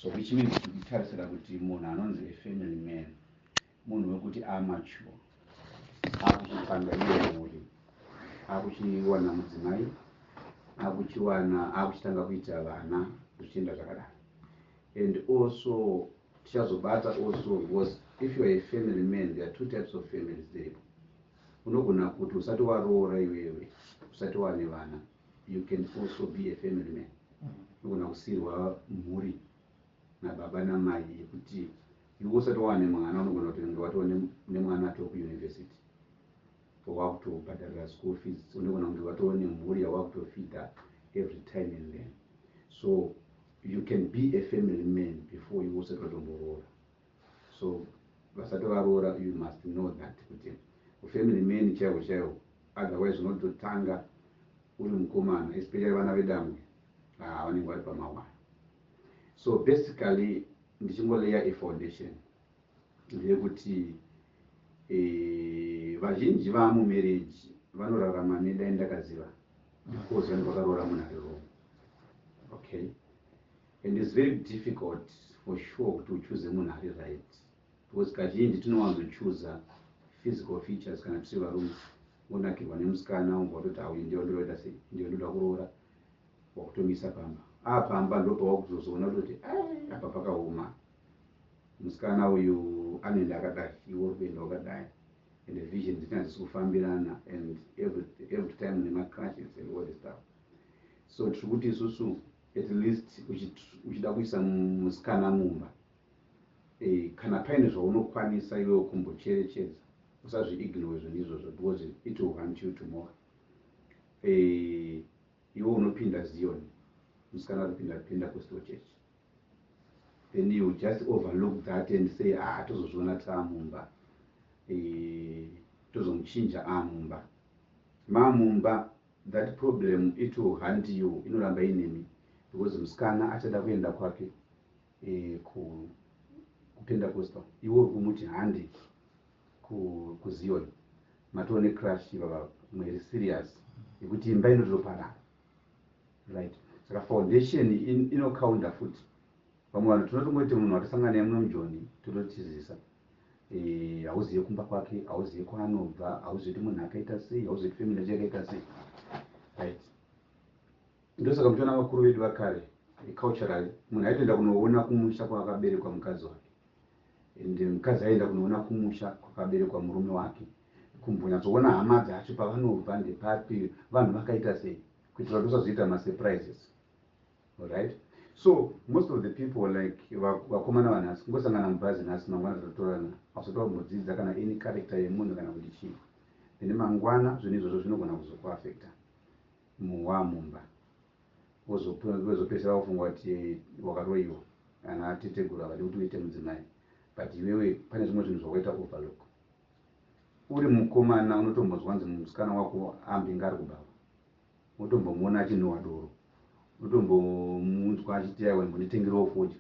So which means tikutarisira kuti munhu anonzi a family man munhu wekuti amature, akuchitanga iye mhuri, akuchiwana mudzimai, akuchiwana, akuchitanga kuita vana, zvichienda zvakadaro. And also tichazobata also, because if you are a family man, there are two types of families dziripo. Unogona kuti usati waroora iwewe, usati wane vana, you can also be a family man. Unogona kusiyirwa mhuri nababa namai yekuti iwe usati wane mwana, unogona kuti unge watova nemwana atoo kuuniversity, wakutobhadharira school fees. Unogona kunge watova nemhuri yawakutofeeda every time and then. So you can be a family man before iwe usati watomboroora. So vasati varoora, you must know that kuti ufamily man chaiwo chaiwo, otherwise unototanga uri mukomana, especially vana vedamwe vanenge vari pamawani. So basically ndichingoleya a foundation ndeyekuti vazhinji vamumarriage vanorarama nedai ndakaziva, because vanenge vakaroora munhu ari wrong, okay? And it's very difficult for sure kuti uchoose munhu ari right, because kazhinji tinowanzochuza physical features. Kana tiri varume, unakirwa nemusikana, umbva watoti, "Auyu ndiyo ndoda sei, ndiyo ndoda kuroora." Wakutomisa pamba. Apamba ndopawakuzozoona kutoti apa pakaoma, musikana uyu anoenda akadai, iwe uri kuenda wakadai, and the vision dzinenge dzisi kufambirana, and every time nemaclashes and all the stuff. So tiri kuti isusu, at least uchida kuisa musikana mumba, kana paine zvaunokwanisa iwewe kumbocherechedza, usazviignore zvinhu izvozvo, because it will haunt you tomorrow. Iwe unopinda Zion, musikana ari kupinda Pentecostal church, then you just overlook that and say, "Ah, tozozviona taamumba, tozomuchinja amumba." Mamumba, that problem, it will haunt you, inoramba inemi, because musikana achada kuenda kwake kuPentecostal, iwe uri kumuti handi kuZion. Matoo neclash baba, mweri serious yekuti imba inotoparara, right? Saka foundation inocounta futi. Vamwe vanhu tinotongoti munhu watasangana naye muno mujoni, tototizisa. Hauzive kumba kwake, hauzive kwaanobva, hauzive kuti munhu akaita sei, hauzive kuti family yacho yakaita sei, right? Ndosaka muchiona vakuru vedu vakare, culturally, munhu aitoenda kunoona kumusha kwakaberekwa mukadzi wake, and mukadzi aienda kunoona kumusha kwakaberekwa murume wake, kumbonyatsoona hama dzacho, pavanobva ndepapi, vanhu vakaita sei, kuitira kuti usazoita masurprises, right? So most of the people, like vakomana vanhasi, kungosangana mubhazi nhasi, mangwana totorana, hausati wambodzidza kana any character yemunhu kana kuti chii. Then mangwana zvinhu izvozvo zvinogona kuzokuafecta muwamumba, wozopedzisira wafunga kuti wakaroyiwa, kana teteguru havadi kuti uite mudzimai. But iwewe pane zvimwe zvinhu zvakaita overlook. Uri mukomana, unotombonzwa nzi musikana wako ambinga ari kubhava, unotombomuona achinhuhwa doro, unotombomunzwa achiti, "Aiwa, imbonditengerewo fodya,"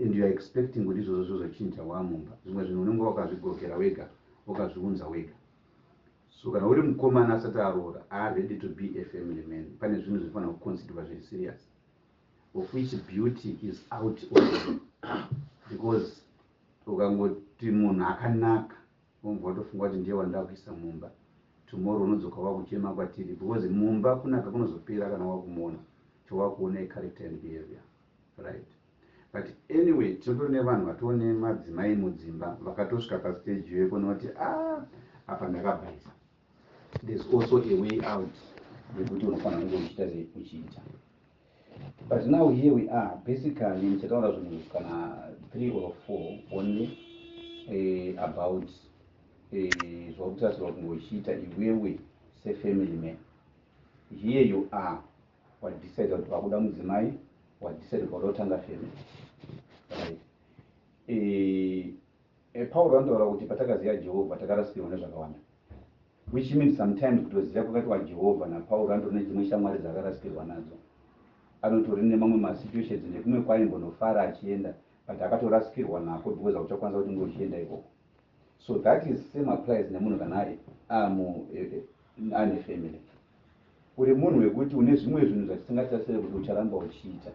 and you are expecting kuti izvozvo zvozochinja wamumba. Zvimwe zvinhu unenge wakazvigokera wega, wakazviunza wega. So kana uri mukomana asati aroora, are ready to be a family man, pane zvinhu zvinofanira kuconsiderwa zviri serious, of which beauty is out already, because ukangoti munhu akanaka, wobva watofunga kuti ndiye wandakuisa mumba, tomorrow unodzoka wakuchema kwatiri, because mumba kunaka kunozopera kana wakumuona. Chowakuona icharacter and behavior, right? But anyway, tinotori nevanhu vatoo madzimai mudzimba vakatosvika pastage yekuona kuti, "Ah, apa ndakabhaisa." There's also a way out yekuti unofanira kunge uchiita sei, uchiita. But now here we are. Basically ndichataura zvinhu kana three or four only about zvakutarisirwa kunge uchiita iwewe sefamily man. Here you are, wadecide kuti wakuda mudzimai, wadecide kuti wada kutanga family, right? Pauro anotaura kuti patakaziva Jehovha takarasikirwa nezvakawanda, which means sometimes kutoziva kwakati waJehovha naPauro, anotori nedzimwe shamwari dzakarasikirwa nadzo, anotori nemamwe masituations nekumwe kwaimbonofara achienda, but akatorasikirwa nako because hauchakwanisa kuti unge uchienda ikoko. So that is same applies nemunhu kana ari amu ane family. Uri munhu wekuti une zvimwe zvinhu zvatisingatarisire kuti ucharamba uchiita.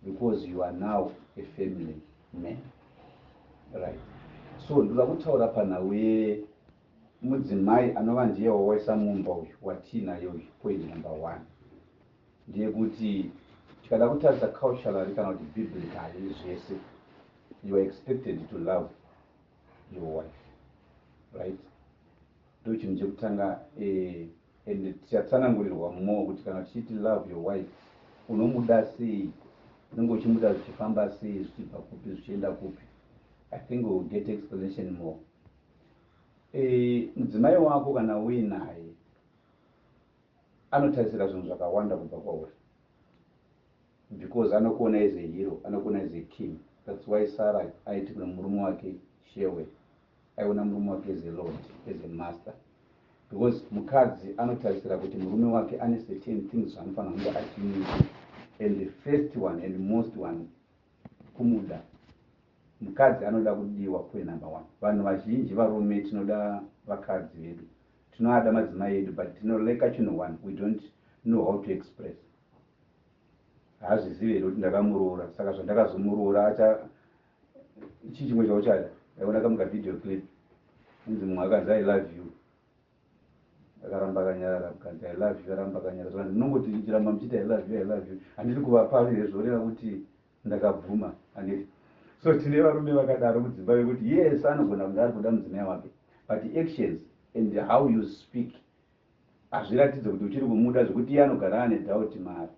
Because you are now a family man, right? So ndoda kutaura panhau yemudzimai anova ndiye wawaisa mumba uyu watiinaye uyu. Point number one ndeyekuti tikada kutarisa culturally kana kuti biblically zvese, you are expected to love your wife, right? Ndo chinhu chekutanga. And tichatsanangurirwa more kuti kana tichiti love your wife, unomuda sei, unenge uchimuda zvichifamba sei, zvichibva kupi, zvichienda kupi. I think we will get explanation more. Mudzimai wako kana uinaye anotarisira zvinhu zvakawanda kubva kwauri because anokuona as a hero, anokuona as a king. That's why Sarah aiti kune murume wake shewe. Aiona murume wake as a lord, as a master, because mukadzi anotarisira kuti murume wake ane certain things zvaanofanira kunge achiita. And the first one and most one, kumuda. Mukadzi anoda kudiwa. Point number one, vanhu vazhinji varume tinoda vakadzi vedu, tinoada madzimai edu, but tinolacka chinhu one: we don't know how to express. Haazvizivi here kuti ndakamuroora? Saka zvandakazomuroora acha chii chimwe chauchada? Aiona kamuka video clip inzi mumwe akanzi, "I love you," akaramba akanyarara. Kanzi, "I love you," aramba akanyarara. Saka ndinongoti chiramba muchiti, "I love you, I love you," handiri kuvapavire, zvoreva kuti ndakabvuma, handiti? So tine varume vakadaro mudzimba vekuti yes, anogona kunge ari kuda mudzimai wake, but actions and how you speak hazviratidze kuti uchiri kumuda, zvekuti iye anogara ane doubt mari.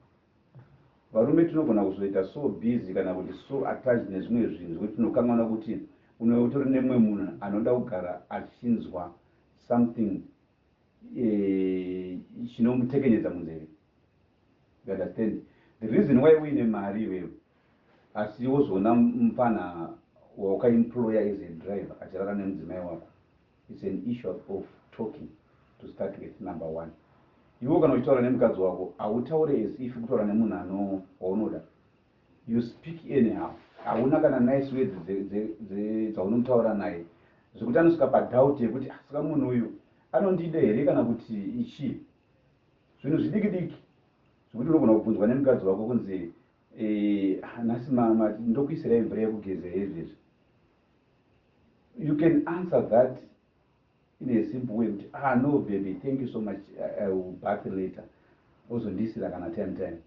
Varume tinogona kuzoita so busy kana kuti so attached nezvimwe zvinhu zvekuti tinokanganwa kuti utori nemumwe munhu anoda kugara achinzwa something chinomutekenyedza munzeve. You understand? The reason why uine mari iwewe asi wozoona mupana waukaemploya as a driver achirara nemudzimai wako, it's an issue of talking to start with. Number one, iwe kana uchitaura nemukadzi wako, hautaure as if kutaura nemunhu ano waunoda. You speak anyhow. Hauna kana nice words dzaunotaura naye, zvekuti anosvika padoubt yekuti, "Ah, saka munhu uyu anondida here kana kuti ichii?" Zvinhu zvidiki diki zvekuti unogona kubvunzwa nemukadzi wako kunzi, "Nhasi ndokuisirai mvura yekugeza izvezvi?" You can answer that in a simple way kuti, "Ah, no baby, thank you so much, I will bath later." Ozondisira kana time time.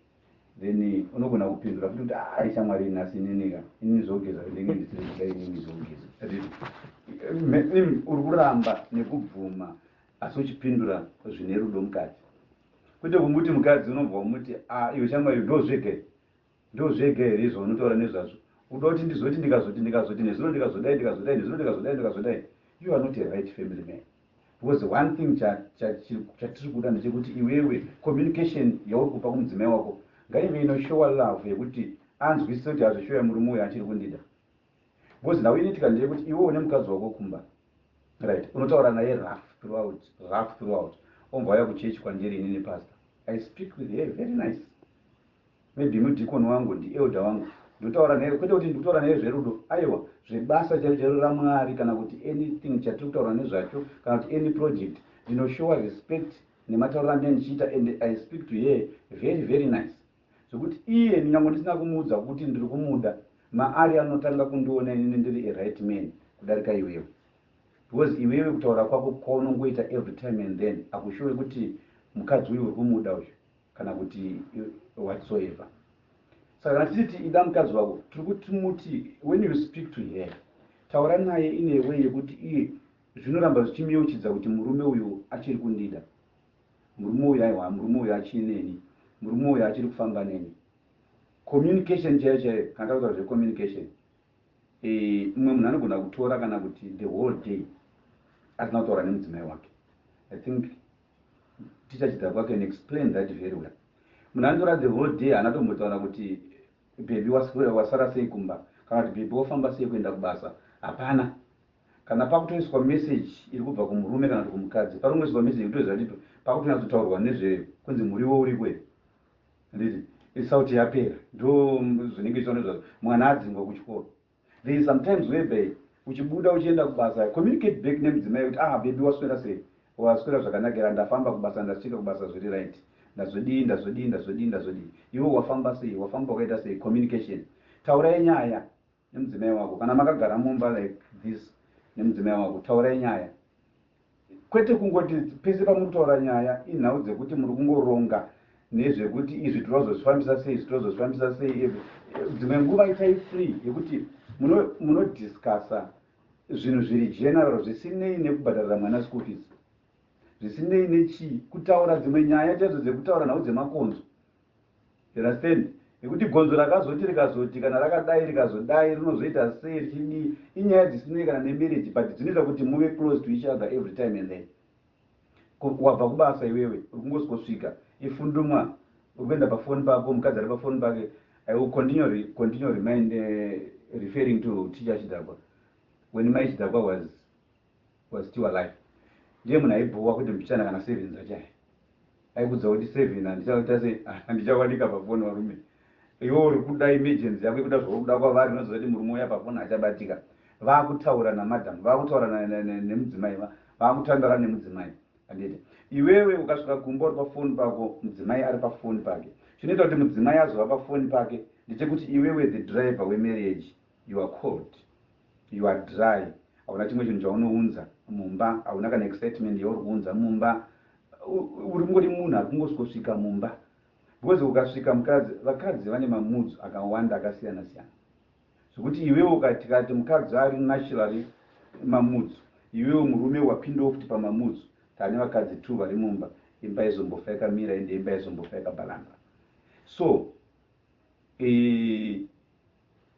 Then unogona kupindura futi kuti, "Ai shamwari, nhasi ininika inini zvogeza ndinge ndisiri kuda inini zvogeza." Uri kuramba nekubvuma asi uchipindura zvine rudo mukati, kwete kumuti mukadzi unobva umuti, "A iwe shamwari, ndozvega, ndozvega here zvaunotaura nezvazvo? Uda kuti ndizoti ndikazoti ndikazoti nezuro ndikazodai, ndikazodai nezuro, ndikazodai, ndikazodai?" You are not a right family man, because one thing chatiri kuda ndechekuti iwewe communication yauri kupa kumudzimai wako ngaive inoshowa love yekuti anzwisise kuti hazvishoya murume uyu achiri kundida. Because nhau inoitika ndeyekuti iwe une mukadzi wako kumba, right? Unotaura naye rough throughout, rough throughout. Ombva auya kuchechi kwandiri inini pastor, I speak with her very nice. Maybe mudhikoni wangu, ndielder wangu, ndotaura naye, kwete kuti ndikutaura naye zverudo, aiwa, zvebasa chairo chairo raMwari kana kuti anything chatiri kutaura nezvacho kana kuti any project. Ndinoshowa respect nematauriro andinenge ndichiita and I speak to her very very nice, zvekuti iye nyange ndisina kumuudza kuti ndiri kumuda, maari anotanga kundiona inini ndiri a right man kudarika iwewe, because iwewe kutaura kwako kwaunongoita every time and then akushowe kuti mukadzi uyu uri kumuda uyu kana kuti whatsoever. Saka kana tichiti ida mukadzi wako, tiri kuti muti when you speak to her, taura naye in a way yekuti iye zvinoramba zvichimuyeuchidza kuti murume uyu achiri kundida, murume uyu, aiwa, murume uyu achineni, murume uyu achiri kufamba neni. Communication chaiyo chaiyo, kana takutaura zvecommunication, mumwe munhu anogona kutora kana kuti the whole day asina kutaura nemudzimai wake. I think Teacher Chidhakwa can explain that very well. Munhu anotora the whole day haana tombotaura kuti, "Baby, wasara sei kumba?" kana kuti, "Baby, wafamba sei kuenda kubasa?" Hapana. Kana pakutoiswa message iri kubva kumurume kana kuti kumukadzi, pakungoiswa message yekutoziva kuti pakutonyatsotaurwa nezve kunzi muriwo uriko here, handiti? Isauti yapera, ndo zvinenge zvichiita nezvazvo. Mwana adzingwa kuchikoro. There is sometimes whereby uchibuda uchienda kubasa, communicate back nemudzimai kuti, "Ah baby, waswera sei? Waswera zvakanakira? Ndafamba kubasa, ndasvika kubasa zviri right." Ndazodii, ndazodii, ndazodii, ndazodii. Iwe wafamba sei? Wafamba wakaita sei? Communication. Taurai nyaya nemudzimai wako. Kana makagara mumba like this nemudzimai wako, taurai nyaya. Kwete kungoti pese pamuri kutaura nyaya inhau dzekuti muri kungoronga nezvekuti izvi tinozozvifambisa sei, izvi tinozozvifambisa sei. Dzimwe nguva itai free yekuti munodiscussa zvinhu zviri general, zvisinei nekubhadharira mwana school fees, zvisinei nechii, kutaura dzimwe nyaya chaidzo dzekutaura nhau dzemakonzo, understand, nekuti gonzo rakazoti rikazoti kana rakadai rikazodai rinozoita sei, richidii. Inyaya dzisinei kana nemarriage, but dzinoita kuti muve close to each other every time. And then wabva kubasa iwewe, uri kungosvikosvika ifundumwa, uri kuenda pafoni pako, mukadzi ari pafoni pake. I will continue remind referring to Teacher Chidhakwa. When Mai Chidhakwa was still alive, ndiye munhu aibhowa kuti mbichana kana 7 dzachaya aikudza kuti 7 handichaita sei, handichawanika pafoni. Varume, iwe uri kuda emergency yako ikuda zvauri kuda kwavari, unoziva kuti murume uya pafoni achabatika. Vaakutaura namadhamu, vaakutaura nemudzimai, vaakutandara nemudzimai, handiti? Iwewe ukasvika kumba uri pafoni pako, mudzimai ari pafoni pake. Chinoita kuti mudzimai azova pafoni pake ndechekuti iwewe, the driver wemarriage, you are cold, you are dry, hauna chimwe chinhu chaunounza mumba, hauna kana excitement yauri kuunza mumba. Uri kungori munhu ari kungosvikosvika mumba, because ukasvika mukadzi, vakadzi vane mamoods akawanda akasiyana siyana, zvekuti iwewe ukatikati mukadzi ari naturally mamoods, iwewe murume wapindawo futi pamamoods. Tane vakadzi two vari mumba, imba izombofa yakamira, ende imba izombofa yakabhalansa. So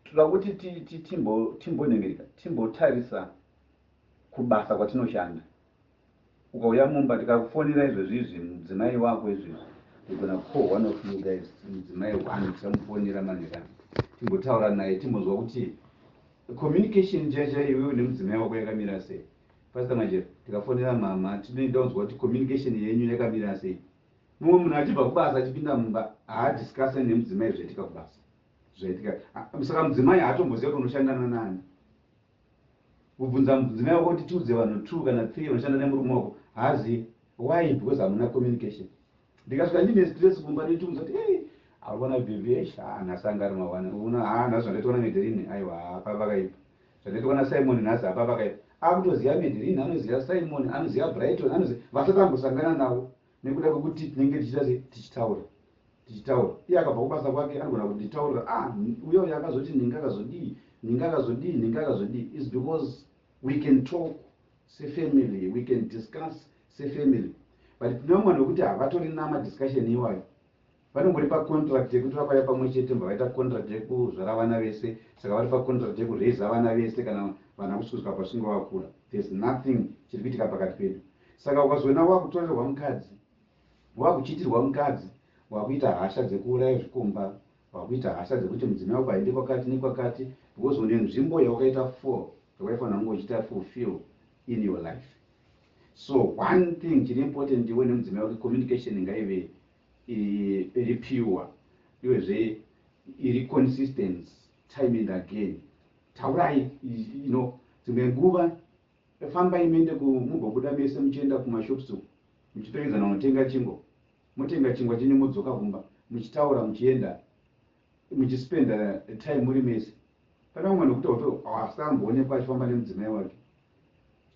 toda kuti timbonhengereka, timbotarisa kubasa kwatinoshanda. Ukauya mumba, tikakufonera izvozvi izvi, mudzimai wako izvezvi, we're gonna call one of you guys, mudzimai one tichamufonera manhekana, timbotaura naye, timbonzwa kuti communication chaicha iwewe nemudzimai wako yakamira sei. Pastor Majero, tikafonera mama, tinoida kunzwa kuti communication yenyu yakamira sei. Mumwe munhu achibva kubasa achipinda mumba, haadiscusse nemudzimai zvaitika kubasa, zvaitika. Saka mudzimai haatomboziva kuti unoshandana nani. Kubvunza mudzimai wako kuti tiudze vanhu two kana three vanoshanda nemurume wako, haazivi. Why? Because hamuna communication. Ndikasvika ndine stress kumba, nditiudza kuti, "Ei, arikuona baby, eish, nhasi anga ari mawana una, ha, nhasi zvandaitwa naMederini, aiwa, hapa pakaipa. Zvandaitwa naSimon nhasi, hapa pakaipa." Akutoziva Mederini, anoziva Simon, anoziva Brighton, anoziva vasati ambosangana navo, nekuda kwekuti tinenge tichiita sei? Tichitaura, tichitaura. Iye akabva kubasa kwake anogona kunditaurira, "Ah, uya uyo akazoti ninga akazodii, ninga akazodii, ninga akazodii." Is because we can talk sefamily, we can discuss sefamily. But tine vamwe vanhu vekuti havatorina madiscussion iwayo, vanongori pacontract yekuti vakauya pamwe chete, mbva vaita contract yekuzvara vana vese, saka vari pacontract yekuraisa vana vese kana vana kusvika pasvinge vakura. There's nothing chiri kuitika pakati pedu. Saka ukazoona wakutorerwa mukadzi, wakuchiitirwa mukadzi, wakuita hasha dzekuuraya zvikomba, wakuita hasha dzekuti mudzimai wako haende kwakati nekwakati, because une nzvimbo yawakaita for yawaifanira kunge uchiita fulfill in your life. So one thing chiri important, iwe nemudzimai wake, communication ngaive iri pure, iwezve iri consistent, time and again. Taurai. Dzimwe nguva fambai muende, mumbobuda mese muchienda kumashops uku, muchiperekedzana kunotenga chingwa, motenga chingwa chenyu, modzoka kumba muchitaura, muchienda muchispenda time muri mese. Pane vamwe nekuti auto asamboonekwa achifamba nemudzimai wake.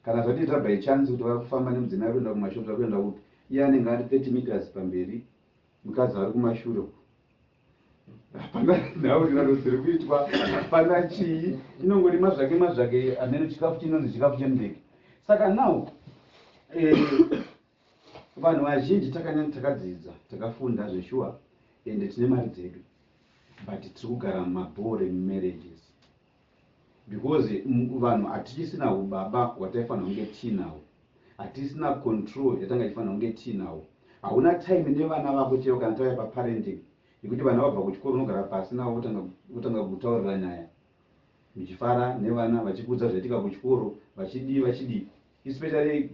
Kana zvatiita by chance kuti vari kufamba nemudzimai, ari kuenda kumashops, ari kuenda kupi, iye anenge ari 30 meters pamberi, mukadzi ari kumashure. Hapana nhaurirano dziri kuitwa, hapana chii, inongori mazvake mazvake, amene chikafu chinonzi chikafu chemundege. Saka now vanhu vazhinji takanyanya takadzidza, takafunda zveshuwa, ende tine mari dzedu, but tiri kugara mumaboring marriages because vanhu hatichisina ubaba hwataifanira kunge tiinawo, hatisina control yatanga tichifanira kunge tiinawo. Hauna time nevana vako chaivo. Kana tauya paparenting, yekuti vana vabva kuchikoro, unogara pasi navo, wotanga kutaurira nyaya, muchifara nevana, vachikuudza zvaitika kuchikoro, vachidii, vachidii. Especially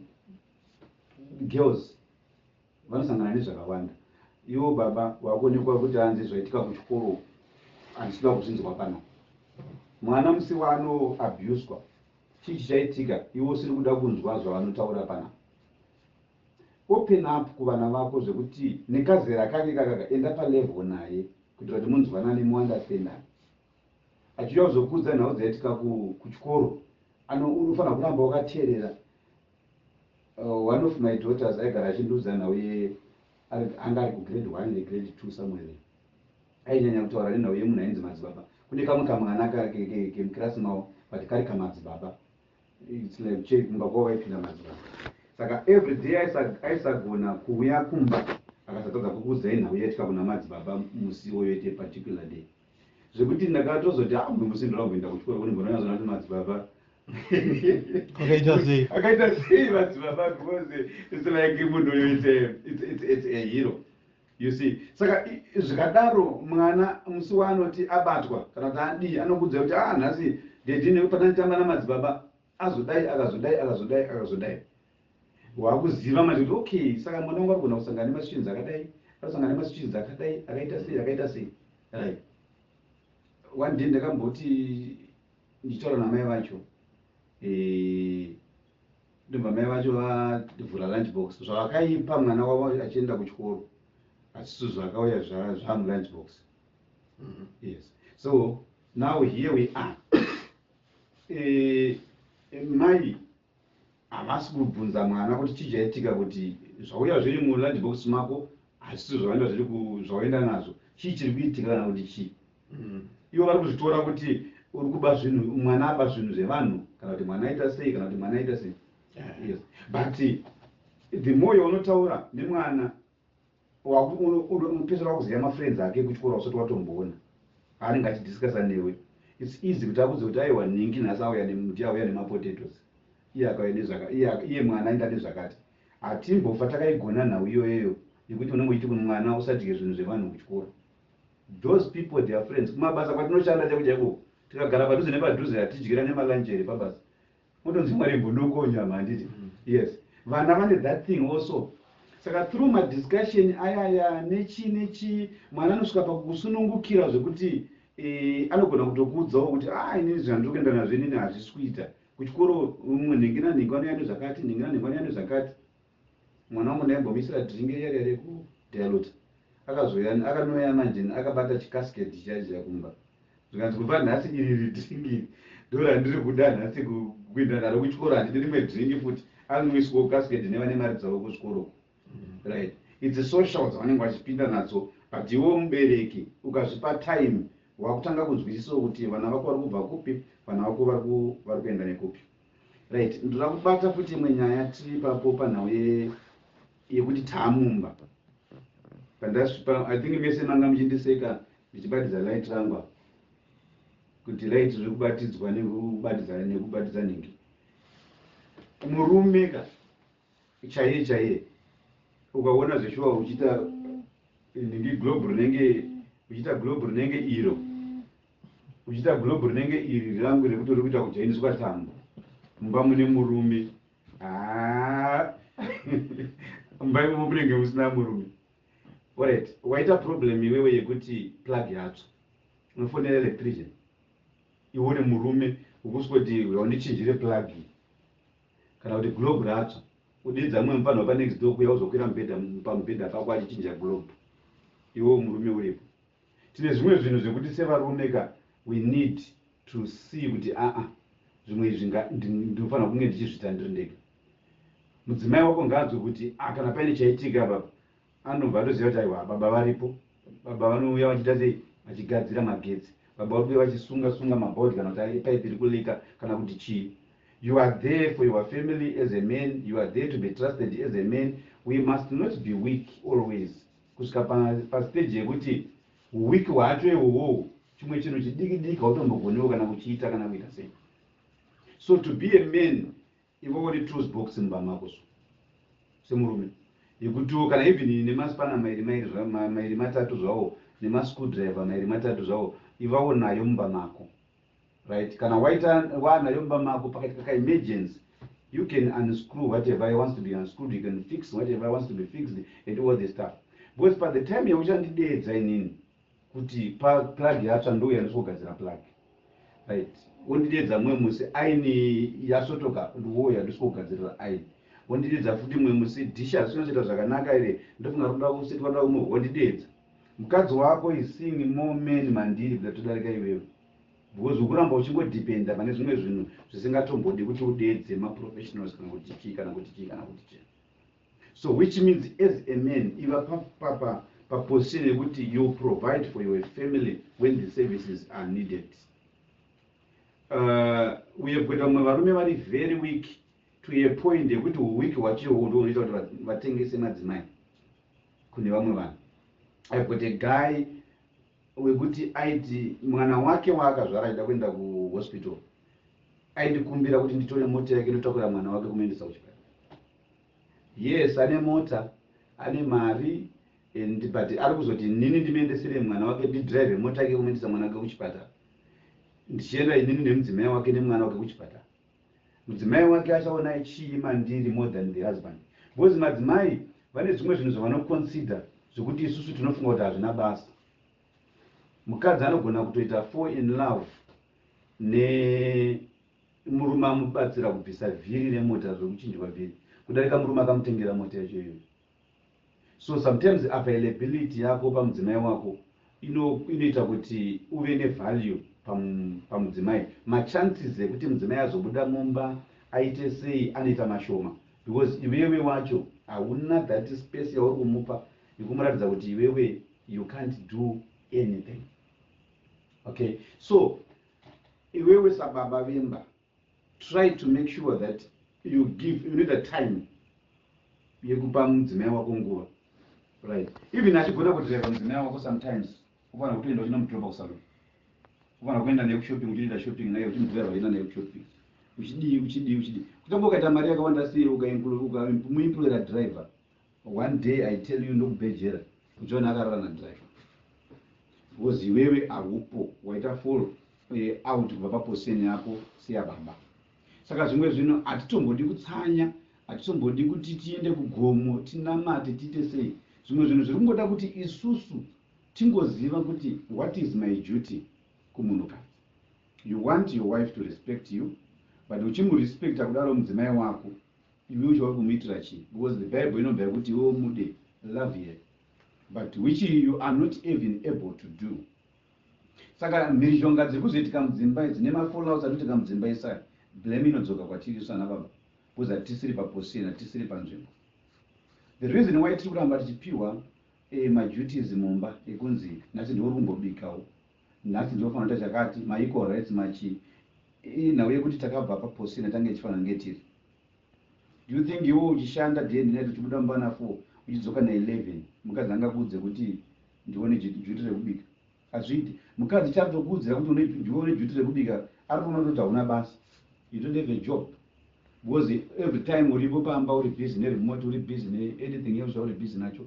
girls vanosangana nezvakawanda. Iwo baba wakuonekwa kuti hanzi zvaitika kuchikoro handisida kuzvinzwa pana mwana. Musi waanoabuswa, chii chichaitika? Iwo usiri kuda kunzwa zvavanotaura pana. Open up kuvana vako, zvekuti nekazera kake kakaka, enda palevel naye kuitira kuti munzwanane, muunderstandane. Achiuya kuzokudza nhau dzaitika kuchikoro, unofanira kuramba wakateerera. One of my daughters aigara achindiudza nhau ye anga ari kugrade 1 negrade 2 somewhere there. Ainyanya kutaura nenhau yemunhu ainzi Madzibaba. Kune kamwe kamwana kemukirasi mavo, but kari kamadzibaba. It's like che kumba kwavo vaipinda madzibaba. Saka every day aisagona kuuya kumba akasatadza kukuudzai nhau yaitika kuna madzibaba musi oyoite particular day, zvekuti ndakatozoti, "Ah, mumwe musi ndoda kumboenda kuchikoro kuni mbononyazona kuti madzibaba Akaita sei?" Akaita sei madzibaba, because it's like munhu uyu it's a hero, you see. Saka zvikadaro, mwana musi waanoti abatwa kana kuti adii, anokuudza kuti, "Ah, nhasi daddy pananditamba namadzibaba, azodai, akazodai, akazodai, akazodai." Wakuziva manje kuti, okay, saka mwana wangu arikugona kusangana nemasituations akadai, anosangana nemasituations akadai, akaita sei, akaita sei, right? One day ndakamboti ndichitaura namai vacho, ndobva mai vacho vavhura lunch box. Zvavakaipa mwana wavo achienda kuchikoro hasiso zvakauya zvamulunch box. Yes, so now here we are. Mai havasi kubvunza mwana kuti chii chaitika, kuti zvauya zviri mulunch box mako hazisizo zvavaenda zviri zvawaenda nazvo, chii chiri kuitika kana kuti chii. Ivo vari kuzvitora kuti uri kuba zvinhu, mwana aba zvinhu zvevanhu, kana kuti mwana aita sei, kana kuti mwana aita sei. Yes, but the more yaunotaura nemwana, unopedzisira wakuziva mafriends ake kuchikoro usati watomboona aanenge achidiscussa newe. It's easy kuti akudze kuti, "Aiwa, nhingi nhasi auya nemuti, auya nemapotatoes, iye akauya nezvaka iye mwana aenda nezvakati." Hatimbofa takaigona nhau iyoyoyo yekuti unenge uchiti mwana usadye zvinhu zvevanhu kuchikoro. Those people, their friends kumabasa kwatinoshanda chaiko chaiko, tikagara padhuze nepadhuze, hatidyira nemalunch here pabasa? Utonzi mwari mbonokonyama, handiti? Yes, vana vane that thing also. Saka through madiscussion ayaya nechi nechi, mwana anosvika pakusunungukira zvekuti anogona kutokuudzawo kuti, "A, inini zvandiri kuenda nazvo inini hazvisi kuita kuchikoro. Umwe nhingi nanhingi vanouya nezvakati, nhingi nanhingi vanouya nezvakati." Mwana wangu ndaimbomisira drink riya riya rekudiluta, akazoya akanoya manje akabata chicasket chiya kumba, zvikanzi, "Kubva nhasi iri ridrink iri ndo randiri kuda nhasi kuenda naro kuchikoro, handidi rimwe drink futi." Anonwiswawo casket nevane mari dzavo kuchikoro, right? It's social dzavanenge vachipinda nadzo, but iwe mubereki ukazvipa time, wakutanga kunzwisisawo kuti vana vako vari kubva kupi, vana vako vari kuenda nekupi, right? Ndoda kubata futi imwe nyaya tiri ipapo panhau yekuti taamumba. Pandasvipa, I think mese manga muchindiseka ndichibatidza light rangu apa, kuti light riri kubatidzwa nekubatidza nekubatidza nhingi. Murume ka chaiye chaiye, ukaona zveshuwa uchiita nhingi globe rinenge, uchiita globe rinenge iro, uchiita globe rinenge iri rangu rekuti uri kuita kujainiswa tambo mumba mune murume, haa, mumba imomo munenge musina murume. Alright, waita problem iwewe yekuti plug yatsva, unofonera electrician. Iwe murume ukuswoti waundichinjire plug, kana kuti globe ratsva, udidza mumwe mufanhu wapa next door kuya uzokwira pamubhedha pako achichinja globe, iwewo murume uripo. Tine zvimwe zvinhu zvekuti sevarume ka, we need to see kuti, aa, zvimwe izvi ndinofanira kunge ndichizviita ndiri ndega. Mudzimai wako ngaanzwe kuti, a, kana paine chaitika baba, anobva atoziva kuti, aiwa, baba varipo, baba vanouya vachiita sei, vachigadzira magetsi, baba vari kuuya vachisunga sunga mabhodhi, kana kuti paipi iri kuleaka, kana kuti chii. You are there for your family as a man. You are there to be trusted as a man. We must not be weak always, kusvika pastage yekuti weak hwacho ihwohwo, chimwe chinhu chidiki diki hautombogoniwo kana kuchiita kana kuita sei. So to be a man, ivawo netools box mumba mako, so semurume, yekutiwo kana even nemaspana mairi mairi, mairi matatu zvawo, nemascrewdriver mairi matatu zvawo, ivawo nayo mumba mako, right? Kana waita wanayo mumba mako, pakaitika kaemergency, you can unscrew whatever wants to be unscrewed, you can fix whatever wants to be fixed and all the stuff, because by the time yauchandidedza inini kuti plug yatsva, ndouya ndosvogadzira plug, right? Wondidedza mumwe musi aini yasotoka, ndouya ndosvogadzirira aini. Wondidedza futi mumwe musi, dish hazvinozoita zvakanaka here, ndofunga roda kusetwa, roda kumwe. Wondidedza. Mukadzi wako is seeing more men mandiri kuda todarika iwewe, because ukuramba uchingodependa pane zvimwe zvinhu zvisingatombodi kuti udedze maprofessionals, kana kuti chii, kana kuti chii, kana kuti chii. So which means, as a man, iva paposition yekuti you provide for your family when the services are needed. We have got vamwe varume vari very weak to a point yekuti uweak hwacho ndo unoita kuti vatengese madzimai kune vamwe vanhu. I've got a guy wekuti aiti mwana wake waakazvara achida kuenda kuhospital, aindikumbira kuti nditore mota yake ndotakura mwana wake kumuendesa kuchipatara. Yes, ane mota, ane mari, and but ari kuzoti nini ndimuendesere mwana wake, ndidrive mota yake kumuendesa mwana wake kuchipatara, ndichienda inini nemudzimai wake nemwana wake kuchipatara. Mudzimai wake achaona chii mandiri more than the husband? Because madzimai vane zvimwe zvinhu zvavanoconsider zvekuti isusu tinofunga kuti hazvina basa. Mukadzi anogona kutoita fall in love nemurume amubatsira kubvisa vhiri remota, zvekuchinjwa vhiri, kudarika murume akamutengera mota yacho iyoyo. So sometimes availability yako pamudzimai wako inoita kuti uve nevalue pamudzimai. Machances ekuti mudzimai azobuda mumba aite sei anoita mashoma, because iwewe wacho hauna that space yauri kumupa yekumuratidza kuti iwewe you can't do anything. Okay, so iwewe sababa vemba, try to make sure that you give, you need a time yekupa mudzimai wako nguva, right? Even achigona kudriva mudzimai wako, sometimes ufanira kutoenda uchinomudropa kusalon, ufanira kuenda naye kushopping, uchinoita shopping naye, uchimudriva, uchienda naye kushopping, uchidii, uchidii, uchidii. Kutange ukaita mari yakawanda sei, ukamuemployera driver, one day, I tell you, ndokubhejera, uchiona akarara nadriver, because iwewe haupo, waita fall out kubva paposition yako seyababa. Saka zvimwe zvinhu hatitombodi kutsanya, hatitombodi kuti tiende kugomo tinamate, tiite sei. Zvimwe zvinhu zviri kungoda kuti isusu tingoziva kuti what is my duty kumunhukadzi. You want your wife to respect you, but uchimurespecta kudaro mudzimai wako, iwe uchauri kumuitira chii? Because the Bible inobva yekuti iwe umude, love her, but which you are not even able to do. Saka mhirizhonga dziri kuzoitika mudzimba idzi nemafallouts anoitika mudzimba isaya, blame inodzoka kwatiri isu ana baba, because hatisiri paposition, hatisiri panzvimbo. The reason why tiri kuramba tichipiwa maduties mumba ekunzi nhasi ndiwe uri kumbobikawo, nhasi ndinofanira kuita chakati, maequal rights, machi inhau yekuti takabva paposition yatange ichifanira kunge tiri. Do you think iwe uchishanda day and night, uchibuda mumba na4, uchidzoka na11, mukadzi angakuudze kuti ndione duty rekubika? Hazviiti. Mukadzi chakutokuudzira kuti ndione duty rekubika, ari kuona kuti hauna basa, you don't have a job, because every time uripo pamba uri busy neremote, uri busy neanything else uri busy nacho.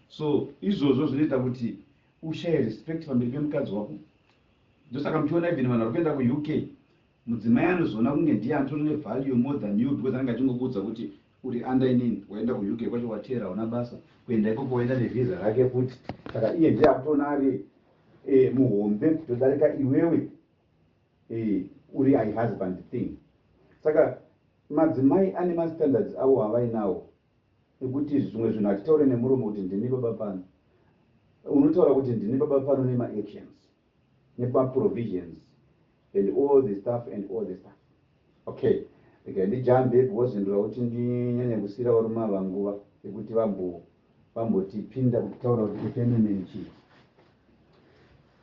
So izvozvo zvinoita kuti ushaye respect pamberi pemukadzi wako. Ndosaka muchiona even vanhu vari kuenda kuUK, mudzimai anozoona kunge ndiye anotori nevalue more than you, because anenge achingokuudza kuti uri under inini. Waenda kuUK kwacho, wateera, hauna basa. Kuenda ikoko waenda nevhisa rake futi, saka iye ndiye akutoona ari muhombe kutodarika iwewe uri a husband thing. Saka madzimai ane mastandards avo avainawo ekuti zvimwe zvinhu hatitaure nemuromo kuti ndini baba pano. Unotaura kuti ndini baba pano nemaactions, nemaprovisions and all the stuff and all the stuff. Okay, rega ndijambe, because ndoda kuti ndinyanye kusiyira varume ava nguva yekuti vambotipinda kutaura kuti ifeminine chii.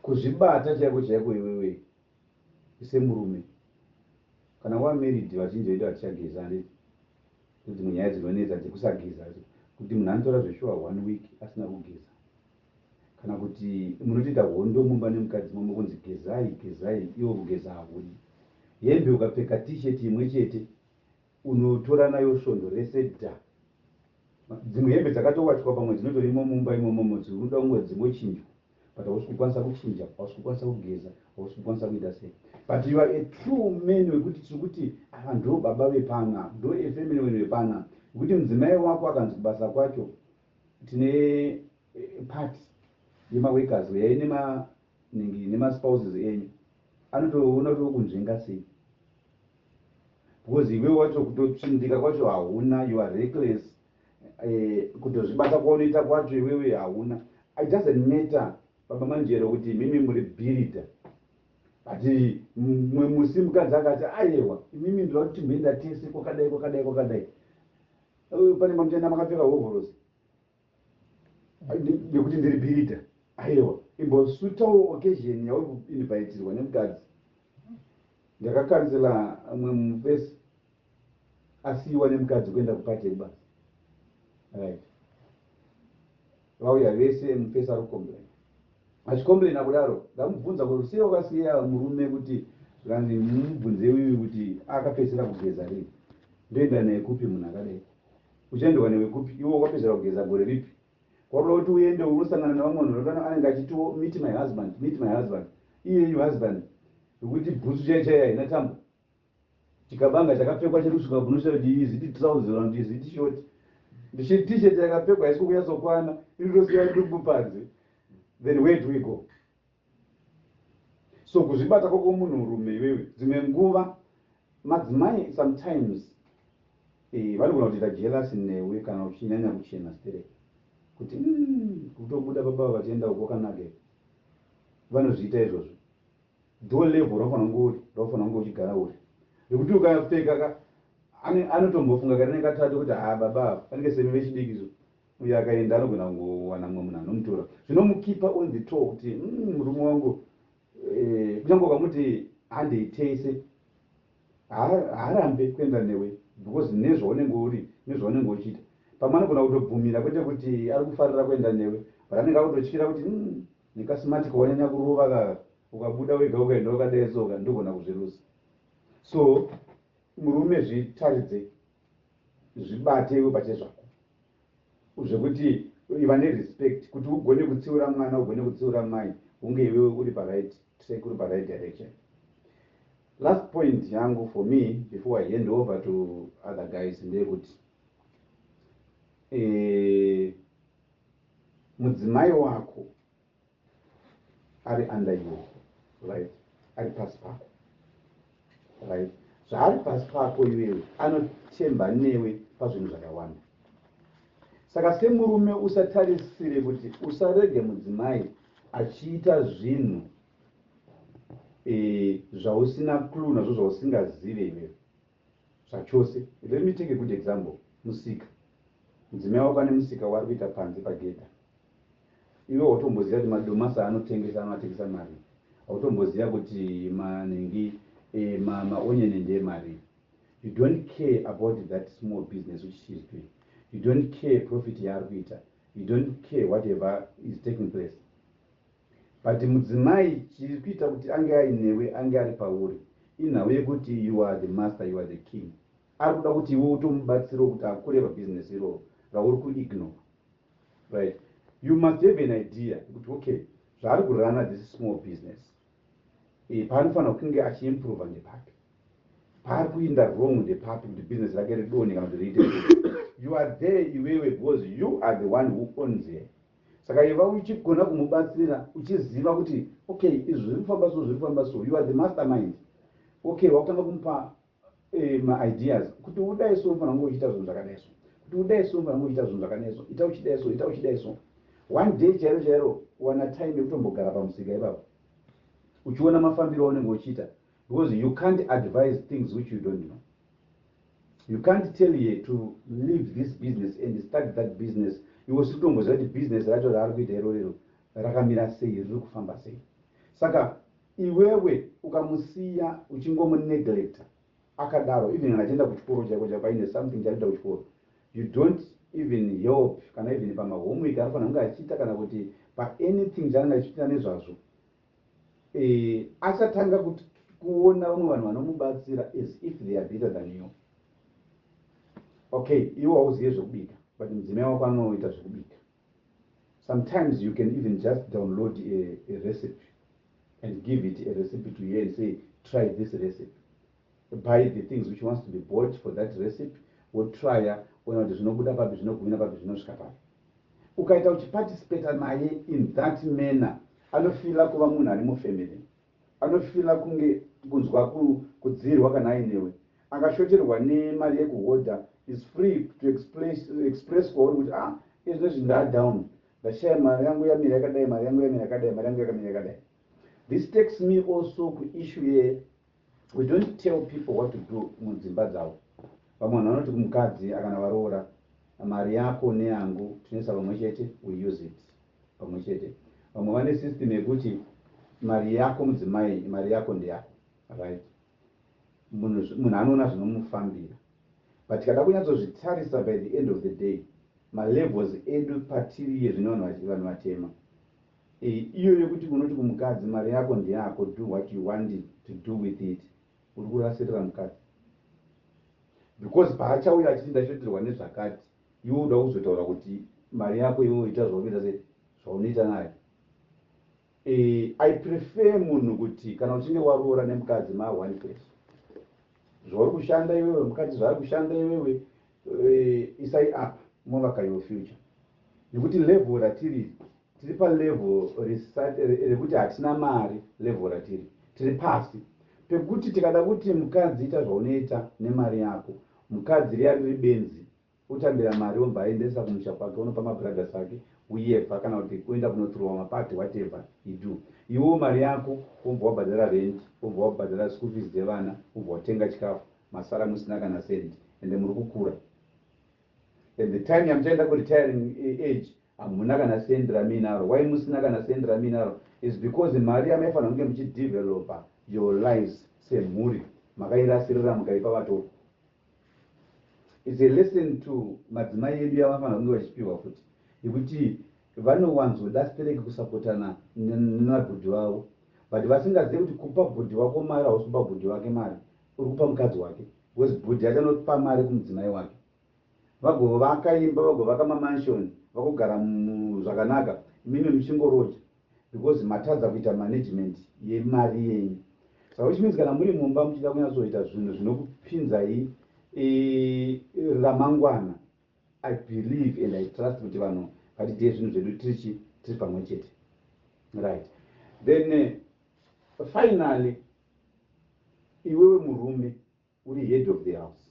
Kuzvibata chaiko chaiko, iwewe semurume kana wamarried, vazhinji vedu hatichageza, handiti? Dzimwe nyaya dzinonetsa dzekusageza, kuti munhu anotora zveshuwa one week asina kugeza, kana kuti munotoita hondo mumba nemukadzi mamo kunzi gezai, gezai, iwo kugeza hakudi. Hembe ukapfeka T-shirt imwe chete, unotora nayo svondo rese dha. Dzimwe hembe dzakatowachwa, pamwe dzinotorimo mumba imomomo, dzinoda kunge dzingochinjwa, but hausi kukwanisa kuchinja, hausi kukwanisa kugeza, hausi kukwanisa kuita sei, but you are a true man wekuti tiri kuti ava ndo baba vepana, ndo efemily wenu vepana, wekuti mudzimai wako akanzi kubasa kwacho tine party yemaworkers, uyai nemanhingi nemaspouses enyu, anotoona kuti wokunzvenga sei. Because iwe wacho kutotsvindika kwacho hauna, you are reckless. Kutozvibata kwaunoita kwacho iwewe hauna. It doesn't matter, baba Manjero, kuti mimi muri builder, but mumwe musi mukadzi akati, "Aiwa, imimi ndoda kuti timboenda tese kwakadai, kwakadai, kwakadai." Pane mamuchaenda makapfeka hovhorosi nekuti ndiri builder. Aiwa, imbosutawo occasion yauri kuinvitirwa nemukadzi. Ndakacounsela mumwe mufesi asiyiwa nemukadzi kuenda kupati yekubasa, right? Vauya vese, mufesi ari kucomplaina, achicomplaina kudaro. Ndamubvunza kuti, "Sei wakasiya murume?" Kuti zvikanzi, "Mubvunze uyu kuti akapedzisira kugeza rini. Ndoenda naye kupi munhu akadai? Uchaendwa newe kupi iwe wakapedzisira kugeza gore ripi? Kwakuda kuti uende unosangana nevamwe vanhu anenge achiti, 'Meet my husband, meet my husband.' Iyeyu husband yekuti bhutsu chai chai haina tambo, chikabanga chakapfekwa chiri kusvika kunosvika kuti iziti trouser kana kuti iziti short, T-shirt yakapfekwa haisi kunyatsokwana, inotosiya dumbu panze. Then where do we go?" So kuzvibata kwako munhurume iwewe, dzimwe nguva madzimai sometimes vanogona kutoita jealous newe kana uchinyanya kuchena stereki, kuti kutobuda baba vachienda uko kwakanaka. Vanozviita izvozvo. Ndo level raufanira kunge uri, raufanira kunge uchigara uri, rekuti ukapfeka ka anotombofunga kari nekatatu kuti, "Ha, baba vanenge semi vechidiki." So uyo akaenda anogona kungowana mumwe munhu anomutora. Zvinomukeepa on the toe kuti murume wangu, kunyange ukamuti handei tese, haarambe kuenda newe because nezvaunenge uri, nezvaunenge uchiita. Pamwe anogona kutobvumira, kwete kuti ari kufarira kuenda newe, but anenge akutotyira kuti nekasimati kawanyanya kurova kaka, ukabuda wega ukaenda wakadai soka, ndogona kuzvirusa. So murume, zvitaridze, zvibate iwe pachezvako, zvekuti iva nerespect, kuti ugone kutsiura mwana, ugone kutsiura mai, unge iwewe uri paright track, uri paright direction. Last point yangu for me before I hand over to other guys ndeyekuti mudzimai wako ari under you, right? Ari pasi pako, right? Zvaari pasi pako iwewe, anotemba newe pazvinhu zvakawanda. Saka semurume usatarisire kuti, usarege mudzimai achiita zvinhu zvausina clue nazvo, zvausingazive iwewe zvachose. Let me take a good example: musika. Mudzimai wako ane musika waari kuita panze pagedha. Iwe hautomboziva kuti madomasi aanotengesa anoatengesa mari, hautomboziva kuti manhingi maonyeni ndeemari. You don't care about that small business which she is doing. You don't care profit yaari kuita. You don't care whatever is taking place. But mudzimai, chiri kuita kuti ange ainewe, ange ari pauri, inhau yekuti you are the master, you are the king. Ari kuda kuti iwe utomubatsirawo kuti akure pabhizinesi iroro rauri kuignore, right? You must have an idea kuti, okay, zvaari kuruna this small business, paanofanira kunge achiimprova ndepapi, paari kuinda wrong ndepapi, kuti business rake ridonhe kana kuti riite. You are there iwewe because you are the one who owns her. Saka iva uchigona kumubatsira, uchiziva kuti, okay, izvi zviri kufamba so, zviri kufamba so. You are the mastermind. Okay, wakutanga kumupa maideas kuti udai so, unofanira kunge uchiita zvinhu zvakadai so, kuti udai so, unofanira kunge uchiita zvinhu zvakadai so, ita uchidai so, ita uchidai so. One day chairo chairo, wana time yekutombogara pamusika ipapo uchiona mafambiro aunenge uchiita, because you can't advise things which you don't know. You can't tell ye to leave this business and start that business iwe usiri kutomboziva kuti business racho raari kuita irorero rakamira sei, riri kufamba sei. Saka iwewe ukamusiya uchingomuneglecta akadaro, even kana achienda kuchikoro chaiko chaiko, aine something chaanoita kuchikoro, you don't even help, kana even pamahomework anofanira kunge achiita, kana kuti paanything chaanenge achiita nezvazvo, achatanga kuona vamwe vanhu vanomubatsira as if they are better than you. Okay, iwe hauzive zvekubika, but mudzimai wako anoita zvekubika. Sometimes you can even just download a recipe and give it a recipe to you and say, "Try this recipe." Buy the things which wants to be bought for that recipe, wotrya, ona kuti zvinobuda papi, zvinogumira papi, zvinosvika papi. Ukaita uchiparticipata naye in that manner, anofeela kuva munhu ari mufamily, anofeela kunge kunzwa kudzirwa kana ainewe. Akashoterwa nemari yekuhodha is free to express kwauri kuti, "Ah, izvozvi ndadown, ndashaya mari yangu, yamira yakadai, mari yangu yamira yakadai, mari yangu yakamira yakadai." This takes me also kuissue ye we don't tell people what to do mudzimba dzavo. Vamwe vanhu vanoti kumukadzi akana varoora, "Mari yako neyangu tinoisa pamwe chete, we use it pamwe chete." Vamwe vane system yekuti mari yako mudzimai, mari yako ndeyako, right? Munhu anoona zvinomufambira, but tikada kunyatsozvitarisa, by the end of the day, malevels edu patiri yezvino vanhu vatema, iyo yekuti unoti kumukadzi, "Mari yako ndeyako, do what you want to do with it," uri kurasirira mukadzi, because paachauya achiti, "Ndashoterwa nezvakati," iwe uda kuzotaura kuti mari yako iwe ita zvaunoita, se zvaunoita nayo. I prefer munhu kuti kana uchinge waroora nemukadzi, ma one flesh, zvauri kushanda iwewe, mukadzi zvaari kushanda iwewe, isai apa, movaka your future, nekuti level ratiri, tiri palevel rekuti hatina mari. Level ratiri, tiri pasi pekuti tikada kuti mukadzi ita zvaunoita nemari yako, mukadzi riya riri benzi, utambira mari, obva aendesa kumusha kwake, unopa mabrothers ake uyebva, kana kuti kuenda kunothrowa mapati, whatever you do. Iwewo mari yako wobva wabhadhara rent, wobva wabhadhara school fees dzevana, wobva watenga chikafu, masara musina kana sendi, ende muri kukura, and the time yamuchaenda kuretiring age, hamuna kana sendi ramuinaro. Why musina kana sendi ramuinaro is because mari yamaifanira kunge muchidevelopa your lives semhuri makairasirira, mukaipa vatorwa. It's a lesson to madzimai edu yavafanira kunge vachipiwa futi, yekuti vanowanzoda stereki kusapotana nemabhudhi vavo, but vasingazivi kuti kupa bhudhi wako mari, hausi kupa bhudhi wake mari, uri kupa mukadzi wake, because bhudhi achanopa mari kumudzimai wake, vagovaka imba, vagovaka mamansion, vagogara zvakanaka, imimi muchingoroja because matadza kuita management yemari yenyu. Saka which means kana muri mumba muchida kunyatsoita zvinhu zvinokupinzai ramangwana, I believe and I trust kuti vanhu ngatiite zvinhu zvedu tirichi tiri pamwe chete, right? Then finally, iwewe murume uri head of the house.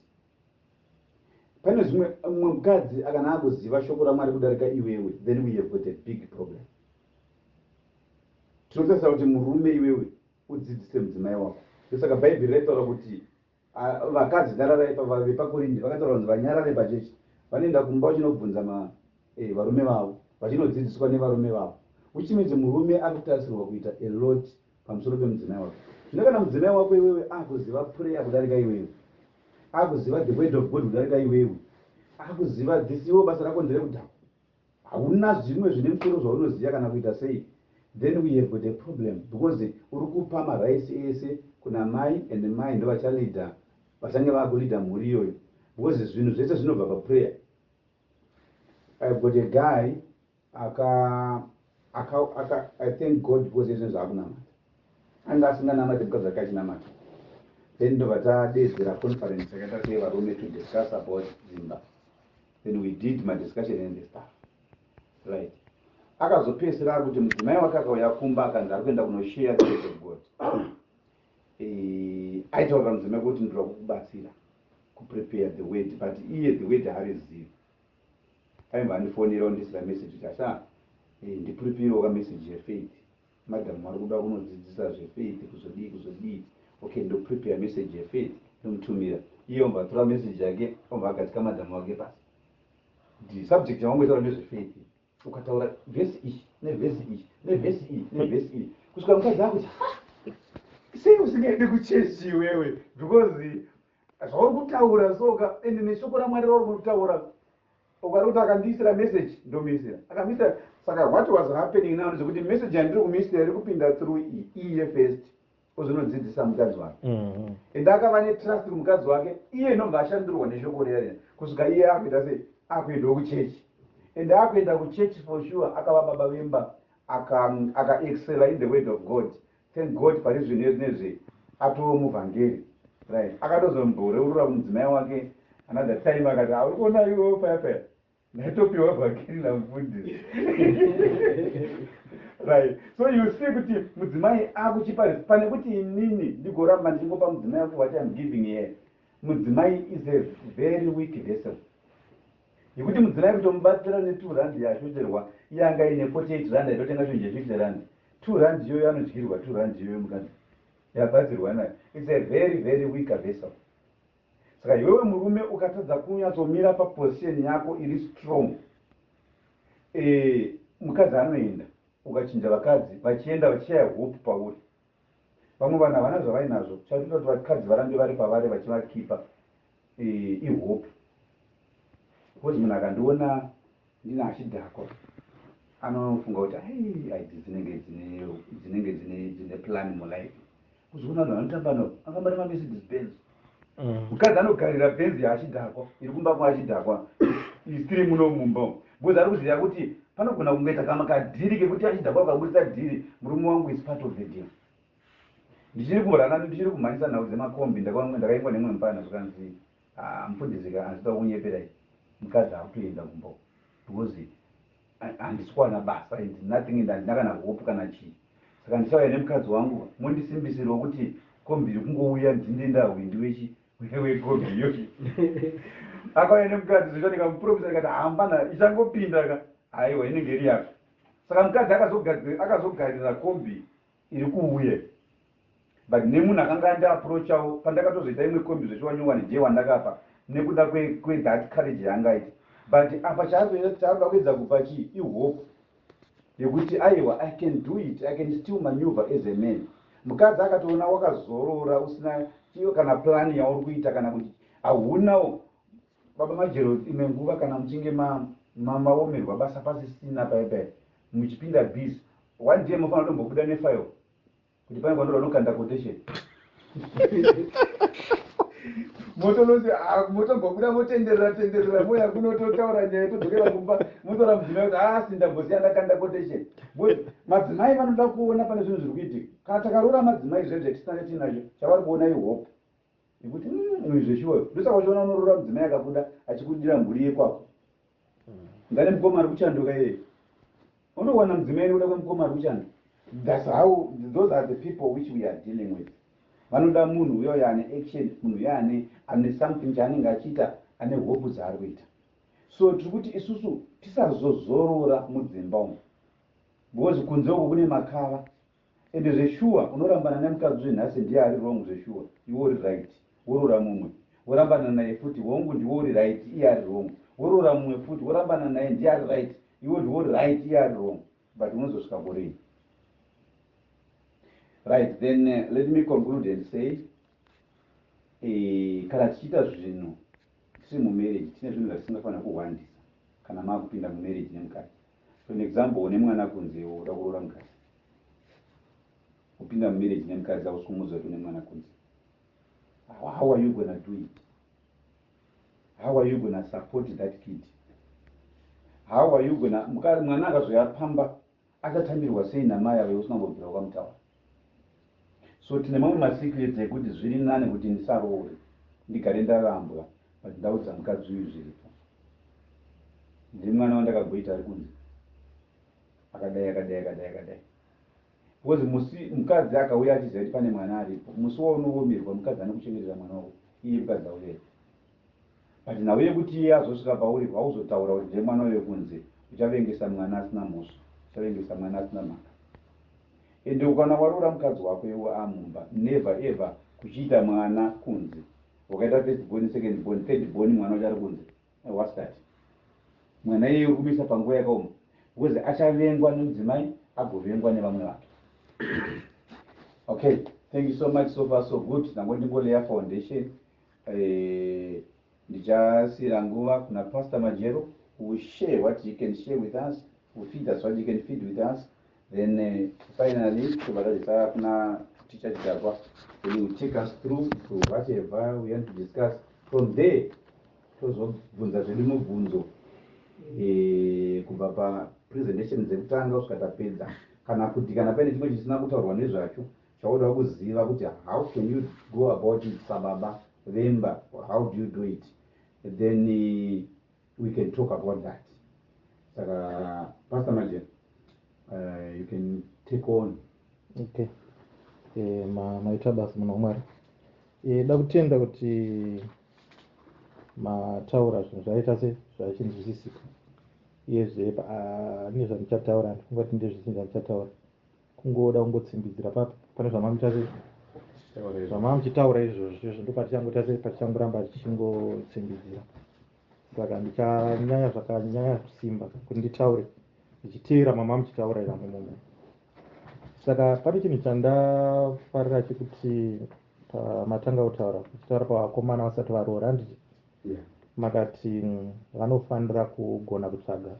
Pane zvimwe, mumwe mukadzi akana akuziva shoko raMwari kudarika iwewe, then we have got a big problem. Tinotarisa kuti murume iwewe udzidzise mudzimai wako. Ndosaka Bhaibheri raitaura kuti vakadzi nyararai. VepaKorinde vakataura kunzi vanyarare pachechi, vanoenda kumba vachinobvunza varume vavo, vachinodzidziswa nevarume vavo, which means murume ari kutarisirwa kuita a lot pamusoro pemudzimai wake. Zvino kana mudzimai wako iwewe akuziva prayer kudarika iwewe, akuziva the word of God kudarika iwewe, akuziva this, iwe basa rako nderekudhakwa, hauna zvimwe zvine musoro zvaunoziva kana kuita sei, then we have got a problem, because uri kupa marights ese kuna mai, and mai ndo vachalidha, vachange vakulidha mhuri iyoyo, because zvinhu zvese zvinobva paprayer. I've got a guy aka I thank God because izvinhu zvaakunamata, anga asinganamati, mukadzi wake achinamata. Then ndobva tadedzera conference yakaita sei, varume, to discuss about dzimba. Then we did madiscussion and the stuff, right? Akazopedzisira akuti mudzimai wake akauya kumba akanzi ari kuenda kunoshare the word of God, aitaurira mudzimai kuti, "Ndoda kukubatsira kuprepare the word," but iye the word haarizivi. Aibva andifonera, ondisira message kuti, "Asha, ndipreparewo kamessage yefaith, madam vari kuda kunodzidzisa zvefaith, kuzodii kuzodii." Okay, ndoprepare message yefaith, ndomutumira. Iye obva atora message yake, obva agadzika madhamu wake pasi, kuti subject yawangoitaura ndezvefaith, ukataura vhesi iyi nevhesi iyi nevhesi iyi nevhesi iyi, kusvika mukadzi akuti, "Sei usingaendi kuchechi iwewe? Because zvauri kutaura soka, ende neshoko raMwari rauri kutaura." Ukari kuti akandiisira message, ndomuisira, akamuisira. Saka what was happening now ndezvekuti message yandiri kumuisira iri kupinda through iye first, ozvinodzidzisa mukadzi wake. Ende akava netrust kumukadzi wake, iye inobva ashandurwa neshoko riya riya, kusvika iye akuita sei, akuendawo kuchechi. Ende akuenda kuchechi, for sure akava baba vemba, akaexcela in the word of God. Thank God, pari zvinhu ezvinezvi atoo muvhangeri, right? Akatozomboreurura kumudzimai wake another time, akati, "Auri kuona iwewo paya paya ndaitopiwa vhangeri namufundisi," right? So you see kuti mudzimai akuchipa pane kuti inini ndigoramba ndichingopa mudzimai wake what I'm giving here. Mudzimai is a very weak vessel, yekuti mudzimai kutomubatsira ne2 rand yashoterwa, iye anga ine 48 rand, aitotenga chinhu che50 rand, 2 rand iyoyo anodyirwa, 2 rand iyoyo mukadzi yabatsirwa nayo. It's a very, very weaker vessel. Saka iwewe murume ukatadza kunyatsomira paposition yako iri strong, mukadzi anoenda. Ukachinja vakadzi vachienda, vachishaya hope pauri. Vamwe vanhu havana zvavainazvo. Chatoita kuti vakadzi varambe vari pavari vachivakipa ihope, because munhu akandiona ndine achidhakwa anofunga kuti, "Ai, aidzi dzinenge dzine plan mulife." Kuzoona vanhu vanotamba navo, anofamba nemaMercedes Benz. Mukadzi anogarira Benz yaachidhakwa iri kumba kwaachidhakwa, isiri muno mumba umu, because ari kuziva kuti panogona kungoita kama kadeal kekuti achidhakwa ukabudisa deal, murume wangu is part of the deal. Ndichiri kurana, ndichiri kumhanyisa nhau dzemakombi. Ndakaingwa nemumwe mupana, zvikanzi, "Ah, mufundisi ka, handida kunyeperai, mukadzi akutoenda kumba because handisi kuwana basa and nothing and handina kana hope kana chii. Saka ndichauya nemukadzi wangu, mundisimbisirawo kuti kombi iri kungouya, ndinde ndahwindi wechi wekombi iyoyi." Akauya nemukadzi zvicho, ndikamupromisa, ndikati, "Hambana ichangopinda ka, haiwa, inenge iri yako." Saka mukadzi akazogarira kombi iri kuuya, but nemunhu akanga andiapproachawo pandakatozoita imwe kombi zvechiwanyowani, ndiye wandakapa nekuda kwethat courage yaangaita. But apa chaarikuda kuedza kupa chii? Ihope yekuti, aiwa, I can do it, I can still maneuver as a man. Mukadzi akatoona wakazorora, usina chiyo kana plan yauri kuita, kana kuti haunawo. Baba Majero, imwe nguva kana muchinge maomerwa basa pasisina paipai, muchipinda busy, one day mufanira kutombobuda nefile kuti pane kwandora unokanda quotation, motonoti, ah, motombobuda, motenderera tenderera, moya kunototaura nyaya, todzokera kumba, motora mudzimai kuti, "Asi ndambosiya ndakanda quotation," because madzimai vanoda kuona pane zvinhu zviri kuitika. Kana takaroora madzimai, zvezve tisina chatinacho, chavari kuona ihope yekuti, uyu zveshuwa." Ndosaka uchiona unoroora mudzimai akabuda achikudira mhuri yekwako, ngane mukoma ari kuchanduka iyeye, unowana mudzimai nekuda kwemukoma ari kuchando. That's how, those are the people which we are dealing with. Vanoda munhu uyoyo ane action, munhu uyo ane something chaanenge achiita, ane hope dzaari kuita. So tiri kuti isusu tisazozorora mudzimba umu, because kunze uku kune makava. Ende zveshuwa unorambana nemukadzi uyu nhasi, ndiye ari wrong zveshuwa, iwe uri right, worora mumwe, worambana naye futi, hongu, ndiwe uri right, iye ari wrong, worora mumwe futi, worambana naye, ndiye ari right, iwe ndiwe uri right, iye ari wrong, but unozosvika kurii? Right, then let me conclude and say, kana tichiita zvinhu tiri mumarriage, tine zvinhu zvatisingafanira kuhwandisa kana maakupinda mumarriage nemukadzi. For an example, une mwana kunze, woda kuroora mukadzi, kupinda mumarriage nemukadzi, hausi kumuudza kuti une mwana kunze. How are you gonna do it? How are you gonna support that kid? How are you gonna, mwana akazoya pamba, achatambirwa sei namai ave usina kumbobvira wakamutaura? So tine mamwe masecrets ekuti zviri nani kuti ndisaroore, ndigare ndarambwa, but ndaudza mukadzi uyu zviripo. Ndiri mwana wandakagoita ari kunze, akadai, akadai, akadai, akadai, because musi mukadzi akauya achiziva kuti pane mwana aripo, musi waunoomerwa, mukadzi anokuchengetera mwana wako, iye mukadzi auya. But nhau yekuti iye azosvika pauri, wauzotaura kuti ndee mwana uyo kunze, uchavengesa mwana asina mhosva, uchavengesa mwana asina mhaka. Ende ukana waroora mukadzi wako iwe amumba, never ever kuchiita mwana kunze. Wakaita first born, second born, third born, mwana wacho ari kunze. What's that? Mwana iyeye uri kumuisa panguva yakaoma, because achavengwa nemudzimai, agovengwa nevamwe vake. Okay, thank you so much. So far so good. Ndango ndingoleya foundation. Ndichasiyira nguva kuna Pastor Majero, who will share what he can share with us, who feed us what he can feed with us. Then finally tobva tadzisa kuna Teacher Chidakwa, then he will take us through to whatever we want to discuss. From there tozobvunza zvedu mubvunzo, kubva papresentation dzekutanga kusvika tapedza, kana kuti kana paine chimwe chisina kutaurwa nezvacho chauda kuziva kuti how can you go about it sababa vemba, how do you do it, then we can talk about that. Saka Pastor Majero, you can take on. Okay, maita basa, munhu waMwari. Da kutenda kuti mataura zvinhu zvaita se zvachinzwisisika. Uyezve nezvandichataura, handifunga kuti ndezvizhinji zvandichataura, kungoda kungotsimbidzira papi pane zvamamuita se zvamamuchitaura izvozvo. Izvo ndopatichangoita se patichangoramba tichingotsimbidzira. Saka ndichanyanya zvakanyanya kusimba kuti nditaure ndichiteera mama muchitaura iramo momo. Saka pane chinhu chandafarira chekuti pamatanga kutaura, uchitaura pavakomana vasati varoora, handiti? Yeah. Makati vanofanira kugona kutsvaga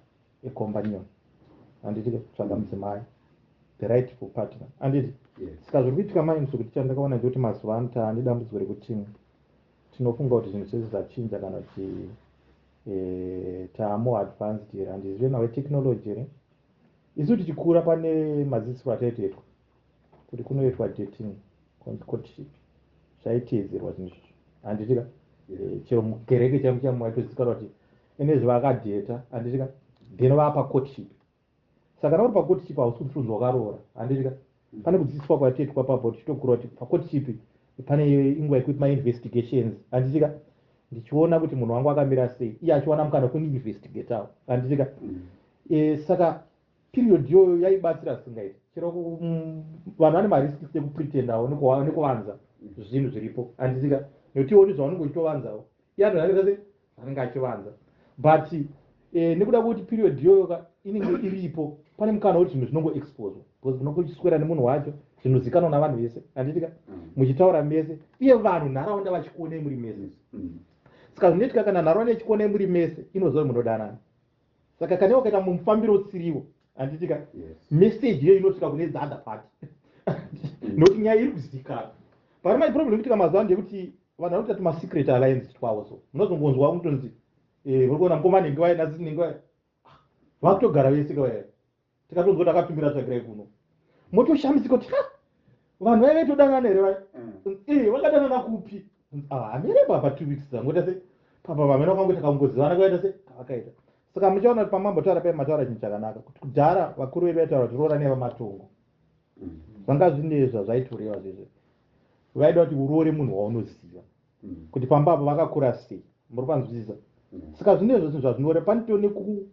a companion, handiti? Kutsvaga mudzimai, the rightful partner, handiti? Yes. Saka zviri kuitika manje kuti chandakaona ndekuti mazuva ano taane dambudziko rekuti tinofunga kuti zvinhu zvese zvachinja, kana kuti taamo advanced here, handizive nawe technology here. Isu tichikura pane madzidzisiro ataitoitwa kuti kunoitwa dating, courtship, zvaiteedzerwa zvinhu izvozvo, handitika? Chero mukereke chaimo chaimo waitozikanwa kuti enezvi vakadheta, handitika? Then vapa courtship. Saka kana uri pacourtship hausi kutonzi wakaroora, handitika? Pane kudzidziswa kwatoitwa papo tichitokura kuti pacourtship pane inguva yekuti mainvestigations, handitika? Ndichiona kuti munhu wangu akamira sei, iye achiwana mukana wekuinvestigatawo, handitika? Saka period iyoyo yaibatsira zvisingaiti. Chero vanhu vane marisks ekupretendawo nekuvanza zvinhu zviripo, handitika? Nekuti iwo zvaunenge uchitovanzawo, iye anhu se anenge achivanza. But nekuda kwekuti period iyoyo ka inenge iripo, pane mukana wekuti zvinhu zvinongoexposwa, because unonge uchiswera nemunhu wacho, zvinozikanwa navanhu vese, handitika? Muchitaura mese, uye vanhu nharaunda vachikuonei muri mese. Saka zvinoitika, kana nharaunda ichikuonei muri mese, inoziva kuti munodanana. Saka kana wakaita mufambiro usiriwo, handitika? Yes. Message iyoyo inosvika kune the other party, nokuti nyaya iri kuzikanwa. Pane mai problem ikuitika mazuva ano ndeyekuti vanhu vari kuita tumasecret alliance twavo. So munozongonzwa kutonzi muri kuona mukoma nhingi vaye nasi nhingi vaye vakutogara vese kavaya, tikatonzwa kuti akatumira tsvagirai kuno, motoshamisika kuti, "Ha, vanhu vaive todanana here vaya?" Vakadanana kupi? Ah, hamene papa 2 weeks dzangoita se papa vamene vakangoita kangozivana kaita se kavakaita. Saka muchaona kuti pamambotaura pai mataura chinhu chakanaka, kuti kudhara vakuru vedu vaitaura kuti roora nevamatongo. Zvanga zvine zvazvaitoreva zvezvo, vaida kuti uroore munhu waunoziva kuti pamba apo vakakura sei. Muri kwanzwisisa? Saka zvinezvo zvinhu zvazvinoreva, panito neku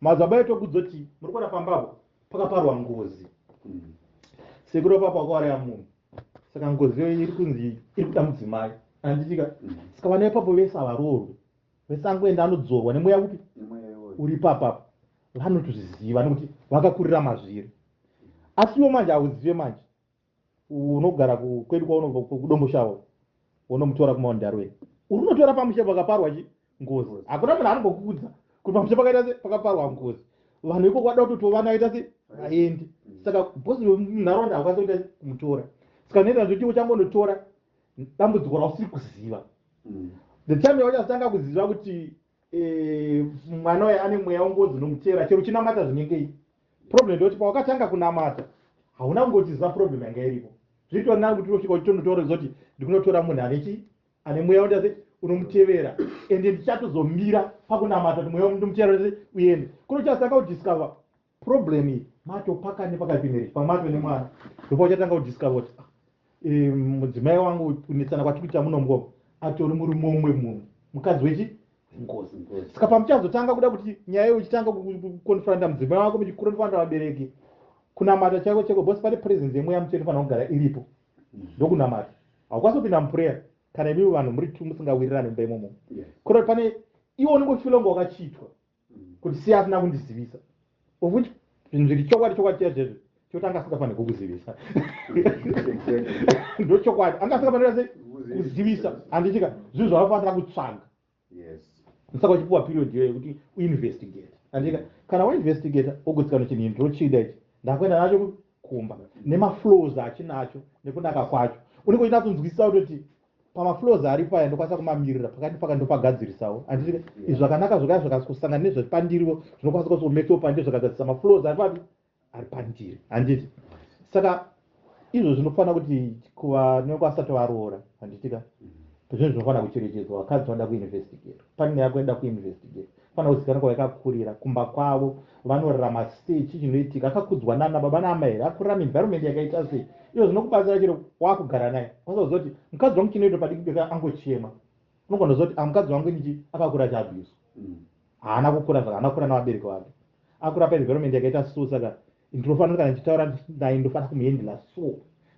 madzibaba aitokudzoti muri kuona pamba apo pakaparwa ngozi, sekuru papo akauraya munhu, saka ngozi iyoyo iri kunzi iri kuda mudzimai, handitika? Saka vana ipapo vese havaroorwe, vese angoenda anodzorwa nemweya upi? Nemweya iwoyo. Uri papapo vanotozviziva nekuti vakakurira mazviri. Asi iwo manje hauzive. Manje unogara kwedu kwaunobva kuDomboshawa, unomutora kuMount Darwin, uri unotora pamusha pakaparwa chi ngozi. Hakuna munhu anombokuudza kuti pamusha pakaita se pakaparwa ngozi. Vanhu ikoko vada kutoti vana vaita se vaende. Saka bhosi munharaunda haukwanisi kuita kumutora. Saka noita zvekuti uchangonotora dambudziko rausiri kuziva. The time yauchazotanga kuziva kuti mwana uyu ane mweya wengozi unomutera, chero uchinamata zvinengei, problem ndekuti pawakatanga kunamata hauna kungochiziva problem yanga iripo. Zviritori nani kuti unosvika uchitonotora zoti ndikunotora munhu ane chi ane mweya unoita se unomutevera, ende ndichatozomira pakunamata kuti mweya unomutevera se uende kuno. Uchazotanga kudiscover problem iyi matopaka nepakati pemarriage, pamwe matove nemwana, ndopa uchatanga kudiscover kuti, ah, mudzimai wangu kunetsana kwatiri kuita muno atori murume umwe munhu, mukadzi wechi ngozi. Ngozi. Saka pamuchazotanga kuda kuti nyaya iyo, uchitanga kuconfronta mudzimai wako, muchiconfronta vabereki, kunamata chaiko chaiko, because pane presence yemweya mutsvene inofanira kugara iripo. Ndokunamata haukwanisi kupinda muprayer kana imimi vanhu muri two musingawirirani mumba imomo. Kureva pane iwe unenge uchifeela kunge wakachitwa, kuti siya asina kundizivisa, of which zvinhu zviri chokwadi chokwadi chaizvezvo chekuti anga asingafaniri kukuzivisa. Ndochokwadi, anga asingafaniri sei kuzivisa, handitika? Zvinhu zvavafanira kutsvaga. Saka uchipiwa period iyoyo yekuti uinvestigate, handika? Kana wainvestigata wogutsikana, chinhu ichi ndochida ichi, ndakuenda nacho kumba nemaflaws achinacho nekunaka kwacho, unenge uchinyatsonzwisisa kutoti pamaflaws aripo aya ndokwanisa kumamirira pakati paka ndopagadzirisawo, handitika? Izvi zvakanaka zvakaya zvakasangana nezvepandiriwo, zvinokwanisa kuzomekewo pandiri zvakagadzirisa maflaws ari papi ari pandiri, handiti? Saka izvo zvinofanira kuti kuva nenge vasati varoora, handitika? Zvinhu zvinofanira kucherechedzwa. Vakadzi vanoda kuinvestigate, pane nyaya kuenda kuinvestigate, fanira kuzikanwa kwavakakurira, kumba kwavo vanorarama sei, chii chinoitika, akakudzwa nana baba naamai here, akurira muenvironment yakaita sei. Iyo zvinokubatsira chero wakugara naye, wasaziva kuti mukadzi wangu chinoita padiki beka angochema, unogona kuziva kuti, ah, mukadzi wangu nichi akakura achiabhuswa. Haana kukura zvaka, haana kukura navabereki vake, akura paenvironment yakaita so. Saka ndinofanira, kana ndichitaura naye, ndofanira kumuhandla so,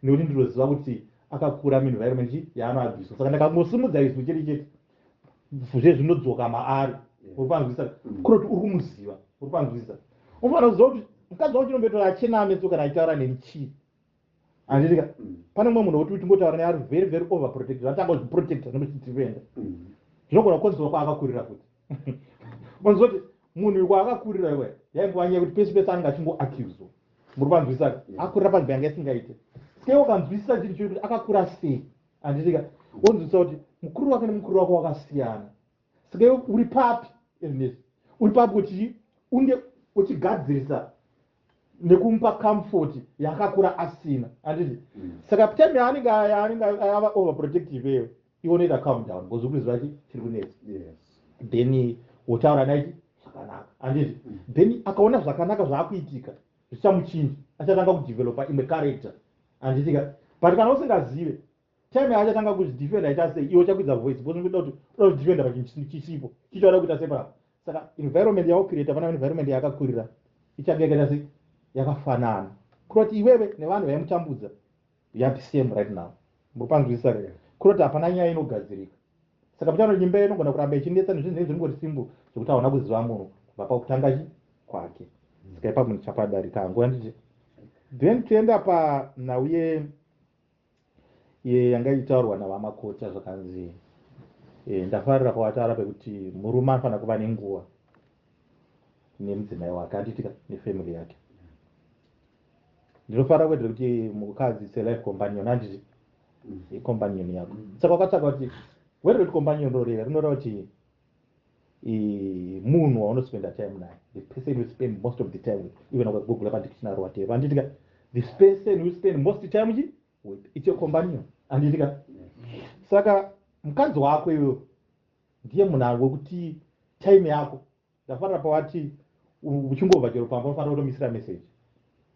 nekuti ndinoziva kuti akakura muenvironment chi yaanoabhuswa. Saka ndakangosimudza izwi chete chete, zvezvinodzoka maari. Uri panzwisisa? Kuroti uri kumuziva, uri panzwisisa? Unofanira kuziva kuti mukadzi wangu chinomboita achena meso kana achitaura neni chii, handitika? Pane mumwe munhu wekuti uchingotaura naye ari very very overprotected, anotanga kuzviprotecta nekuchidefenda. Zvinogona kukonzerwa kwaakakurira futi. Unzwa kuti munhu uyu kwaakakurira iwe yaingova nyaya yekuti pese pese anenge achingoaccuswa. Muri panzwisisa? Akurira panzvimbo yanga isingaite. Saka iwe ukanzwisisa chinhu chiri kuti akakura sei, handitika, wonzwisisa kuti mukuru wake nemukuru wako wakasiyana. Saka iwe uri papi, Ernest? Uri papi kuti unge uchigadzirisa nekumupa comfort yaakakura asina, handiti? Saka time yaanenge ava overprotective iyeyo, iwe unoita calm down because uri kuziva chiri kunetsa. Then wotaura naye zvakanaka, handiti? Then akaona zvakanaka zvaakuitika zvichamuchinja, achatanga kudevelopa imwe character, handitika? But kana usingazive, time yaachatanga kuzvidefenda aita sei, iwe uchakwidza voice because unoda kuti uda kuzvidefenda pachinhu chisipo chichauda kuita sepapo. Saka environment yaucreata pana environment yaakakurira ichange yakaita sei? Yakafanana. Kuroti iwewe nevanhu vaimutambudza, you are the same right now. Muri panzwisisa? Kuroti hapana nyaya inogadzirika. Saka pachano nyimba inogona kuramba ichinetsa nezvinhu zvinenge zvingori simple, zvekuti hauna kuziva munhu kubva pakutanga chi kwake. Saka ipapo ndichapadarika hangu, handiti? Then toenda panhau ye yanga ichitaurwa navamakota. Zvakanzi ndafarira pawataura pekuti murume anofanira kuva nenguva nemudzimai wake, handitika, nefamily yake. Ndinofarira kuitira kuti mukadzi is a life companion, handiti? Icompanion yako. Saka wakatsvaka kuti word rekuti companion roreva, rinoreva kuti munhu waunospenda time naye, the person you spend most of the time with. Even ukagoogle padictionary, whatever, handitika, the person you spend most time chi with, it's your companion, handitika? Saka mukadzi wako iwewe ndiye munhu wekuti time yako. Ndafarira pawati uchingobva chero pamba, unofanira kutomisira message,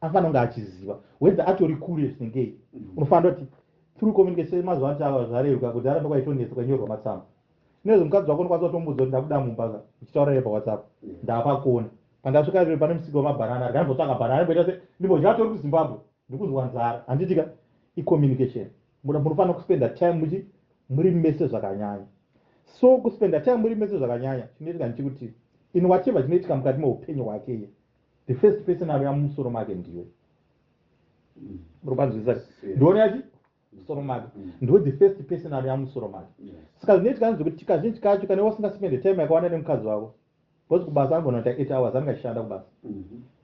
anofanira kunge achiziva whether atori kure zvinengei. Unofanira kuti through communication, mazuva ano chava zvareruka. Kudhara ndokwaaitonetsa, kwainyorwa matsamba. Nezvo mukadzi wako unokwanisa kutomudza kuti ndabuda mumba ka, uchitaura naye paWhatsApp, ndapakona pandasvika rero pane musika wemabhanana, rega bhanana ndimboita se ndimbodya, atori kuZimbabwe, ndikunzwa nzara, handitika? Icommunication. Munofanira kuspenda time muchi muri mese zvakanyanya. So kuspenda time muri mese zvakanyanya, chinoitika ndechekuti in whatever chinoitika mukati meupenyu hwake iye, the first person anouya mumusoro make ndiwe. Muri kwanzwisisa? Ndione yachi musoro make. Ndiwe the first person anouya mumusoro make. Saka zvinoitika ndezvekuti kazhinji kacho kana iwe usingaspende time yakawanda nemukadzi wako, because kubasa anogona kuita 8 hours, anenge achishanda kubasa.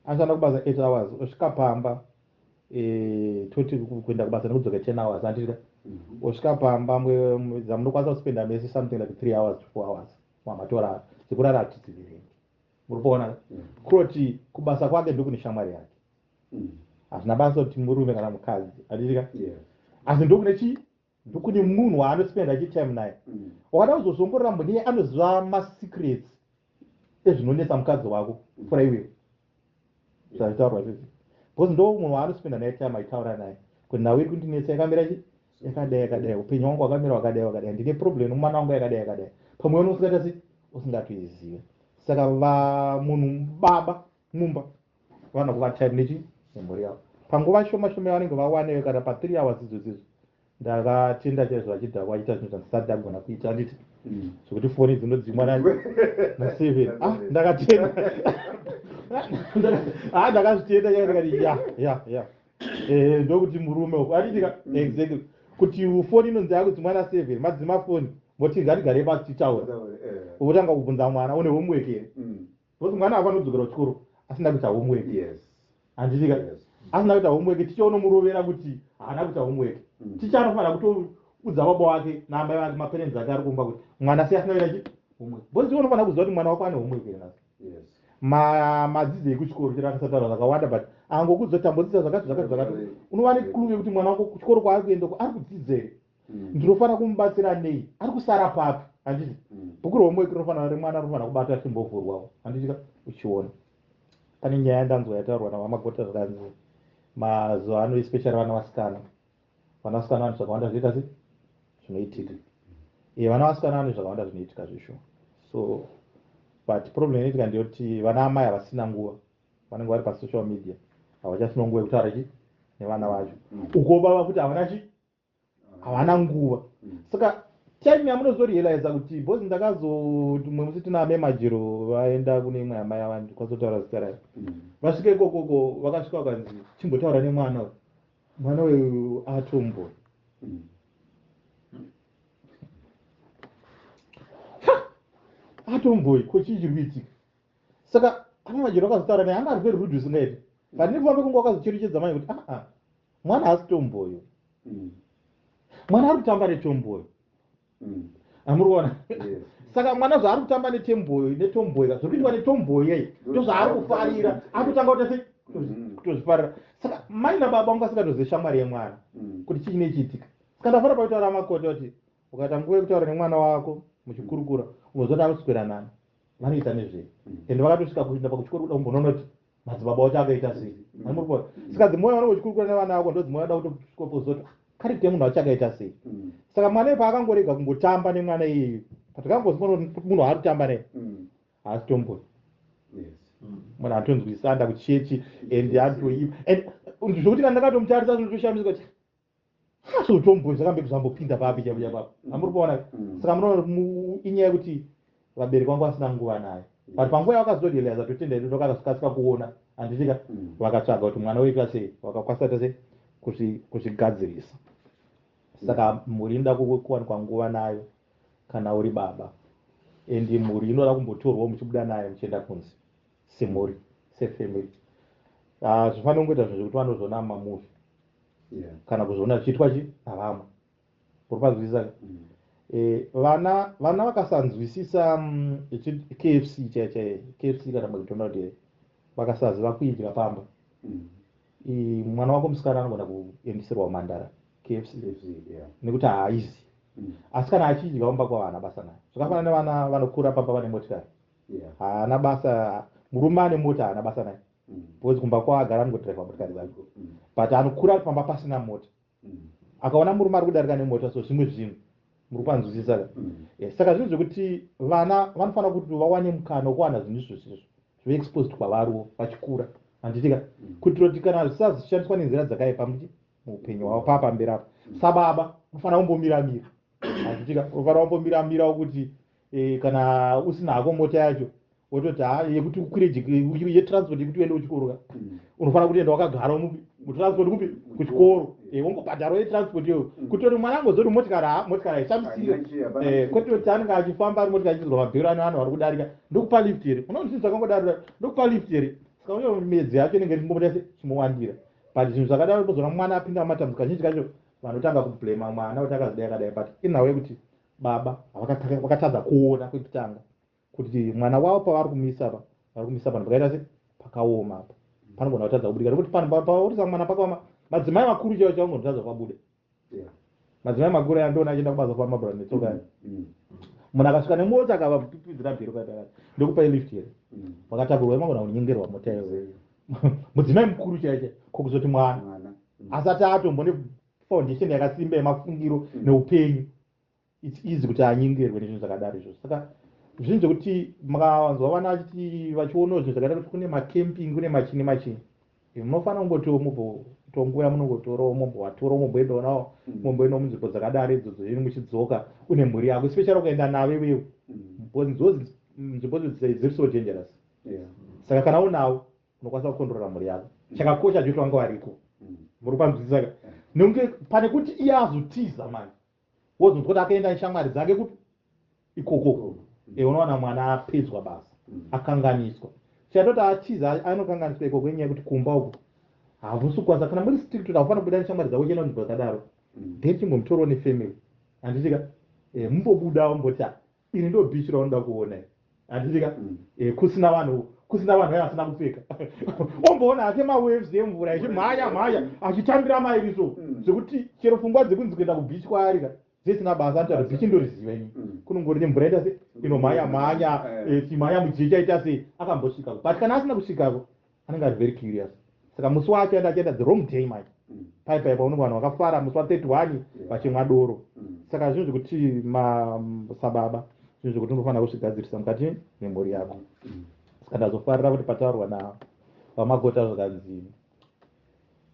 Anoshanda kubasa 8 hours, osvika pamba, toti kuenda kubasa nekudzoka 10 hours, handitika? Osvika pamba, dzamunokwanisa kuspenda mese something like 3 hours to 4 hours, wamatorara, dzekurara hatidziverengi. Muri kuona? Kuroti kubasa kwake ndokune shamwari yake. Hazvina basa kuti murume kana mukadzi, handitika? Asi ndokune chii? Ndokune munhu waanospenda chitime naye. Wakada kuzozongorora, munhu iye anoziva masecrets ezvinonetsa mukadzi wako kupfuura iwewe, zvazvitaurwa izvozvi, because ndo munhu waanospenda naye time, aitaura naye kuti nhau iri kundinetsa yakamira chi yakadai yakadai, upenyu hwangu hwakamira wakadai wakadai, ndine problem nomwana wangu yakadai yakadai. Pamwe uno usingata sei, usingatoizive. Saka munhu baba mumba vanoda kuva time nechi nemhuri yavo panguva shoma shoma yavanenge vawaneyo, kana pa3 hours idzodzidzo. Ndakatenda chaizvo vachidhakwa vachiita zvinhu zvandisati ndagona kuita, handiti? Zvekuti foni dzinodzimwa na7. Ah, ndakatenda. Ah, ndakazvitenda chaizvo, ndikati ya, ndokuti murume uku, handitika? Exactly, kuti foni inonzi yakudzimwa na7, madzima foni, moti ngatigarei pasi titaura. Wotanga kubvunza mwana, une homework here? Because mwana hafaniri kudzokera kuchikoro asina kuita homework, handitika? Asina kuita homework, ticha unomurovera kuti haana kuita homework. Ticha anofanira kutoudza baba wake naamai vake, maparents ake ari kumba, kuti mwana sei asina kuita chi homework, because iwe unofanira kuziva kuti mwana wako ane homework here nhasi. Madzidzo ekuchikoro chero akasataura zvakawanda, but angokudza kuti tambodzidza zvakati zvakati zvakati, unova neclue yekuti mwana wako kuchikoro kwaari kuenda uko ari kudzidza here, ndinofanira kumubatsira nei, ari kusara papi, handiti? Bhuku rehomework rinofanira remwana rinofanira kubata richimbovhurwawo, handitika? Uchiona pane nyaya yandanzwa yataurwa navamagota, zvakanzi Mazuva ano, especially vana vasikana, vana vasikana vane zvakawanda zvinoita se zvinoitika. Vana vasikana vane zvakawanda zvinoitika zveshuwa. So, but problem inoitika ndeyekuti vana amai havasina nguva, vanenge vari pasocial media, havachasina nguva yekutaura chi nevana vacho. Uko baba kuti havana chi, havana nguva. Saka time yamunozorealiza kuti, because ndakazoti mumwe musi tina amai Majero vaenda kune imwe amai avanhu kwazotaura zita rayo. Vasvika ikokoko, vakasvika vakanzi, "Chimbotaura nemwana uyu, mwana uyu atomboy." Atomboy, ko chii chiri kuitika? Saka amai Majero vakazotaura naye, anga ari very rude usingaiti, but nekufamba kwenguva wakazocherechedza mai kuti, aa, mwana haasi tomboy, mwana ari kutamba netomboy. Amuri kuona? Yes. Saka mwana zvaari kutamba netomboy, netomboy zviri kuitwa netomboy yei, ndozvaari kufarira, akutanga kuita sei? Kutozvifarira. Saka mai nababa vanga vasingatozive shamwari yemwana kuti chii chinochiitika. Saka ndafara paitaura makoti kuti ukaita nguva yekutaura nemwana wako muchikurukura, unozoti ari kuswera nani, vanoita nezvei, ende vakatosvika kuenda pakuchikoro kuda kumbonoona kuti madzibaba wacho akaita sei. Amuri kuona? Saka dzimwe vanenge uchikurukura nevana vako, ndo dzimwe vada kutosvika pozoti character yemunhu wacho akaita sei. Saka mwana iye paakangorega kungotamba nemwana iyeyu, patakangozwa munhu waari kutamba naye haasi tomboy. Munhu atonzwisisa, anda kuchechi and atoipa, and zvokuti kana ndakatomutarisa zvinotoshamisika kuti azotomboy zvakambe zvambopinda papi chaipo chaipapo. Amuri kuona? Saka munoona kuti inyaya yekuti vabereki vangu vasina nguva naye, but panguva yavakazorealiza, totenda ito vakakasika kuona, handitika? Vakatsvaga kuti mwana woitwa sei, vakakwanisa kuita sei kuzvigadzirisa. Saka mhuri inoda kuwanikwa nguva nayo kana uri baba, and mhuri inoda kumbotorwawo muchibuda nayo muchienda kunze semhuri, sefamily. Ah, zvifanira kungoita zvinhu zvekuti vanozviona mumamovie kana kuzviona zvichiitwa chi navamwe. Uri panzwisisa? Vana vakasanzwisisa KFC chaiyo chaiyo, KFC kana McDonald here, vakasaziva kuidya pamba, mwana wako musikana anogona kuendeserwa kumandara KFC KFC, yeah. nekuti haaizi. Asi kana achidya kumba kwavo, haana basa nayo. Zvakafanana nevana vanokura pamba vane motikari. Haana basa, murume ane mota haana basa naye, because kumba kwavo agara anongodhiraivha motikari dzake. But anokura ari pamba pasina mota, akaona murume ari kudarika nemota, so zvimwe zvinhu muri kupanzwisisa ka? Saka zvinhu zvekuti vana vanofanira kuti vawane mukana wekuwana zvinhu izvozvo izvo zvive exposed kwavariwo vachikura, handitika? Kuitira kuti kana zvisazoshandiswa nenzira dzakaipa muchi muupenyu hwavo paapamberi apo. Sababa unofanira kumbomiramira, handitika? Unofanira kumbomiramirawo kuti kana usina hako mota yacho, wototi ha yekuti ukwire yetransport yekuti uende kuchikoro ka, unofanira kutoenda wakagara mupi mutransport kupi kuchikoro. Wongobhadharawo yetransport iyoyo, kutoti mwana angozoti motikari, ha, motikari haishamisire. Haina chi, hapana Kwete kuti anenge achifamba ari motikari achizwa mabhero ane vanhu vari kudarika, "Ndokupa lift here?" Unoona zvinhu zvakangodaro, "Ndokupa lift here?" Saka unoona kuti midzi yacho inenge ichingomboita se chimowandira, but zvinhu zvakadaro kuzoona mwana apinda mumatambudziko, kazhinji kacho vanotanga kublema mwana kuti akazidai akadai, but inhau yekuti baba vakatadza kuona kwekutanga kuti mwana wavo pavari kumisa pa vari kumisa panhu pakaita se pakaoma apa, panogona kutadza kubudika, nekuti panhu paurisa mwana pakaoma, madzimai makuru chaivo chaivo unotadza kupabuda. Madzimai makuru aya ndoona achienda kubasa kufamba bhora netsoka aya. Munhu akasvika nemota akavapipidzira bhero kaita, "Ndokupai lift here?" Vakatakurwa, imagona kunyengerwa mota iyoyo, mudzimai mukuru chaiyo chaiyo. Ko kuzoti mwana Mwana. Asati atombo nefoundation yakasimba yemafungiro neupenyu, it's easy kuti anyengerwe nezvinhu zvakadaro izvozvo. Saka zvinhu zvekuti mukanzwa vana vachiti vachionawo zvinhu zvakaita kuti kune macamping, kune machini machini, munofanira kungotiwo mumboto nguva yamunongotorawo, mombovatora, momboendawo nawo, momboendawo munzvimbo dzakadaro idzodzo ini muchidzoka une mhuri yako, especially ukaenda navo iwewe, because nzvimbo idzodzo dziri so dangerous. Saka kana unawo unokwanisa kukontrora mhuri yako. Chakakosha chekuti vanga variko. Muri kupanzwisisa ka? Nekuti pane kuti iye azotiza manje, wozonzwa kuti akaenda neshamwari dzake kupi ikokoko, unowana mwana apedzwa basa, akanganiswa. Chatoti atiza anokanganiswa ikoko inyaya yekuti kumba uko hamusi kukwanisa, kana muri strict kuti haufanira kubuda neshamwari dzako uchienda kunzvimbo dzakadaro, then chimbomutorawo nefamily, handitika? Mumbobudawo, mumboti, "Ah, iri ndo beach raunoda kuona iri," handitika? Kusina vanhu, kusina vanhu vaya vasina kupfeka, omboona hake mawaves emvura achimhanya mhanya achitambira mairi, so zvekuti chero pfungwa dzekunzi kuenda kubeach kwaari ka dzisina basa. Anotaura beach ndoriziva ini, kunongori nemvura ita se inomhanya mhanya, chimhanya mujecha ita sei. Akambosvikako, but kana asina kusvikako anenge ari very curious. Saka musi wacho enda achienda the wrong day manje. Pai pai paunenge vanhu vakafara musi wa 31 vachimwa doro. Saka zvinhu zvekuti sababa, zvinhu zvekuti unofanira kuzvigadzirisa mukati memhuri yako. Saka ndazofarira kuti pataurwa navaMagota zvakanzi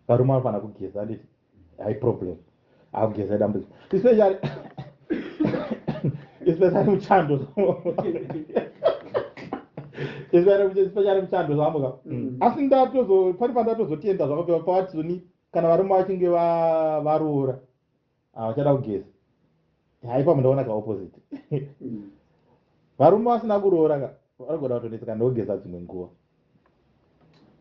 varume vanofanira kugeza, handiti? Hai, problem akugeza idambudziko, especially muchando zvamuka. Asi ndatozo pane pandatozotenda zvako pavatizoni kana varume vachinge varoora havachada kugeza. Hai, pamwe ndaona kaopposite. Varume vasina kuroora ka vanogona kutonetseka nekugeza dzimwe nguva.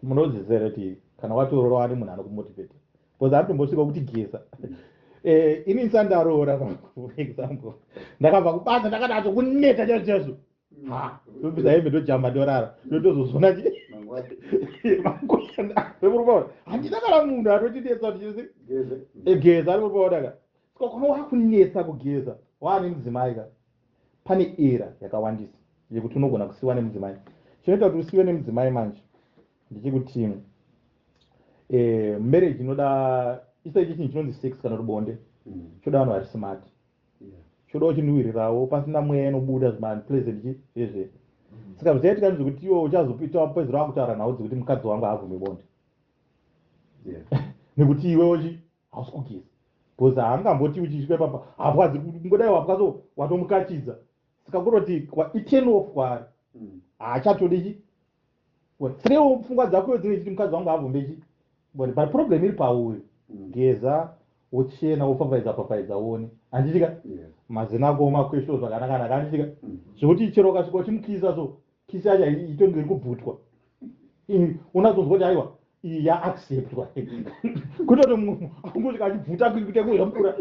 Munoziziva here kuti kana watoroora wani munhu anokumotivata, because anotombosvika kuti geza. Ini ndisandaroora, for example, ndakabva kubasa ndakadato kuneta chaizvo chaizvo, ha, ndobvisa hembe, ndojamba, ndorara, ndotozozona mangwana. Handina kana munhu atotidetsa kuti geza ari murupaonaka. Saka kana wakunetsa kugeza waane mudzimai ka, pane era yakawandisa yekuti unogona kusiwa nemudzimai. Chinoita kuti usiwe nemudzimai manje ndechekuti marriage inoda isaiti chinhu chinonzi sex kana kuti bonde. Choda vanhu vari smart, choda uchinhuhwirirawo pasina mweya inobuda zvimaunpleasant chi zvezve. Saka zvichaitika ndezvekuti iwe uchazopita wapedzera wakutaura nhau dzekuti mukadzi wangu haabvumi bonde nekuti iwewo chi hausi kugeza, because haangamboti uchisvika ipapa hapwazi kungodai wapwa so watomukachidza. Saka kutoti iturn off kwaari. Haachatodi chi. Saka iwo pfungwa dzako dzinenge chiti mukadzi wangu haabvumbe chi bonde, but problem iri pauri. Geza, wochena, wopfapfaidza pfapfaidza, uone, handitika? Mazino ako omakwesho zvakanaka, handitika? Zvekuti chero ukasvika uchimukisa so, kisi yacho itonge iri kubvutwa, unatonzwa kuti aiwa, iyi yaacceptwa, kutoti angosvika achibvuta kuita kuzvamukura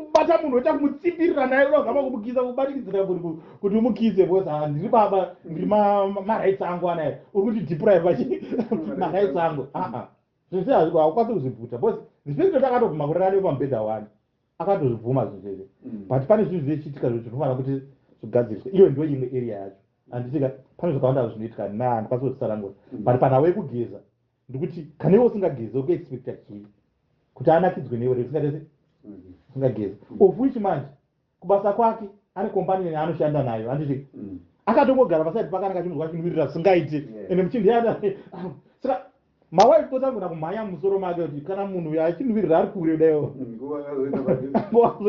kubata munhu oita kumutsimbirira naye, unozama kumukisa, kubatikidzira kuti umukise, because ha, ndiri baba, ndiri marights angu anaya, uri kuti deprive marights angu. Aa, zvese haukwanisi kuzvibvuta, because the fact kuti akatobvuma kurara newe pamubhedha wani, akatozvibvuma zvinhu zvese. But pane zvinhu zvichiitika zvo zvinofanira kuti zvigadziriswe. Iyo ndo imwe area yacho, handitika? Pane zvakawanda zvinoitika na handikwanisi kuzvitsanangura. But panhau yekugeza, ndikuti kana iwe usingagezi, uri kuexpecta chii? Kuti anakidzwe newe usingatese usingagezi? Of which manje kubasa kwake ane company yaanoshanda nayo, handiti? Akatongogara paside pakanaka, achinzwa achinwirira zvisingaiti. Ende muchindiyana. Saka mawife pose anogona kumhanya mumusoro make kuti kana munhu uyo achinwirira ari kure kudaiwo,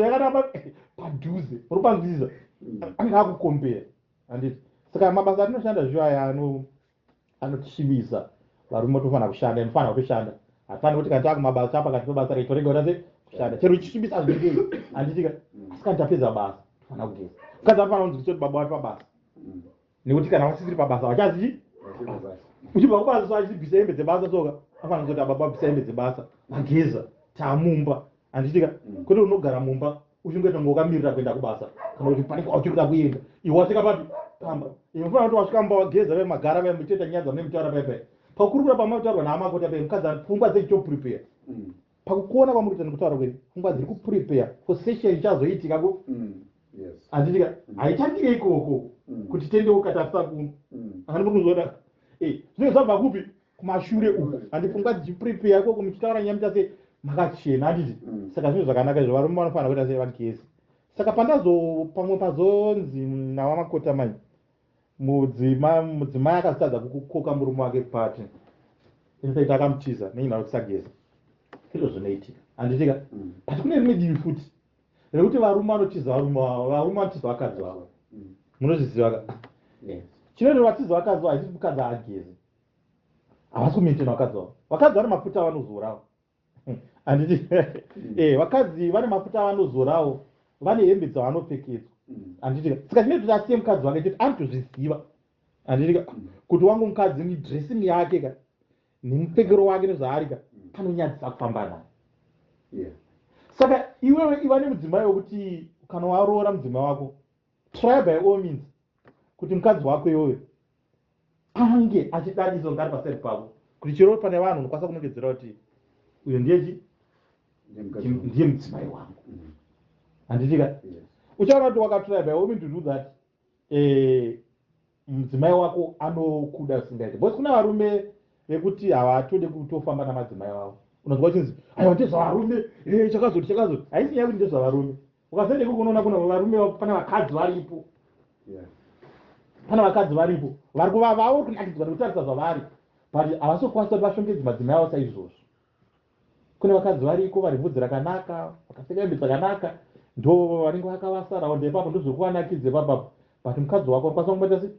yakanapa padhuze, uri panzwisisa? Anenge akukombera, handiti? Saka mabasa atinoshanda zviyo aya anotisvibisa. Varume tofanira kushanda, inofanira kutoshanda. Hatifaniri kuti kana taakumabasa pakati pebasa redu torega kuita sei? Kushanda chero uchisvibisa zvingei, handitika? Asi kana tapedza basa tofanira kugeza. Mukadzi anofanira kunzwisisa kuti baba vari pabasa, nekuti kana vasisiri pabasa vachazi uchibva kubasa so achibvisa hembe dzebasa soka, afanira kuzoti baba vabvisa hembe dzebasa, vageza, taamumba, handitika? Kwete unogara mumba uchingoita kunge wakamirira kuenda kubasa kana kuti pane kwauchiri kuda kuenda, iwe wasvika papi? Pamba. Iwe unofanira kuti wasvika mumba, wageza, vai magara, vai muchiita nyaya dzamune mutaura pai pai pakurukura pamataurwa naamakota pai mukadzi pfungwa dzechichoprepare pakukuona kwamuri kuita nekutaura kwenyu, pfungwa dziri kuprepare for session ichazoitika ku handitika? Haitangire ikoko kuti tendeuka tarisa kuno. Ani muri kuzoona zvinenge zvabva kupi? Kumashure uku, handi? Pfungwa dzichiprepare ikoko muchitaura nyaya muita sei makachena, handiti? Saka zvinhu zvakanaka izvo, varume vanofanira kuita sei? Vagezi. Saka pandazo pamwe pazonzi navamakota manje mudzimai akazotadza kukoka murume wake kupati, in fact akamutiza nenyaya yekusageza. Izvo zvinoitika, handitika? But kune rimwe divi futi rekuti varume vanotiza varume vavo, varume vanotiza vakadzi vavo. Munozviziva ka? Chinoita vatiza vakadzi vavo haisi mukadzi haagezi, havasi kumaintaina vakadzi vavo. Vakadzi vane mafuta avanozorawo, handiti? Vakadzi vane mafuta avanozorawo, vane hembe dzavanopfekedzwa, handiti? Saka chinoita kuti asiye mukadzi wake choti anotozviziva, handiti, kuti wangu mukadzi ni dressing yake ka nemupfekero wake nezvaari ka panonyadzisa kufamba naye. Saka iwewe iva nemudzimai wekuti kana waroora mudzimai wako, try by all means kuti mukadzi wako iwewe ange achidadisa kunge ari paside pako, kuti chero pane vanhu unokwanisa kunongedzera kuti uyo ndiye chi ndiye mudzimai wangu, handitika? Uchaona kuti wakatry by all means to do that. Mudzimai wako anokuda zvisingaite, because kuna varume vekuti havatode kutofamba namadzimai vavo. Unonzwa uchinzi, "Aiwa, ndezvavarume, chakazoti chakazoti." Haisi nyaya yekuti ndezvavarume. Ukazoenda ikoko unoona kuna varume, pane vakadzi varipo. Pane vakadzi varipo vari kuvavawo kunakidzwa nekutarisa zvavari, but havasi kukwanisa kuti vashongedze madzimai avo saizvozvo. Kune vakadzi variko vari vhudzi rakanaka, vakapfeka hembe dzakanaka, ndo vanenge vakavasaraunda ipapo, ndozviri kuvanakidza ipapapo. But mukadzi wako unokwanisa kumuita sei,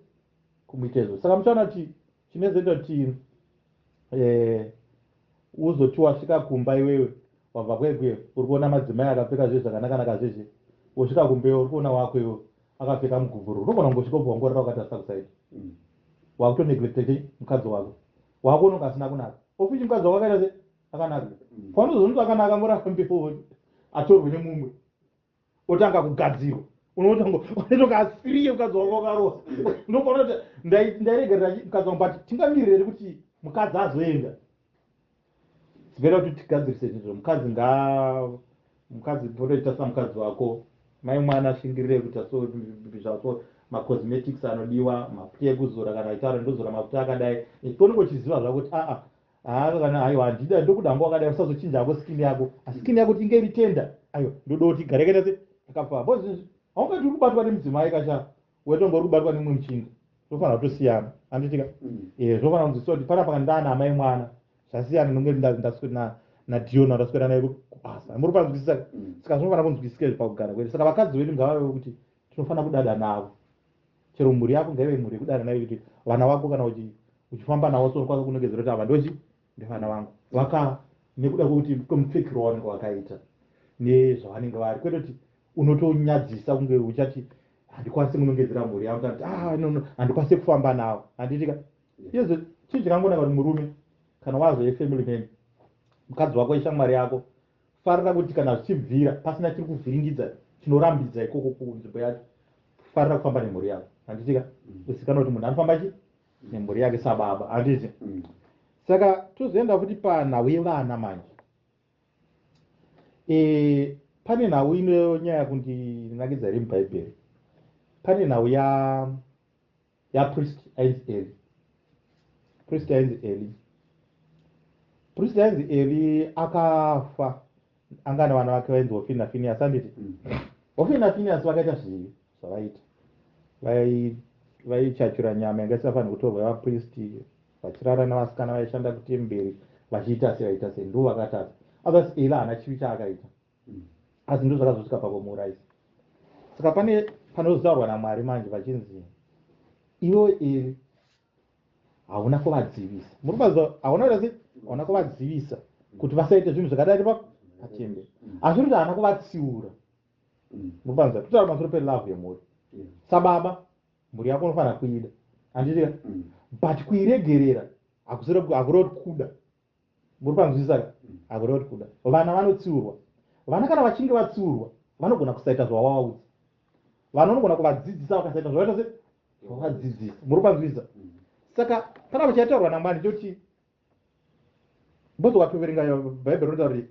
kumuita izvo? Saka muchaona kuti chinozoita kuti uzoti wasvika kumba iwewe, wabva kwekwe, uri kuona madzimai akapfeka zvezve zvakanaka-naka zvezve, wosvika kumba iwe uri kuona wako iwe akapfeka mugubhuru, unogona kungosvika ubva wangorara wakatarisa kuside. Wakutoneglecta mukadzi wako. Wako unonge asina kunaka, ofichi mukadzi wako akaita se akanaka. Paunozonzi akanaka, murambewo atorwe nemumwe, otanga kugadzirwa, unotonga asiriye mukadzi wako wakarosa. Ndopaona kuti ndairegerera mukadzi wangu, but tingamirire kuti mukadzi azoenda? Zikaita kuti tigadzirise zvinhu. Mukadzi nga mukadzi potoita samukadzi wako, mai mwana ashingirire kuita so zvaso, macosmetics anodiwa, mafuta ekuzora, kana aitaura ndozora mafuta akadai, ponenge uchiziva zvako kuti aa haa kana aiwa, handida, ndokuda hangu wakadai, usazochinja hako skin yako, asi skin yako tinge iri tender. Aiwa, ndoda kuti igare yakaita se yakapfava, because haungati uri kubatwa nemudzimai kasha wetonga uri kubatwa nemumwe muchinda. Zvofanira kutosiyana, handitika? Zvofanira kunzwisisa kuti panapa ndana amai mwana, zvasiyana nonge ndaswera naDiona, ndaswera naye kubasa. Muri panzwisisa? Saka zvinofanira kunzwisika izvi pakugara kwedu. Saka vakadzi vedu ngavave kuti tinofanira kudada navo. Chero mhuri yako ngaive mhuri yekudada nayo, kuti vana vako kana uchifamba navo so unokwanisa kunongedzera kuti ava ndochi ndevana vangu vaka, nekuda kwekuti kwemupfekero wavanenge vakaita nezvavanenge vari, kwete kuti unotonyadzisa kunge uchati handikwanisi kunongedzera mhuri yangu, kana kuti, "Ah, no, no, handikwanisi kufamba navo." Handitika? Izvo chii chakangonaka kuti murume kana wazove family man, mukadzi wako ishamwari yako, farira kuti kana zvichibvira pasina chiri kuvhiringidza chinorambidza ikoko kunzvimbo yacho, farira kufamba nemhuri yako, handitika? Uzikanwa kuti munhu anofamba chi nemhuri yake sababa, handiti? Saka tozoenda futi panhau yevana manje. Pane nhau inonyanya kundinakidza iri mubhaibheri. Pane nhau yapriest ainzi Eli. Priest ainzi Eli, priest ainzi Eli akafa anga nevana vake vainzi Hofini naFinias, handiti? Hofini naFinias vakaita zvivi zvavaita. Vaichachura nyama yanga isingafaniri kutorwa yavapristi, vachirara navasikana vaishanda kutemberi, vachiita sei, vaita sei, ndo vakatadza. Otherwise Eli haana chivi chaakaita, asi ndo zvakazosvika pakumuurayisa. Saka pane panozotaurwa naMwari manje vachinzi, "Iwe Eli, hauna kuvadzivisa." Muri kubaziva? Hauna kuita sei? Hauna kuvadzivisa kuti vasaite zvinhu zvakadai patemberi. Asi kuti haana kuvatsiura. Muri kubanza? Totaura pamusoro pelove yemhuri. Sababa, mhuri yako unofanira kuida, handitika? But kuiregerera hakureva kuti kuda. Muri panzwisisa? Hakureva kuti kuda. Vana vanotsiurwa. Vana kana vachinge vatsiurwa, vanogona kusaita zvawavaudza. Vana vanogona kuvadzidzisa, vakasaita zvavaita se zvavadzidzisa. Muri panzwisisa? Saka pana pachaitaurwa naMwari ndechekuti mbozowatoverenga Bhaibheri rinotaura kuti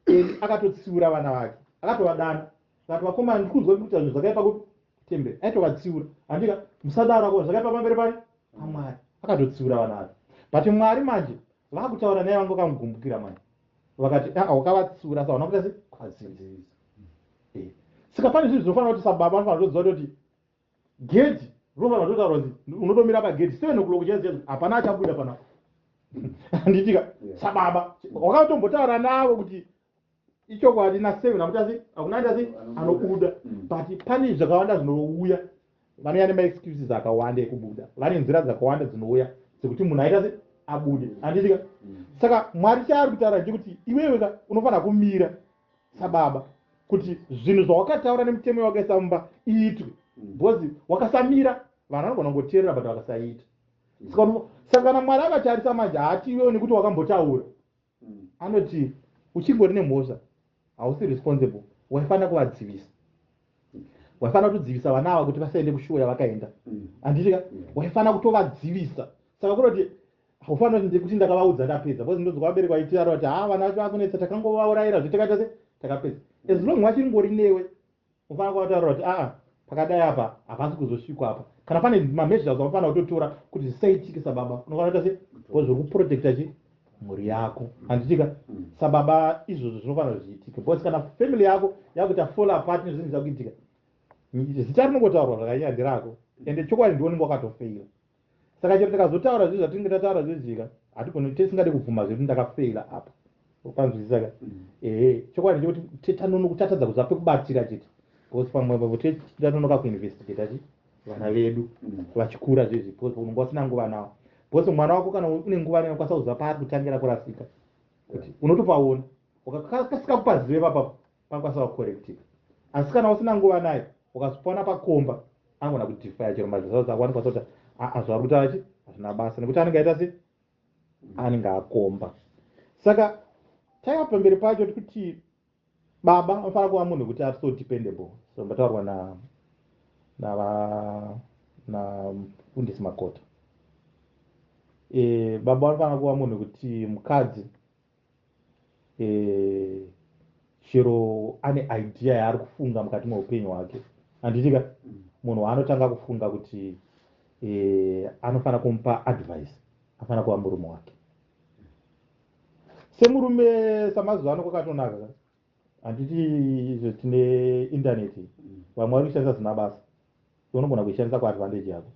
Eli akatotsiura vana vake, akatovadana akati, "Vakomana, ndikunzwa kuita zvinhu zvakaipa kutemberi." Aitovatsiura, handika? "Musadaro ako, zvakaipa pamberi pani paMwari." Akatotsiura vana vake, but Mwari manje vakutaura naye, vanga vakamugumbukira manje, vakati, "Aa, wakavatsiura, sa hauna kuita se kuvadzivisa." Saka pane zvinhu zvinofanira kuti sababa vanofanira kutoziva kuti gedhi rinofanira kutotaura kuti unotomira pagedhi 7 o'clock chaidzo chaidzo, hapana achabuda panapa, handitika? Sababa wakatombotaura navo kuti ichokwadi na7 hakutasi, hakuna andasi anobuda. But pane zvakawanda zvinouya, vanouya nemaexcuses akawanda ekubuda, vane nzira dzakawanda dzinouya dzekuti munhu aita se abude, handitika? Saka Mwari chaari kutaura ndechekuti iwewe ka unofanira kumira sababa kuti zvinhu zvawakataura nemutemo yawakaisa mumba iitwe, because wakasamira, vanhu vanogona kungoteerera but vakasaita. Saka kana Mwari akatarisa manje, haati iwewe nekuti wakambotaura. Anoti uchingori nemhosva, hausi responsible. Waifanira kuvadzivisa, waifanira kutodzivisa vana ava kuti vasaende kushow yavakaenda, handitika? Waifanira kutovadzivisa. Saka kunoti haufanira kuti ndekuti ndakavaudza ndapedza, because ndonzwa vabereki vaitaura kuti, "Ha, vana vacho vakunetsa, takangovaurayira zve, takaita se takapedza." As long vachingori newe, ufanira kuvataurira kuti, "Aa, pakadai apa hapasi kuzosvikwa apa." Kana pane mameasures aunofanira kutotora kuti zvisaitike sababa, unofanira kuita sei? Because uri kuprotecta chi mhuri yako, handitika? Sababa izvozvo zvinofanira zviitike, because kana family yako yakuita fall apart nezvinhu zvakuitika, zita rinongotaurwa zvakanyanya nderako, ende chokwadi ndiwo unenge wakatofeila. Saka chero tikazotaura zvinhu zvatinenge tataura zvezvika, hatigoni tisingade kubvuma zvedu, ndakafeila apa, ukanzwisisa ka? Ehe, chokwadi ndechekuti tatadza kuziva pekubatira chete, because pamwe tanonoka kuinvestigata chi vana vedu vachikura zvezvi, because unonga usina nguva navo. Because mwana wako kana une nguva naye, unokwanisa kuziva paari kutangira kurasika, kuti unotopaona, ukakasika kupazive papapo panokwanisa kucorrectika. Asi kana usina nguva naye, ukazopaona pakomba, anogona kudefya chero maresults ako, anokwanisa kuti aa, zvaari kutaura chi hazvina basa, nekuti anenge aita se anenge akomba. Saka taiva pamberi pacho tikuti baba anofanira kuva munhu wekuti ari so dependable. So mbataurwa na nava namufundisi Makota, baba vanofanira kuva munhu wekuti mukadzi chero ane idea yaari kufunga mukati meupenyu hwake, handitika? Munhu waanotanga kufunga kuti anofanira kumupa advice anofanira kuva murume wake. Semurume samazuva ano kwakatonaka, handiti? Izvo tine indaneti, vamwe vari kushandisa zvisina basa. Unogona kuishandisa kuadvantage yako,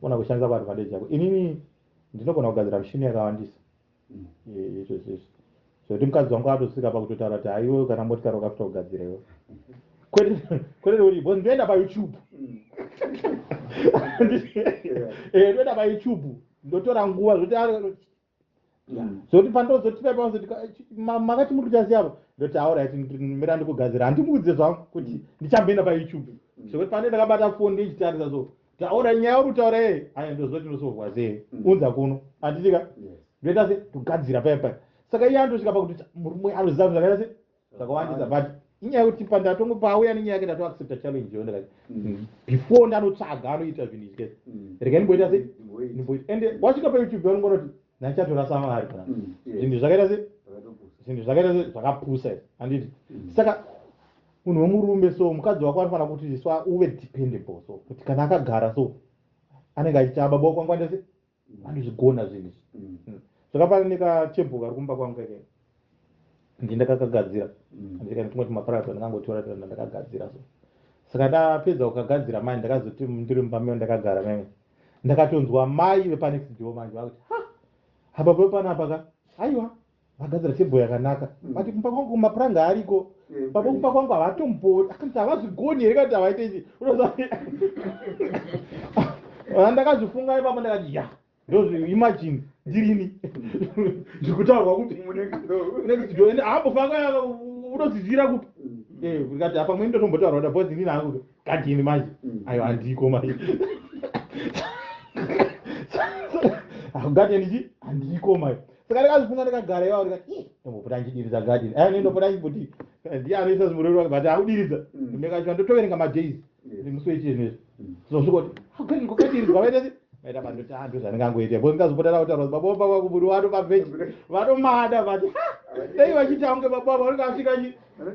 unogona kuishandisa kuadvantage yako. Inini ndinogona kugadzira mishini yakawandisa. Izvo izvozvo zvokuti mukadzi wangu atosvika pakutotaura kuti haiwe, kana motikari wakafita kugadzira iwe, kwete kwete kuti, because ndoenda paYouTube. Ndoenda paYouTube, ndotora nguva zvoti zvokuti pandozotipa panozoti makati muri kuita sei apa, ndoti alright, mira ndikugadzira. Handimuudze zvangu kuti ndichamboenda paYouTube, zvekuti pane ndakabata foni ndichitarisa, so taura nyaya uri kutaura yeye, aya ndozoti ndosovwa sei, unza kuno, handitika? Ndoita se togadzira paya paya. Saka iye anotosvika pakuti murume anoziva zvakaita se zvakawandisa, but inyaya yekuti pandatongo pauya nenyaya yake, ndatoaccepta challenge yo, ndakati before ndanotsvaga anoita zvinhu izvi, regai ndimboita se ndimboita. Ende wasvika paYouTube vanongona kuti ndandichatorasa mari kana zvinhu zvakaita se zvinhu zvakaita se zvakapusa izvi, handiti? Saka munhu wemurume, so mukadzi wako anofanira kuti so uve dependable, so kuti kana akagara so anenge achiti baba kwangu andese vanozvigona zvinhu izvi. Zvakafanana nekatable kari kumba kwangu keke, ndindakakagadzira, andika tumwe tumaparata ndakangotora tora, ndakagadzira. So saka ndapedza kukagadzira manje, ndakazoti ndiri mumba meyo ndakagara meme, ndakatonzwa mai vepanext door manje vakuti, "Ha, apa panapa ka, aiwa, vagadzira table yakanaka, but kumba kwangu mapuranga ariko, baba kumba kwangu havatombo akanti havazvigoni here kana kuti havaite ichi?" Unoziva, ndakazvifunga ipapo, ndakati ya, ndozvi imagine ndirini ndikutaurwa kupi next door, ende haambofanga unodzidzira kupi? Ndikati apa mweni ndotombotaurwa kuti because inini hangu gadheni manje aiwa handiko manje, gadheni chi handiko manje. Saka ndakazvifunga ndakagara ipapo, ndikati, "Ih, ndombopota ndichidiridza gadheni aya, nendopota ndichimboti ndiye anoisa zimurero wake, but akudiridza ndikachiva ndotoverenga madays musi wechinhu izvi." Zosvika kuti gadheni kwakadiridzwa, vaita se vaita bandoti, "Ah, ndozvandingangoita," because ndikazopota ndakutaura kuti baba baba kuburi vato pavheji vatomada, but dai vachiita kunge baba vanenge asvika chi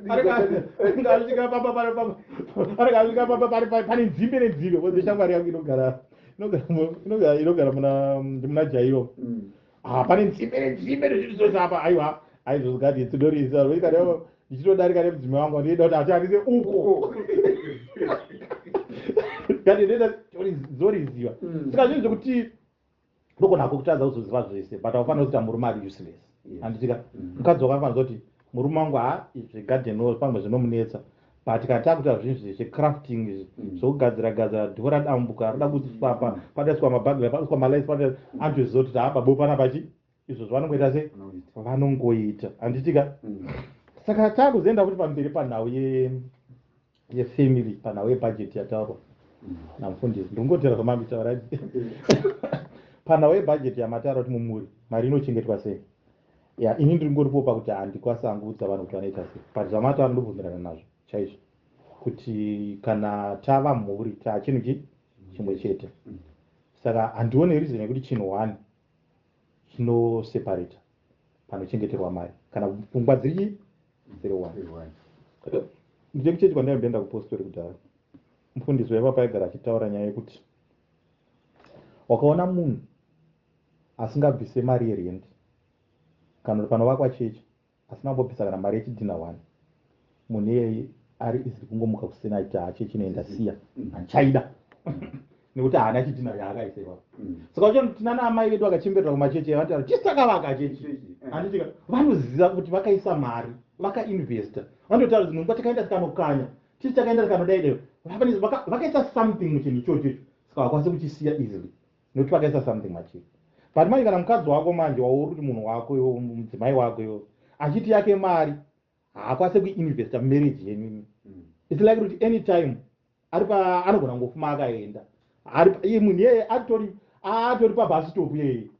anenge asvika papa anenge asvika papa pane nzimbe nenzimbe, because shamwari yangu inogara muna Jairo. Ah, pane nzimbe nenzimbe nezvinhu zvose apa. Aiwa, aizvozogadi tsidorisa ndichitodarika nemudzimai wangu, ndinoida kuti atiarise uko gadi ndoita dzoriziva. Saka zvinhu zvekuti ndogona kutadza kuzoziva zvese, but haufanira kuita murume ari useless, handitika? Mukadzi wako anofanira kuti murume wangu ha, zvegadheni pamwe zvinomunetsa, but kana takuita zvinhu zvecrafting izvi, zvokugadzira gadzira, dhoo radambuka roda kuiswa pa padaiswa mabhagira, padaiswa malights, pada anotoziva kuti ha, babo panapa chi izvozvo vanongoita sei, vanongoita, handitika? Saka taakuzoenda kuti pamberi panhau yefamily, panhau yebhajeti yataurwa namufundisi, ndikungotera zvamamitaura, panhau yebhajeti yamataura kuti mumuri mari inochengetwa sei. Ya, ini ndiri ngoripo pakuti handikwanisi hangu kuudza vanhu kuti vanoita sei, but zvamataura ndobvumirana nazvo chaizvo, kuti kana tava mhuri taa chinhu chi chimwe chete. Saka handioni reason yekuti chinhu one chinoseparata panochengeterwa mari kana pfungwa dziri dziri one. Ndine kuchechi kwandaimboenda kupostori kudhara. Mufundisi wepapa aigara achitaura nyaya yekuti wakaona munhu asingabvise mari yerendi kana kuti panovakwa chechi asina kumbobvisa kana mari yechidhina one, munhu iyeye ari easily kungomuka kusina achiti, "Ha, chechi inoenda siya, handichaida," nekuti haana chidhina yaakaisa ipapo. Saka uchiona tinana amai vedu vakachemberera kumachechi, vanotaura, "Tisu takavaka chechi." Handitika vanoziva kuti vakaisa mari, vakainvesta. Vanotaura kuti nguva takaenda tikanokanya, tisu takaenda tikanodai, vakaisa something muchinhu ichocho icho. Saka vakwanise kuchisiya easily nekuti vakaisa something machiri. But manje kana mukadzi wako manje wauri kuti munhu wako iwe, mudzimai wako iwe, achiti yake mari haakwanise kuinvesta mumarriage yenyu imi, it's like kuti anytime ari pa anogona kungofuma akaenda. Iye munhu iyeye atori pabus stop iyeye,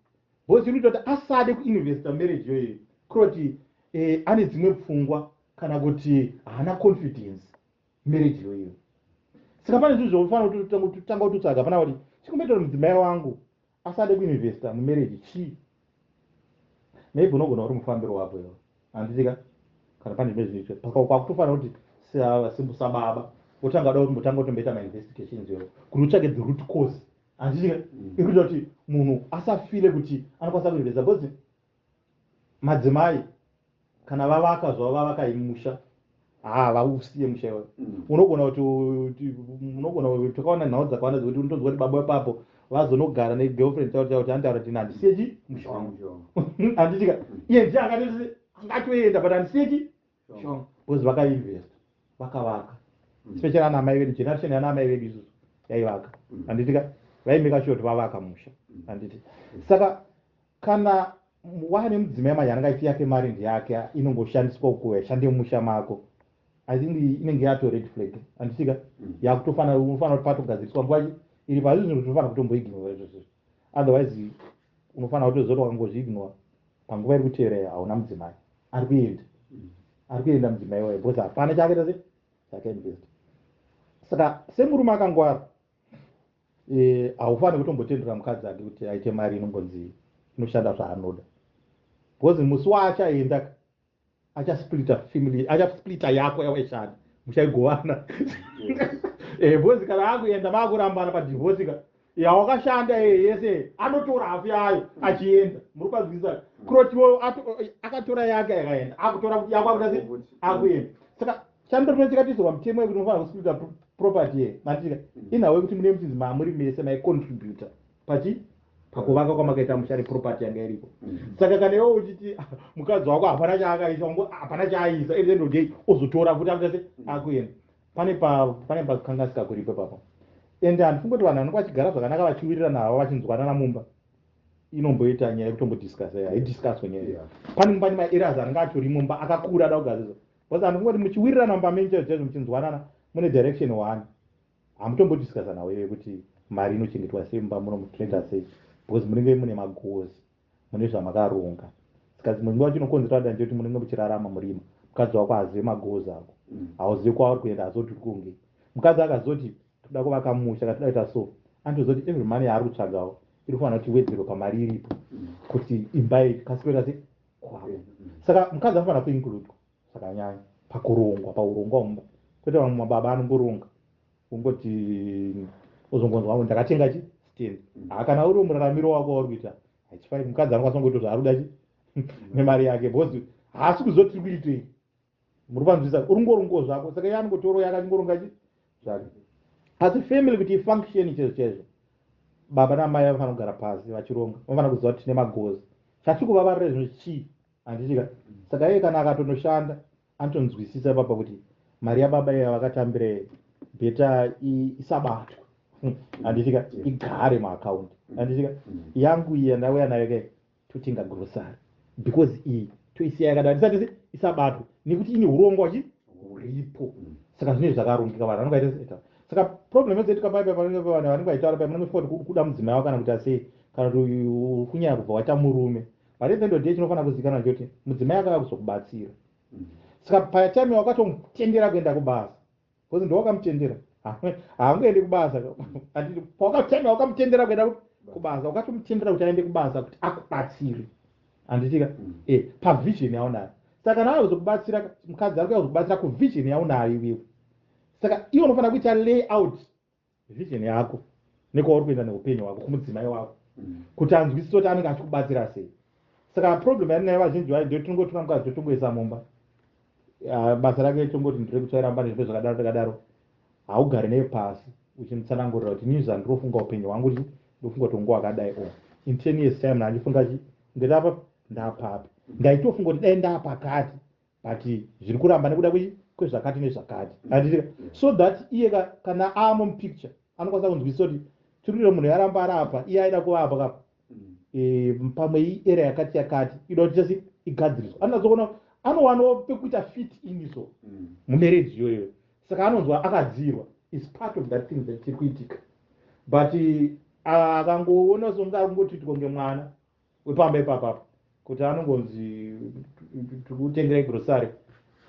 because iri kutoti asade kuinvesta marriage iyoyo kuroti ane dzimwe pfungwa kana kuti haana confidence marriage iyoyo. Saka pane zvinhu zvofanira kutanga kutotsvaga pana kuti chikumboita kuti mudzimai wangu asade kuinvesta mumarriage chii. Maybe unogona uri mufambiro wako iwo, handitika? Kana pane zvimwe zvinhu saka kwakutofanira kuti sababa wotanga da kuti mbotanga kutomboita mainvestigations iyoyo kuti utsvage the root cause, handitika? Ikuita kuti munhu asafile kuti anokwanisa kuinvesta, because madzimai kana vavaka zvavo, vavaka musha, ha, vausiye musha iwoyo. Unogona kuti unogona takaona nhau dzakawanda dzekuti unotonzwa kuti baba ipapo vazonogara negirlfriend chavo chavo kuti andaura kuti handisiye chi musha wangu, handitika? Iye ndiye angatoenda, but handisiye chi musha wangu, because vakainvesta, vakavaka. Especially ana amai vedu, generation yana amai vedu isusu yaivaka, handitika? Vaimeka sure kuti vavaka musha, handiti? Saka kana wane mudzimai manje anenge aiti yake mari ndeyake, inongoshandiswa uko, yashande mumusha mako, I think inenge yato red flag, handitika? Yakutofanira, unofanira kuti patogadziriswa nguva iri pazvi zvinhu zvinofanira kutomboignora izvozvo. Otherwise unofanira kutoziva kuti wakangozviignora, panguva iri kuteera hauna mudzimai ari kuenda, ari kuenda mudzimai wayo, because hapana chaakaita se chakainvest. Saka semurume akangwara, haufaniri kutombotendera mukadzi ake kuti aite mari inongonzi inoshanda zvaanoda, because musi waachaenda achasplita family, achasplita yako yawaishanda, muchaigovana, because kana akuenda maakurambana padivorce ka, yawakashanda yese anotora hafu yayo achienda. Muri kwanzwisisa? Kurotiwo akatora yake akaenda, akutora kuti yako akuita se akuenda. Saka chandotona chakatiisirwa mutemo yekuti unofanira kusplita property ye manditika, inhau yekuti mune muchinzi mamuri mese maicontributa pachi pakuvaka kwamakaita musha neproperty yanga iripo. Saka kana iwe uchiti mukadzi wako hapana chaakaisa, hapana chaaisa, at the end of the day ozotora futi akuita se akuenda, pane pakanganisika kuripo ipapo. Ende handifungi kuti vanhu vanenge vachigara zvakanaka vachiwirirana havo, vachinzwanana mumba, inomboita nyaya yekutombodiscussa. Haidiscusswe nyaya. Pane maareas anenge atori mumba akakura ada kugadzirisa, because handifungi kuti muchiwirirana mumba menyu chaizvo chaizvo, muchinzwanana, mune direction one, hamutombodiscussa nawo iyoyo kuti mari inochengetwa sei mumba muno, tinoita sei, because munenge mune magoals, mune zvamakaronga. Saka dzimwe nguva chinokonzera danje kuti munenge muchirarama murima, mukadzi wako hazive magoals ako, hauzivi kwauri kuenda, hazoti uri kunge mukadzi akazoti toda kuvaka musha, katoda kuita so, anotoziva kuti every money yaari kutsvagawo iri kufanira kuti iwedzerwe pamari iripo kuti imba iyi ikasike kuita se kuvakwa. Saka mukadzi anofanira kuincludwa zvakanyanya pakurongwa, paurongwa humba, kwete vamwe mababa anongoronga ungoti uzongonzwa ndakatenga chi stand. Ha, kana uri muraramiro wako wauri kuita hachifai. Mukadzi anokwanisa kungoita zvaari kuda chi nemari yake, because haasi kuziva kuti tiri kuitei. Muri kwanzwisa? Uri ngorongo zvako, saka iye anongotoro yake achingoronga chi zvake. Asi family kuti ifunction chaizvo chaizvo, baba namai vanofanira kugara pasi vachironga. Vanofanira kuziva kuti tine magoals, chatiri kuvavarira zvino chii, handitika? Saka iye kana akatonoshanda anotonzwisisa ipapa kuti mari yababa iya vakatambira better isabatwa, handitika? Igare muakaunti, handitika? Yangu iyi yandauya nayo kai, totenga grocery, because iyi toisiya yakadai, tisati isabatwe nekuti ine urongwa chi huripo. Saka zvinenge zvakarongeka, vanhu vanongaita. Saka problem yedzetika paipa panenge vanhu vanenge vachitaura pai, munenge muchifunga kuti kuda mudzimai wako kana kuti asei, kana kuti kunyanya kubva waita murume. But at the end of the day chinofanira kuzivikanwa ndechekuti mudzimai akauya kuzokubatsira. Saka patime wakatomutendera kuenda kubasa, because ndowakamutendera, haangoendi kubasa. Time wakamutendera kuenda kubasa, wakatomutendera kuti aende kubasa kuti akubatsire, handitika? Pavision yaunayo. Saka kana auya kuzokubatsira, mukadzi ari kuuya kuzokubatsira kuvision yaunayo iwewe. Saka iwe unofanira kuita layout. Vision yako nekwauri kuenda neupenyu hwako kumudzimai wako, kuti anzwisise kuti anenge achikubatsira sei. Saka problem yatinayo vazhinji vayo ndeyekuti tinongotora mukadzi, totongoisa mumba. Ah, basa rake tongoti ndiri kutsvaira mumba nezvimwe zvakadaro zvakadaro. Haugari naye pasi uchimutsanangurira kuti ini zvandirofunga upenyu hwangu chi, ndofunga kuti unge wakadai o in 10 years time nandifunga chi kunge ndapa ndapapi. Ndaitofunga kuti dai ndapakati, but zviri kuramba nekuda kwezvakati nezvakati, handiti? So that iye kana aamo mupicture anokwanisa kunzwisisa kuti tiri kuita munhu yaramba ari apa, iye aida kuva apa kapa. Pamwe iera yakati yakati ida kuti chasi igadziriswa, anatsoona anowanawo pekuita fit in so mumarriage iyoyo. Saka anonzwa akadzirwa, is part of that thing that chiri kuitika. But akangoona songe ari kungotiitwa kunge mwana wepamba ipapapa, kuti anongonzi tikutengerai grocery,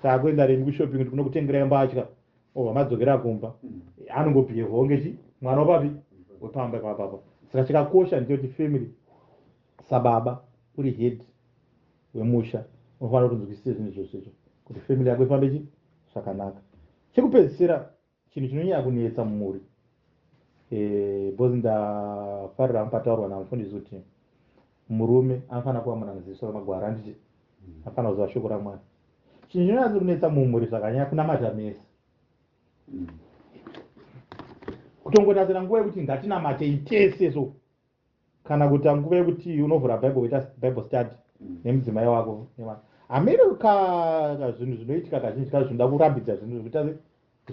taakuenda reni kushopping, kuti kunokutengerai mbatya, obva madzokera kumba, anongobhehwa kunge chi mwana wapapi wepamba ipapapa. Saka chakakosha ndechekuti family, sababa uri head wemusha, unofanira kunzwisise zvinhu zvose izvo kuti family yako ifambe chi zvakanaka. Chekupedzisira, chinhu chinonyanya kunetsa mumhuri, because ndafarira hangu pataurwa namufundisi kuti murume anofanira kuva munhu anoziviswa ramagwaro, handiti? Anofanira kuziva shoko raMwari. Chinhu chinonyatso kunetsa mumhuri zvakanyanya kunamata mese. Kutongotarisira nguva yekuti ngatinamatei tese so, kana kuita nguva yekuti unovhura Bible, kuita Bible study nemudzimai wako nevana. Hamene ka zvinhu zvinoitika kazhinji kacho zvinoda kurambidza zvinhu zvekuita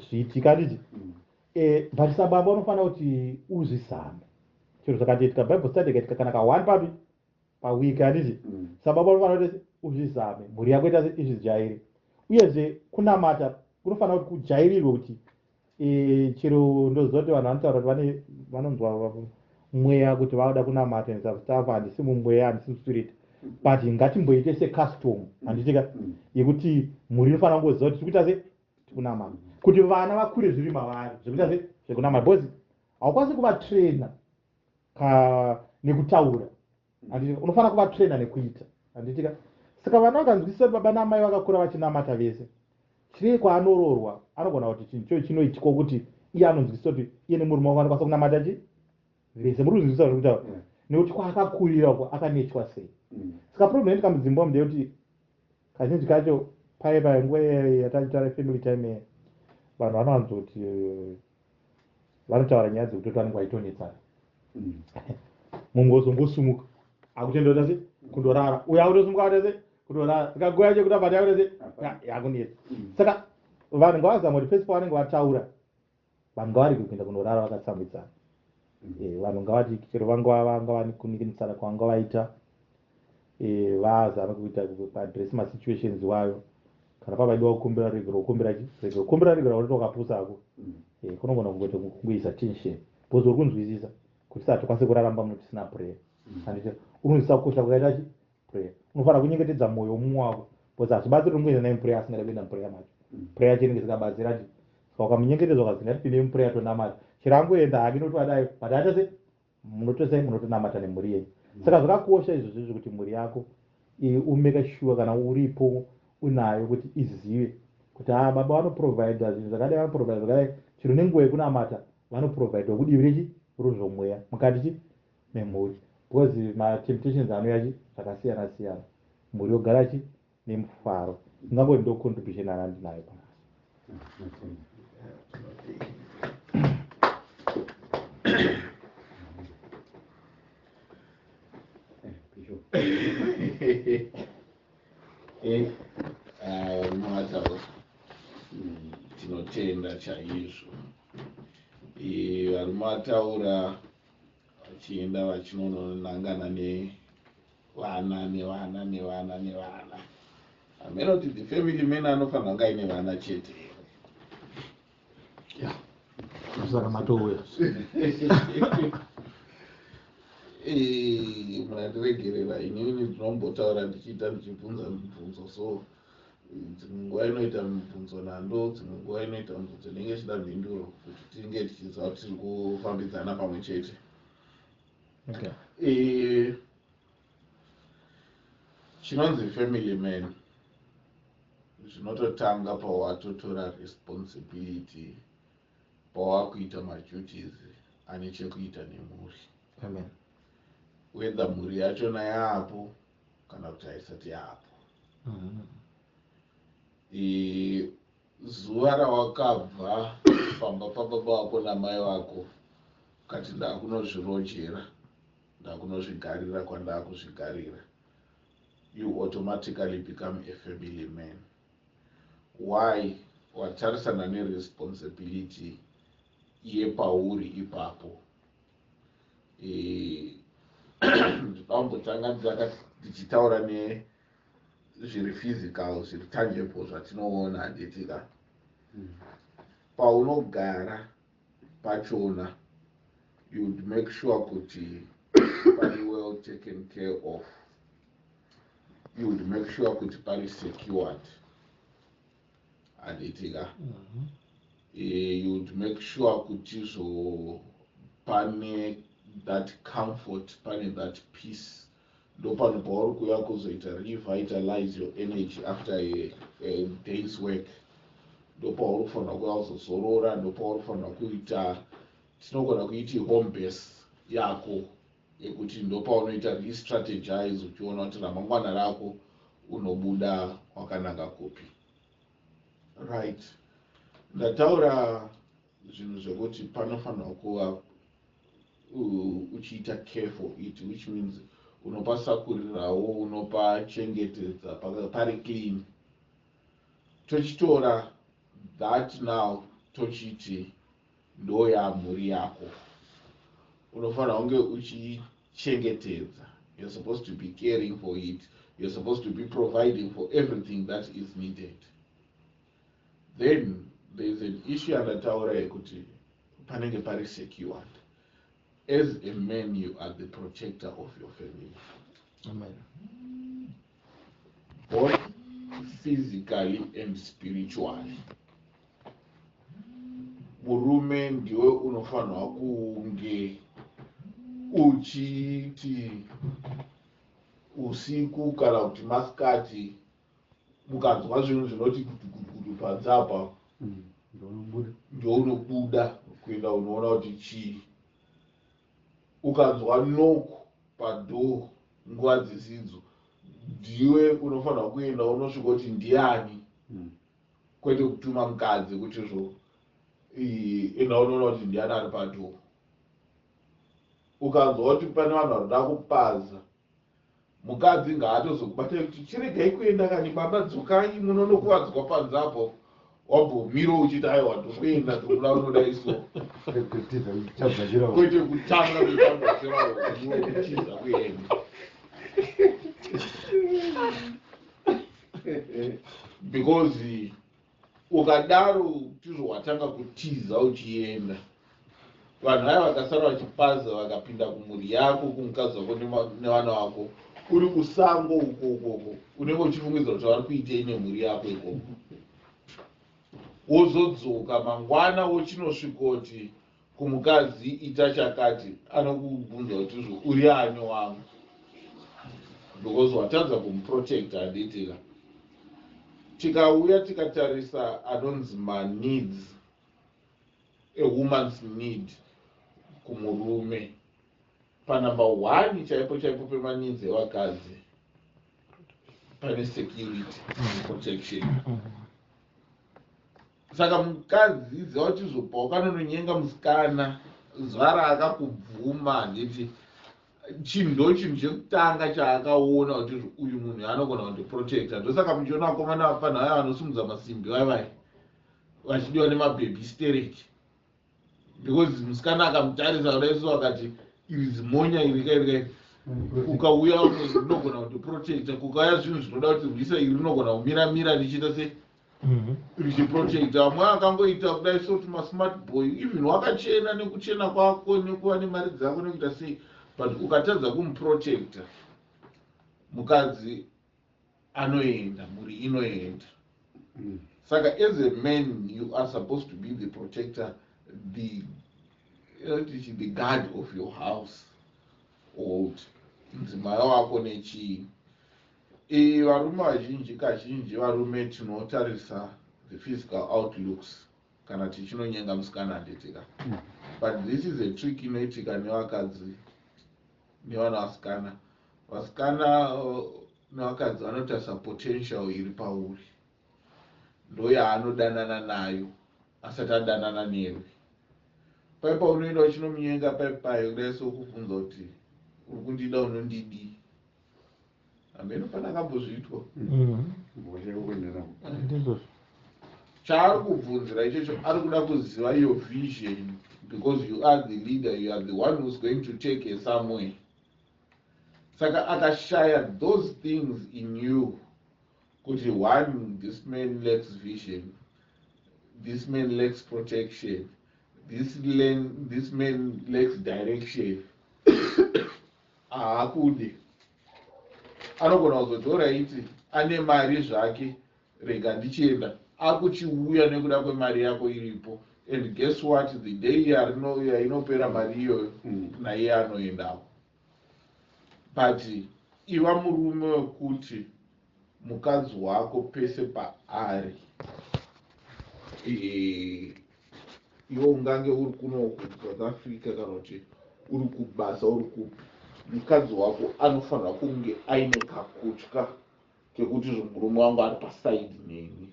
zviitika, handiti? But sababa unofanira kuti uzvizame. Chero zvakatoitika, Bible study ikaitika kana ka one papi pawiki, handiti? Sababa unofanira kuti uzvizame, mhuri yako ita izvijaire. Uyezve kunamata kunofanira kuti kujairirwe kuti chero ndoziva kuti vanhu vanotaura kuti vane vanonzwa mweya kuti vauda kunamata and stuff. Handisi mumweya, handisi muspirit, but ngatimboite secustom, handitika? Yekuti mhuri inofanira kungoziva kuti tiri kuita se tikunamata, kuti vana vakure zviri mavari zvekuita se zvekunamata, because haukwanisi kuvatraina ka nekutaura, handiti? Unofanira kuvatraina nekuita, handitika? Saka vana vakanzwisisa kuti baba namai vakakura vachinamata vese, chirei kwaanoroorwa anogona kuti chinhu cho chinoitikwa kuti iye anonzwisisa kuti iye nemurume wake vanokwanisa kunamata chi vese. Muri kunzwisisa zviri kutaura? Yeah. Nekuti kwaakakurira uko akanetwa sei. Saka problem inoitika mudzimba umu ndeyekuti kazhinji kacho paye paye nguva yatachitaura family time iya, vanhu vanowanzoti vanotaura nyaya dzekutoti vanenge vaitonetsana. Mumwe wozongosumuka akutenda kuita sei kundorara, uyo akutosumuka akuita sei kundorara. Saka nguva yacho yekuti abata yakuita sei yakunetsa. Saka vanhu ngavazama kuti pese pavanenge vataura, vanhu ngavarege kuenda kunorara vakatsamwidzana. Vanhu ngavati chero vangava vangava nekunikinisana kwavanga vaita, vazame kuita kuaddress masituations wayo. Kana pavaidiwa kukumbira regero, kukumbira chi regero, kukumbira regero kuti wakapusa hako. Kunogona kungoti kungoisa tension, because uri kunzwisisa kuti satikwanise kuraramba muno tisina prayer, handiti? Uri kunzwisisa kukosha kwakaita chi prayer. Unofanira kunyengetedza mwoyo womumwe wako, because hazvibatsiri kuti ungoenda naye muprayer asingada kuenda muprayer macho. Prayer yacho inenge isingabatsiri ati. Saka ukamunyengetedza ukazi ngatipinde muprayer tonamata, chero angoenda hake nokuti wadai, but aita sei munotosai munotonamata nemhuri yenyu. Saka zvakakosha izvozvo izvi kuti mhuri yako umake sure kana uripo unayo kuti izive kuti ha baba vanoprovida zvinhu zvakadai, vanoprovida zvakadai, chero nenguva yekunamata vanoprovida kudivi rechi ruzvomweya mukati chi memhuri, because matemptations anouya chi zvakasiyana siyana. Mhuri yogara chi nemufaro. Ingangoti ndo contribution arandinayo panasi. Natenda. Bishop. Mataura, tinotenda chaizvo. Varume vataura vachienda vachinononangana nevana nevana nevana nevana. Hameno kuti the family man anofanira kunge aine vana chete here. Saka matouya. Munandiregerera, inini ndinombotaura ndichiita ndichibvunza mibvunzo, so dzimwe nguva inoita mibvunzo nando, dzimwe nguva inoita mibvunzo inenge ichida mhinduro kuti tinge tichiziva kuti tiri kufambidzana pamwe chete. Chinonzi family man zvinototanga pawatotora responsibility. Pawakuita maduties ane chekuita nemhuri, Amen. Whether mhuri yachona yaapo kana kuti haisati yaapo. Zuva rawakabva pamba pababa vako namai vako ukati, "Ndakunozvirojera, ndakunozvigarira kwandakuzvigarira," you automatically become a family man. Why? Watarisana neresponsibility yepauri ipapo. Ndinombotanga ndichitaura nezviri physical, zviri tangible, zvatinoona, handitika? Paunogara pachona, you'd make sure kuti pari well taken care of. You would make sure kuti pari secured, handitika? You would make sure kuti zvo pane that comfort, pane that peace. Ndopano pauri kuuya kuzoita revitalize your energy after a day's work. Ndopauri kufanira kuuya kuzozorora, ndopauri kufanira kuita, tinogona kuiti home base yako, yekuti ndopaunoita restrategize uchiona kuti ramangwana rako unobuda wakananga kupi. Right, ndataura zvinhu zvekuti panofanirwa kuva uchiita care for it, which means unopasakurirawo, unopachengetedza, pari clean. Tochitora that now, tochiti ndo yamhuri yako, unofanira kunge uchichengetedza. You're supposed to be caring for it. You're supposed to be providing for everything that is needed. Then there's an issue yandataura yekuti panenge pari secured. As a man, you are the protector of your family. Amen. Both physically and spiritually. Murume ndiwe unofanirwa kunge uchiti usiku kana kuti masikati mukanzwa zvinhu zvinoti kutukutukutu panze apa, Ndounobuda. Ndounobuda kuenda unoona kuti chii. Ukanzwa knock padoor nguva dzisidzo, ndiwe unofanirwa kuenda unosvika kuti ndiani, kwete kutuma mukadzi kuti zvo enda unoona kuti ndiani ari padoor. Ukanzwa kuti pane vanhu varikuda kupaza, mukadzi ngaatozokubatai kuti, "Chiregai kuenda kani baba, dzokai, munonokuvadzwa panze apo." Wambomira uchiti, "Aiwa, ndokuenda, tokuda unoda iso." Kutiza chabva chirawo. Kwete kutanga kutamba chirawo kutiza kuenda, because ukadaro tizvo watanga kutiza uchienda, vanhu vaya vakasara vachipaza vakapinda kumhuri yako, kumukadzi wako nevana vako, uri kusango uko ukoko, unenge uchifungidzira kuti vari kuitei nemhuri yako ikoko. Wozodzoka mangwana, wochinosvikoti kumukadzi, "Ita chakati," anokubvunza kuti zvo, "Uri ani wangu?" Because watadza kumuprotecta, handitika? Tikauya tikatarisa anonzi maneeds, a woman's need kumurume, panumber one chaipo chaipo pemaneeds evakadzi pane security, protection. Saka mukadzi, ziva kuti zvopa wakanononyenga musikana, zuva raakakubvuma, handiti chinhu ndo chinhu chekutanga chaakaona kuti uyu munhu anogona kundiprotecta? Ndosaka muchiona vakomana vapanhu vaya vanosumudza masimbi vaivai vachidiwa nemabhebhi stereki, because musikana akamutarisa kudai so akati, "Iri zimonya iri kairi kai, kukauya umwe rinogona kundiprotecta, kukauya zvinhu zvinoda kuti rwisa, iri rinogona kumiramira richiita se richiprotecta." Vamwe akangoita kudai so tumasmart boy, even wakachena nekuchena kwako nekuva nemari dzako nekuita sei, but ukatadza kumuprotecta, mukadzi anoenda, mhuri inoenda. Saka as a man, you are supposed to be the protector, the guard of your house old, mudzimai wako nechii. Varume vazhinji, kazhinji varume tinotarisa the physical outlooks. Kana tichinonyenga musikana, handitika? But this is a trick inoitika nevakadzi nevana vasikana. Vasikana nevakadzi vanotarisa potential iri pauri, ndo yaanodanana nayo asati adanana newe. Pai paunoenda uchinomunyenga, pai pai kudai sokubvunza kuti, "Uri kundida? Unondidii?" Hameno pana akambozviitwa. Ndizvozvo. Chaari kubvunzira ichocho, ari kuda kuziva your vision, because you are the leader, you are the one who's going to take her somewhere. Saka akashaya those things in you, kuti one, this man lacks vision, this man lacks protection, this man lacks direction, haakudi. Anogona kuzotora iti ane mari zvake, rega ndichienda, akuchiuya nekuda kwemari yako iripo. And guess what? The day yainopera mari iyoyo, naiye anoendawo. But iva murume wekuti mukadzi wako pese paari, iwe ungange uri kuno kuSouth Africa kana kuti uri kubasa, uri kupi, mukadzi wako anofanira kunge aine kakutya kekuti murume wangu ari paside neni.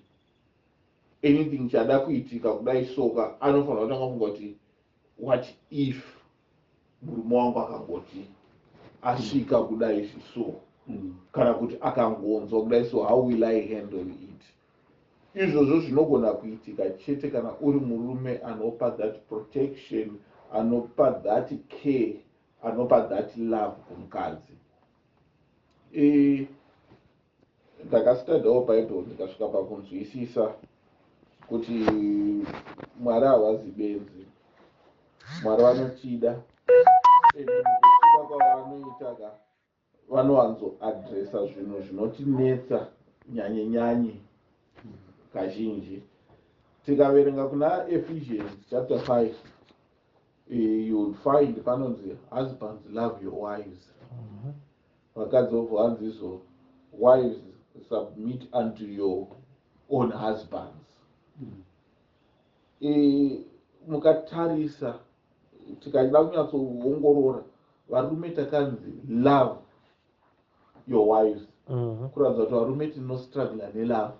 Anything chada kuitika kudai soka, anofanira kutanga kufunga kuti, "What if murume wangu akangoti asvika kudai so, kana kuti akangonzwa kudai so, how will I handle it?" Izvozvo zvinogona kuitika chete kana uri murume anopa that protection, anopa that care, anopa that love kumukadzi. Ndakastadawo Bible, ndikasvika pakunzwisisa kuti Mwari havazi benzi. Mwari vanotida, and mukutida kwavanoita ka, vanowanzoadresa zvinhu zvinotinetsa nyanye nyanye kazhinji. Tikaverenga kuna Ephesians chapter 5, you would find panonzi, "Husbands, love your wives." Vakadzi vobva vanzi izvo, "Wives, submit unto your own husbands." Mukatarisa, tikada kunyatsoongorora, varume takanzi, "Love your wives," kuratidza kuti varume tinostrugla nelove.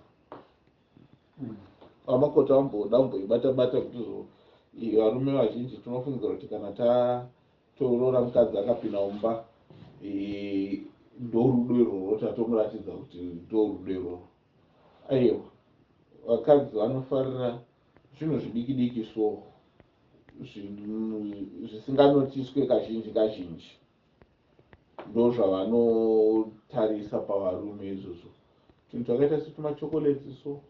Vamakota vamboda kumboibata bata kuti zo varume vazhinji tinofungidzira kuti kana tatoroora mukadzi akapinda mumba, ndorudo irworwo, tatomuratidza kuti ndorudo irworwo. Aiwa, vakadzi vanofarira zvinhu zvidiki diki, so zvisinganotiswe kazhinji kazhinji, ndo zvavanotarisa pavarume izvozvo. Tunhu twakaita setumachocolate so,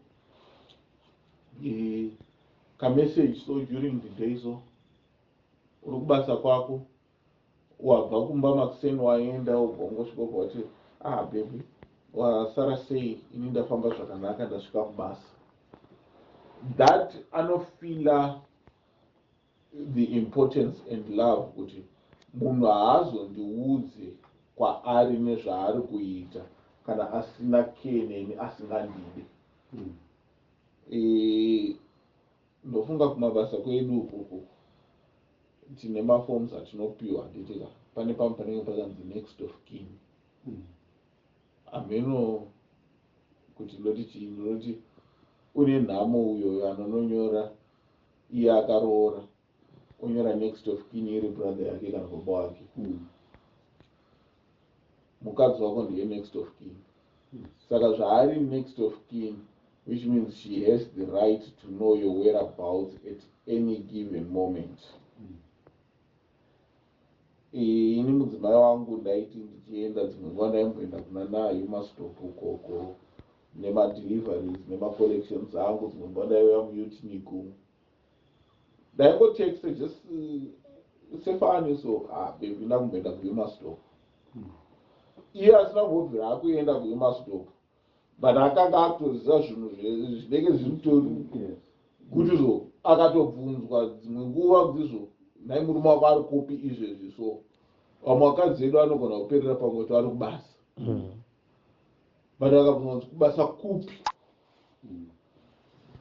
kamessage so during the day so, uri kubasa kwako, wabva kumba makuseni, waenda, ubva ungosvika, ubva wati, "Ah baby, wasara sei? Ini ndafamba zvakanaka, ndasvika kubasa." That anofeela the importance and love, kuti munhu haazondiudze kwaari nezvaari kuita kana asina care neni, asingandide. Ndofunga kumabasa kwedu ukuku tine maforms atinopiwa, handitika? Pane pamwe panenge pakanzi next of kin. Hameno kuti ndoti chii, ndinoti une nhamo uyoyo anononyora iye akaroora, onyora next of kin iri brother yake kana baba wake. Mukadzi wako ndiye next of kin. Saka zvaari next of kin, which means she has the right to know your whereabouts at any given moment. Ini mudzimai wangu ndaiti ndichienda, dzimwe nguva ndaimboenda kuna naHumansdorp ukoko nemadeliveries nemacollections angu, dzimwe nguva ndaiuya muUtinic, ndaingotexta just sefani so, "Ah baby, ndakumboenda kuHumansdorp." Iye asina kumbobvira akuenda kuHumansdorp, but akanga akutoziva zvinhu zvinenge zviritori kuti zo akatobvunzwa dzimwe nguva kuti zo, "Nhai, murume wako ari kupi izvezvi?" So vamwe vakadzi vedu vanogona kuperera pamwe kuti vari kubasa, but akabvunzwa kuti kubasa kupi,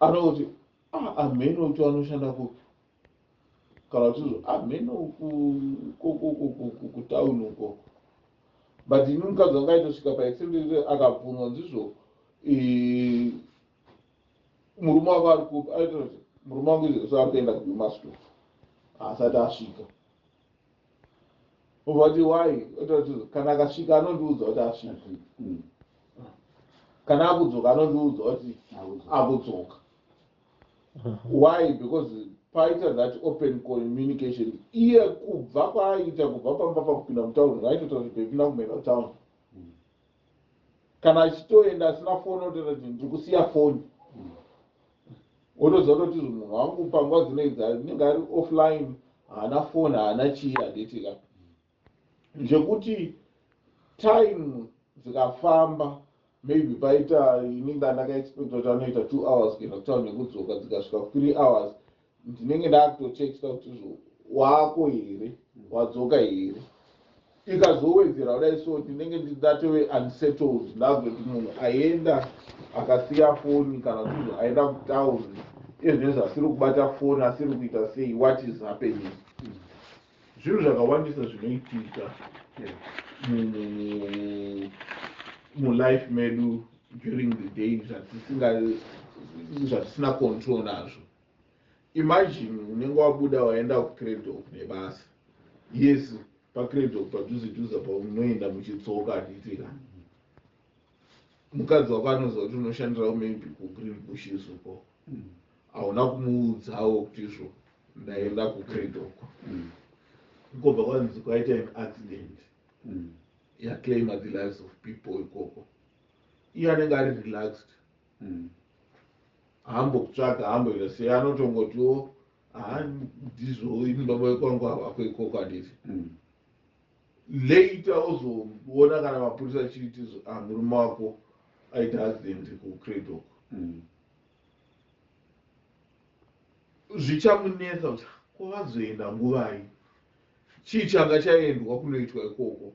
anoti Ah, amheno kuti vanoshanda kupi, kana kuti izvo amheno kutauni ukoko. But ini mukadzi wanga aitosvika paextent akabvunzwa ndizvo, "Murume wako ari kupi?" Aitoti, "Murume wangu izvezvo ari kuenda kuBimasco, haasati asvika." Obva kuti, "Why?" Ototi, "Kana akasvika anondiudza kuti asvika. Kana akudzoka anondiudza kuti akudzoka." Why? Because paita that open communication. Iye kubva kwaaita, kubva pamba pakupinda mutauni, raitotaura kuti, "Baby, ndakumboenda kutauni." Kana achitoenda asina foni, otoita kuti, "Ndiri kusiya foni." Wotoziva kutoti munhu wangu panguva dzinei anenge ari offline, haana foni, haana chii, handitika? Zvekuti time dzikafamba, maybe paita ini ndandakaexpecta kuti anoita 2 hours kuenda kutauni nekudzoka, dzikasvika 3 hours, ndinenge ndakutotexta kuti, "Izvo wako here? Wadzoka here?" Ikazowedzera kudai, so ndinenge ndatove unsettled, ndakutoti munhu aenda akasiya foni, kana kuti izvo aenda kutauni, ezvinezvi asiri kubata foni, asiri kuita sei, what is happening? Zvinhu zvakawandisa zvinoitika mulife medu during the day zvatisina control nazvo. Imagine unenge wabuda, waenda kuCradock nebasa. Yes, paCradock padhuze dhuze paunoenda muchitsoka, handitika? Mukadzi wako anoziva kuti unoshandirawo maybe kuGreen Bushes uko. Hauna kumuudzawo kuti izvo ndaenda kuCradock. Kobva kwanzi kwaita an accident yaclaima the lives of people ikoko. Iye anenge ari relaxed, haambokutsvaga, haamboita sei, anotongotiwo, "Ha, ndizvo, ini baba vekwangu havako ikoko," handiti? Later ozoona kana mapurisa achiti, "Ah, murume wako aita accident kuCradock." Zvichamunetsa kuti kwavazoenda nguvai, chii changa chaendwa kunoitwa ikoko.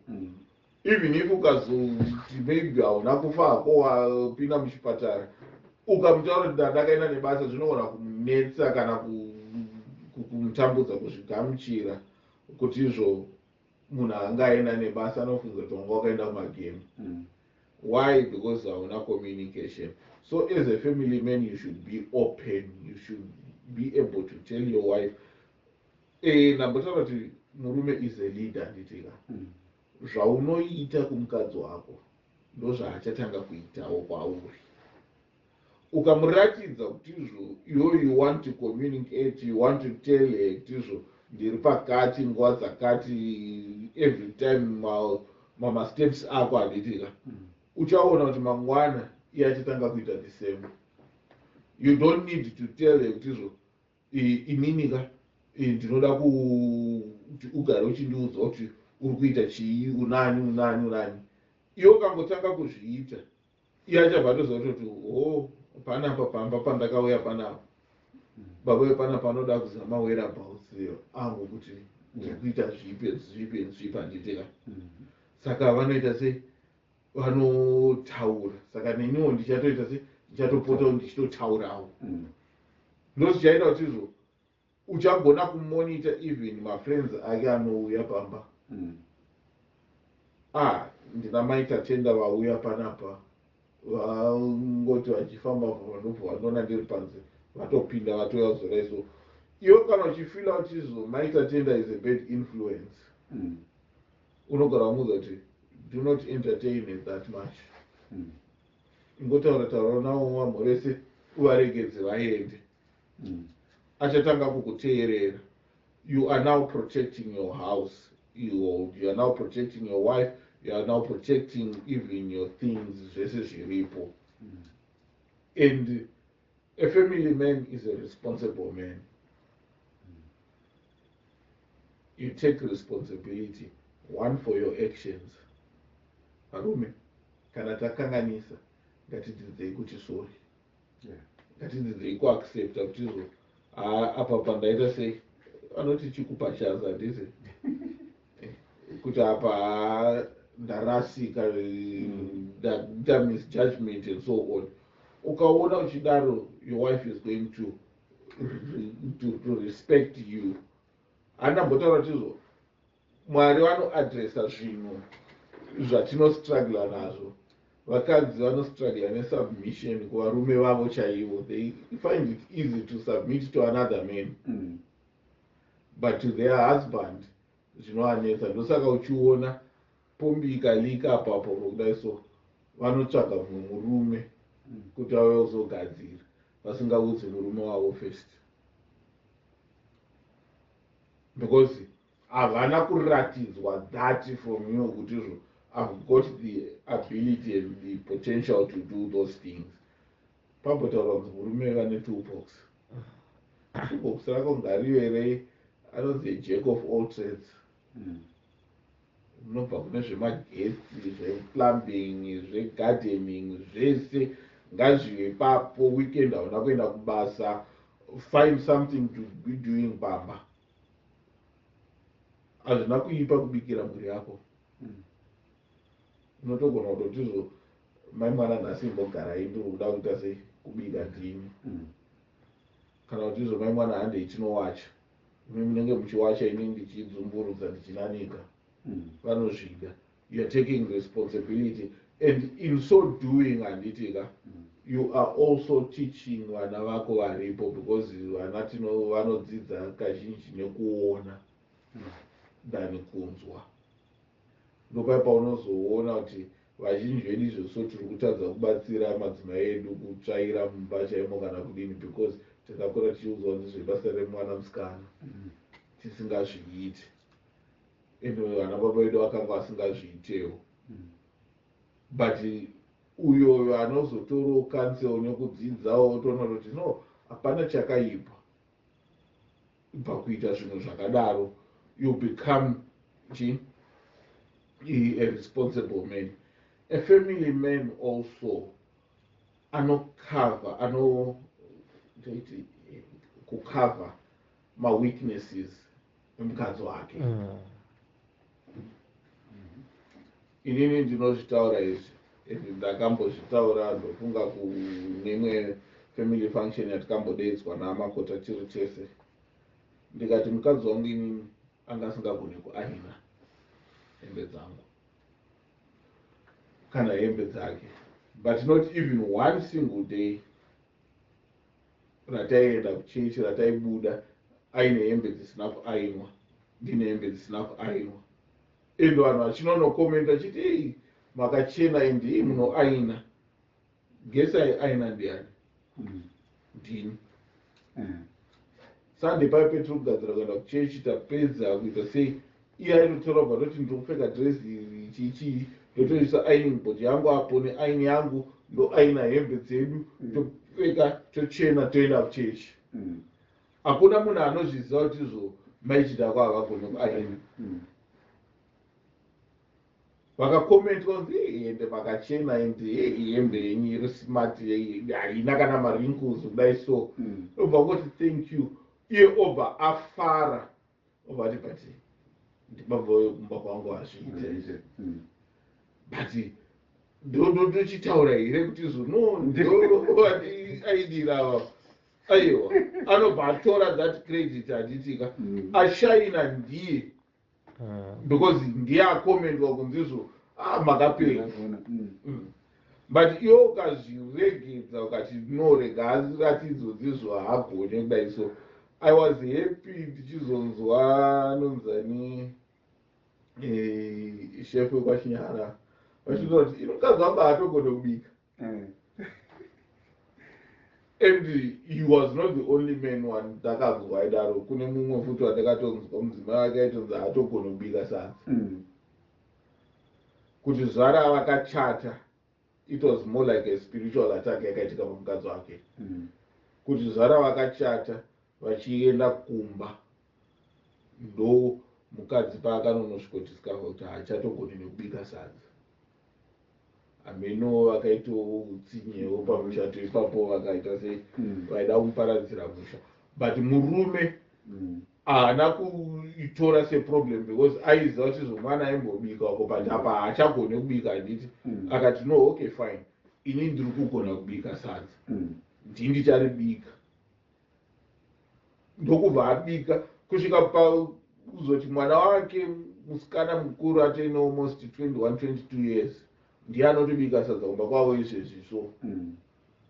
Even if ukazoti maybe hauna kufa hako, wapinda muchipatara, ukamutaura kuti, "Ndakaenda nebasa," zvinogona kumunetsa kana kumutambudza kuzvigamuchira kuti izvo munhu angaenda nebasa. Anofunga kuti wanga wakaenda kumagame. Why? Because hauna communication. So as a family man, you should be open, you should be able to tell your wife. Ndambotaura kuti murume is a leader, handitika? Zvaunoita kumukadzi wako ndozvaachatanga kuitawo kwauri. Ukamuratidza kuti izvo iwe you want to communicate, you want to tell her kuti izvo ndiri pakati nguva dzakati, every time mamasteps ako, handitika? Uchaona kuti mangwana iye achatanga kuita the same. You don't need to tell her kuti izvo ininika ndinoda kuti ugare uchindiudza kuti uri kuita chii, unani, unani, unani. Iwe ukangotanga kuzviita, iye achabva atoziva kutoti, "O, panapa pamba pandakauya panapa, baba vepanapa anoda kuzama whereabouts angu, kuti ndiri kuita zvipi, zvipi, zvipi," handitika? Saka vanoita sei? Vanotaura. Saka neniwo ndichatoita sei? Ndichatopotawo ndichitotaurawo. Ndozvichaita kuti izvo uchagona kumonita even mafriends ake anouya pamba. Ah, ndina maita tenda vauya panapa, vangoti vachifamba vanobva vandoona ndiri panze, vatopinda, vatouya kuzorai. So iwe kana uchifeela kuti izvo maita tenda is a bad influence, unogara wamuudza kuti, "Do not entertain it that much." Ingotaura taura navo vamhorese, uvaregedze vaende. Achatanga kukuteerera. You are now protecting your house, you are now protecting your wife, you are now protecting even your things, zvese zviripo. And a family man is a responsible man. You take responsibility, one, for your actions. Varume, kana takanganisa, ngatidzidzei kuti sorry. Ngatidzidzei kuaccepta kuti izvo apa pandaita sei, anoti chikupa chaza, handiti? Kuti apa ndarasika, ndaita misjudgment and so on. Ukaona uchidaro, your wife is going to to respect you. Handambotaura kuti izvo Mwari vanoadresa zvinhu zvatinostruggla nazvo. Vakadzi vanostruggla nesubmission kuvarume vavo chaivo. They find it easy to submit to another man, but to their husband zvinovanetsa. Ndosaka uchiona pombi ikalika apapo kudai, so vanotsvaga mumwe murume kuti vave kuzogadzira, vasingaudzi murume wavo first, because havana kuratidzwa that from you kuti izvo, "I've got the ability and the potential to do those things." Pambotaurwa kunzi murume vane toolbox. Toolbox rako ngarive rei anonzi jack of all trades. Unobva kune zvemagetsi, zveplumbing, zvegardening, zvese ngazvive papo. Weekend hauna kuenda kubasa, find something to be doing pamba. Hazvina kuipa kubikira mhuri yako. Unotogona kutotizvo, "Mai mwana, nhasi imbogarai, ndiri kuda kuita sei, kubika ndini." Kana kuti izvo, "Mai mwana, handei tinowacha. Imi munenge muchiwacha, ini ndichidzumburudza, ndichinanika." Vanozvida. You are taking responsibility, and in so doing, handitika, you are also teaching vana vako varipo, because vana tino vanodzidza kazhinji nekuona than kunzwa. Ndopai paunozoona kuti vazhinji vedu izvozvo tiri kutadza kubatsira madzimai edu kutsvaira mumba chaimo kana kudini, because takakura tichiudzwa kunzi zvebasa remwana musikana, tisingazviiti, and vana baba vedu vakanga vasingazviitewo. But uyo anozotorawo counsel nekudzidzawo, otoona kuti no, hapana chakaipa pakuita zvinhu zvakadaro. You become chi a responsible man, a family man also anocover, ano taiti kucover maweaknesses emukadzi wake. Inini ndinozvitaura izvi and ndakambozvitaura, ndofunga kunemwe family function yatikambodedzwa namakota tiri tese, ndikati mukadzi wangu inini anga asingagoni kuaina hembe dzangu kana hembe dzake, but not even one single day rataienda kuchechi rataibuda aine hembe dzisina kuainwa, ndine hembe dzisina kuainwa, and vanhu vachinonokomenda chiti, "Ei, makachena and ei munoaina." Gesi aiaina ndiani? Ndini. Sunday pai petiri kugadzira kuenda kuchechi, tapedza kuita sei, iye aitotora bva toti, "Ndiri kupfeka dresi chichii," ndotoisa ironing board yangu apo neaini yangu, ndoaina hembe dzedu, topfeka, tochena, toenda kuchechi. Hakuna munhu anozviziva kuti izvo maichidako havagoni kuaina. Vakakomentwa kunzi, "Hey, ende makachena, ende hey, hembe yenyu iri smart, haina kana mawrinkles kudai so." Obva ngoti, "Thank you." Iye obva afara, obva ati, "But ndibaba wekumba kwangu hazviite." But ndochitaura here kuti izvo no ndoaidira? Aiwa, anobva atora that credit, handitika? Ashaina ndiye, because ndiye akomendwa kunzi izvo, "Ah, makapeka." But iwe ukazviregedza ukati, "No, rega aratidzwe dzizvo haagone kudai." So I was happy ndichizonzwa anonzani, shefu wekwaChinyara vachitaura kuti, "Ino mukadzi wangu haatogone kubika." And he was not the only man one ndakanzwa aidaro. Kune mumwe futi wandakatonzwa mudzimai wake aitonzi haatogone kubika sadza. Kuti zvara vakachata, it was more like a spiritual attack yakaitika pamukadzi wake. Kuti zvara vakachata, vachienda kumba, ndo mukadzi paakanonosvikodiscover kuti haachatogoni nekubika sadza. Hameno vakaitawo utsinyewo pamuchato ipapo, vakaita sei, vaida kumuparadzira musha, but murume haana kuitora seproblem because aiziva kuti zvomwana aimbobika uko, but apa haachagoni kubika, handiti? Akati, "No, okay, fine, ini ndiri kugona kubika sadza, ndini ndicharibika." Ndokubva abika kusvika pakuzoti mwana wake musikana mukuru atene almost 21 22 years ndiye anotobika sadza kumba kwavo izvezvi so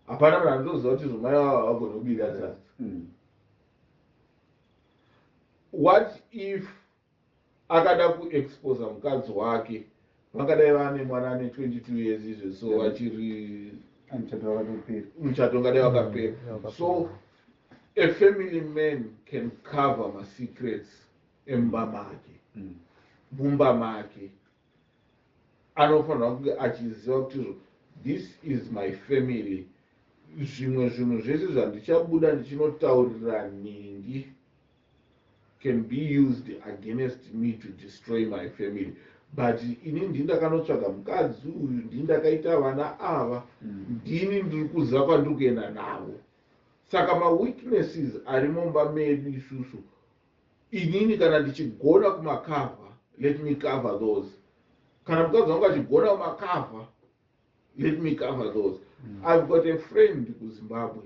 hapana munhu anotoziva kuti zvomai vavo havagoni kubika sadza. What if akada kuexposa mukadzi wake, vangadai vane mwana ane 22 years izvezvi, so vachiri Muchato wakatopera. Muchato ungadai wakapera. Wakapera. So a family man can cover masecrets emumba make. Mumba make anofanira kunge achiziva kuti izvo, this is my family, zvimwe zvinhu zvese zvandichabuda ndichinotaurira nhingi can be used against me to destroy my family, but ini ndini ndakanotsvaga mukadzi uyu, ndini ndakaita vana ava, ndini ndiri kuziva kwandiri kuenda navo. Saka maweaknesses ari mumba medu isusu, inini kana ndichigona kumacover, let me cover those. Kana mukadzi wangu achigona kumacover, let me cover those. I've got a friend kuZimbabwe.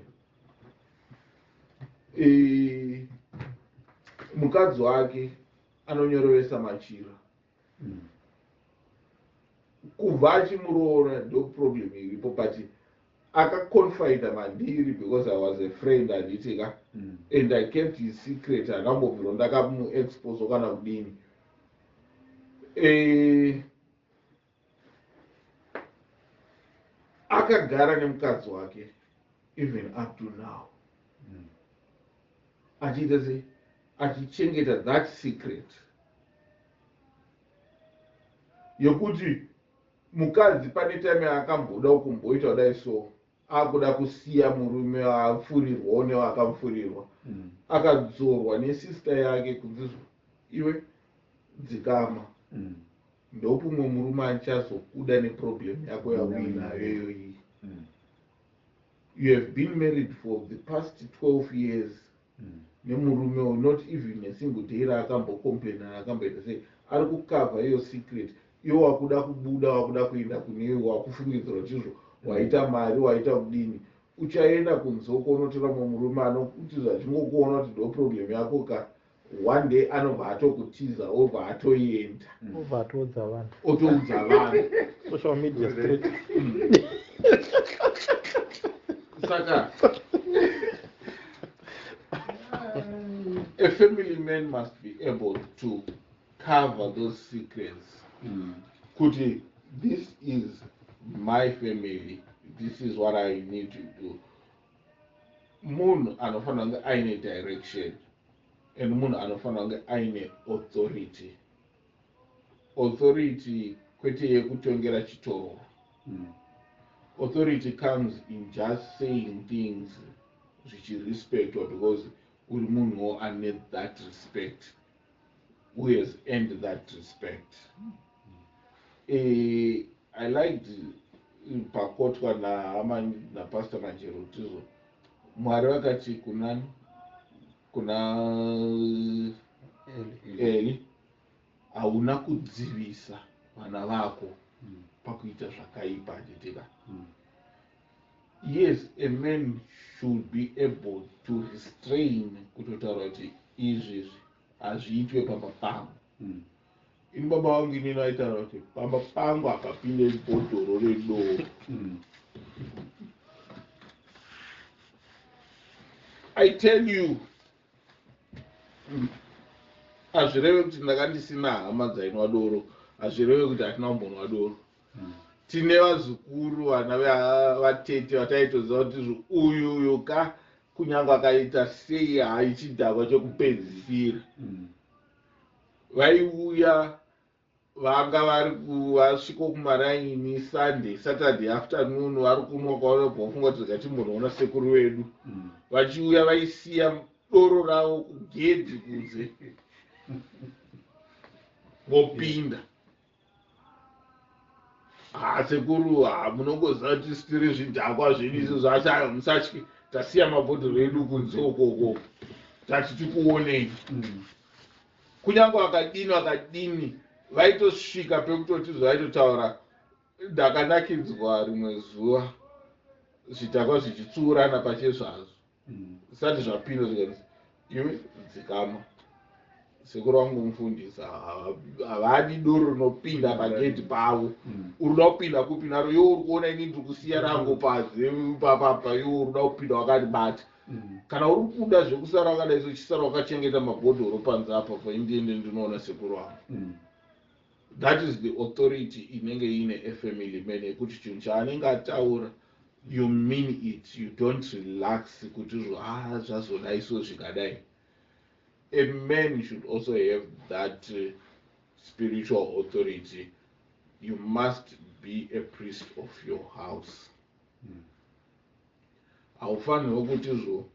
Mukadzi wake anonyorovesa machira. Kubva achimuroora, ndo problem iripo, but akaconfida mandiri because I was a friend, handiti ka? And I kept his secret, handambobviro ndakamuexpose kana kudini. Akagara nemukadzi wake even up to now, achiita sei? Achichengeta that secret yekuti mukadzi pane time yaakamboda kumboita kudai, so akuda kusiya murume apfurirwawo newakamupfurirwa. Akadzorwa nesister yake kunzizvo, "Iwe dzikama, ndopumwe murume achazokuda neproblem yako yakuinayo iyoyi. You have been married for the past 12 years nemurume uyu, not even a single day raakambocomplaina, raakamboita sei. Ari kucover iyo secret. Iwe wakuda kubuda, wakuda kuenda kune wakufungidzira kuti izvo waita mari, waita kudini. Uchaenda kunze uko unotora mumwe murume anokuti zvachingokuona kuti ndo problem yako ka, one day anobva atokutiza, obva atoenda." Obva atoudza vanhu. Otoudza vanhu. Social media straight. Saka a family man must be able to cover those secrets kuti this is my family, this is what I need to do. Munhu anofanira kunge aine direction and munhu anofanira kunge aine authority. Authority kwete yekutongera chitoro. Authority comes in just saying things zvichirespectwa because uri munhuwo ane that respect, who has earned that respect. I liked pakotwa nahama napastor Manjero kutizvo Mwari vakati kunani? Kuna Eli, "Hauna kudzivisa vana vako pakuita zvakaipa," handitika? Yes, a man should be able to restrain, kutotaura kuti izvizvi hazviitwe pamba pangu. Ini baba vangu inini vaitaura kuti pamba pangu hapapinde bhodhoro redoro. I tell you, hazvireve kuti ndanga ndisina hama dzainwa doro, hazvireve kuti hatina kumbonwa doro. Tine vazukuru, vana vatete vataitoziva kuti uyu uyu ka, kunyange akaita sei, haichidhakwa chekupedzisira. Vaiuya, vanga vari vasvika kumaraini Sunday, Saturday afternoon, vari kunwa kwavanobva vafunga kuti ngatimbonoona sekuru vedu. Vachiuya vaisiya doro ravo kugedhi kunze, vopinda. "Ha, sekuru, ha, munongoziva kuti tiri zvidhakwa zvedu izvo zvacho. Ayo, musatyi, tasiya mabhodhoro edu kunze ukoko, tati tikuonei." Kunyange vakadini vakadini, vaitosvika pekutoti zvaitotaura. Ndakanakidzwa rimwe zuva zvidhakwa zvichitsuurana pachezvazvo zvisati zvapinda, zvikanzi, Iwe dzikama, sekuru vangu mufundisi havadi doro rinopinda pagedhi pavo. Uri kuda kupinda kupi naro? Iwe uri kuona ini ndiri kusiya rangu panze papapa, iwe uri kuda kupinda wakaribata. Kana uri kuda zvekusara wakadai so, chisara wakachengeta mabhodhoro panze apa, paindiende ndinoona sekuru vangu. That is the authority inenge iine a family man, yekuti chinhu chaanenge ataura, you mean it, you don't relax kuti zvo ah zvazodai so zvikadai. A man should also have that spiritual authority. You must be a priest of your house. Haufanirwi kuti zvo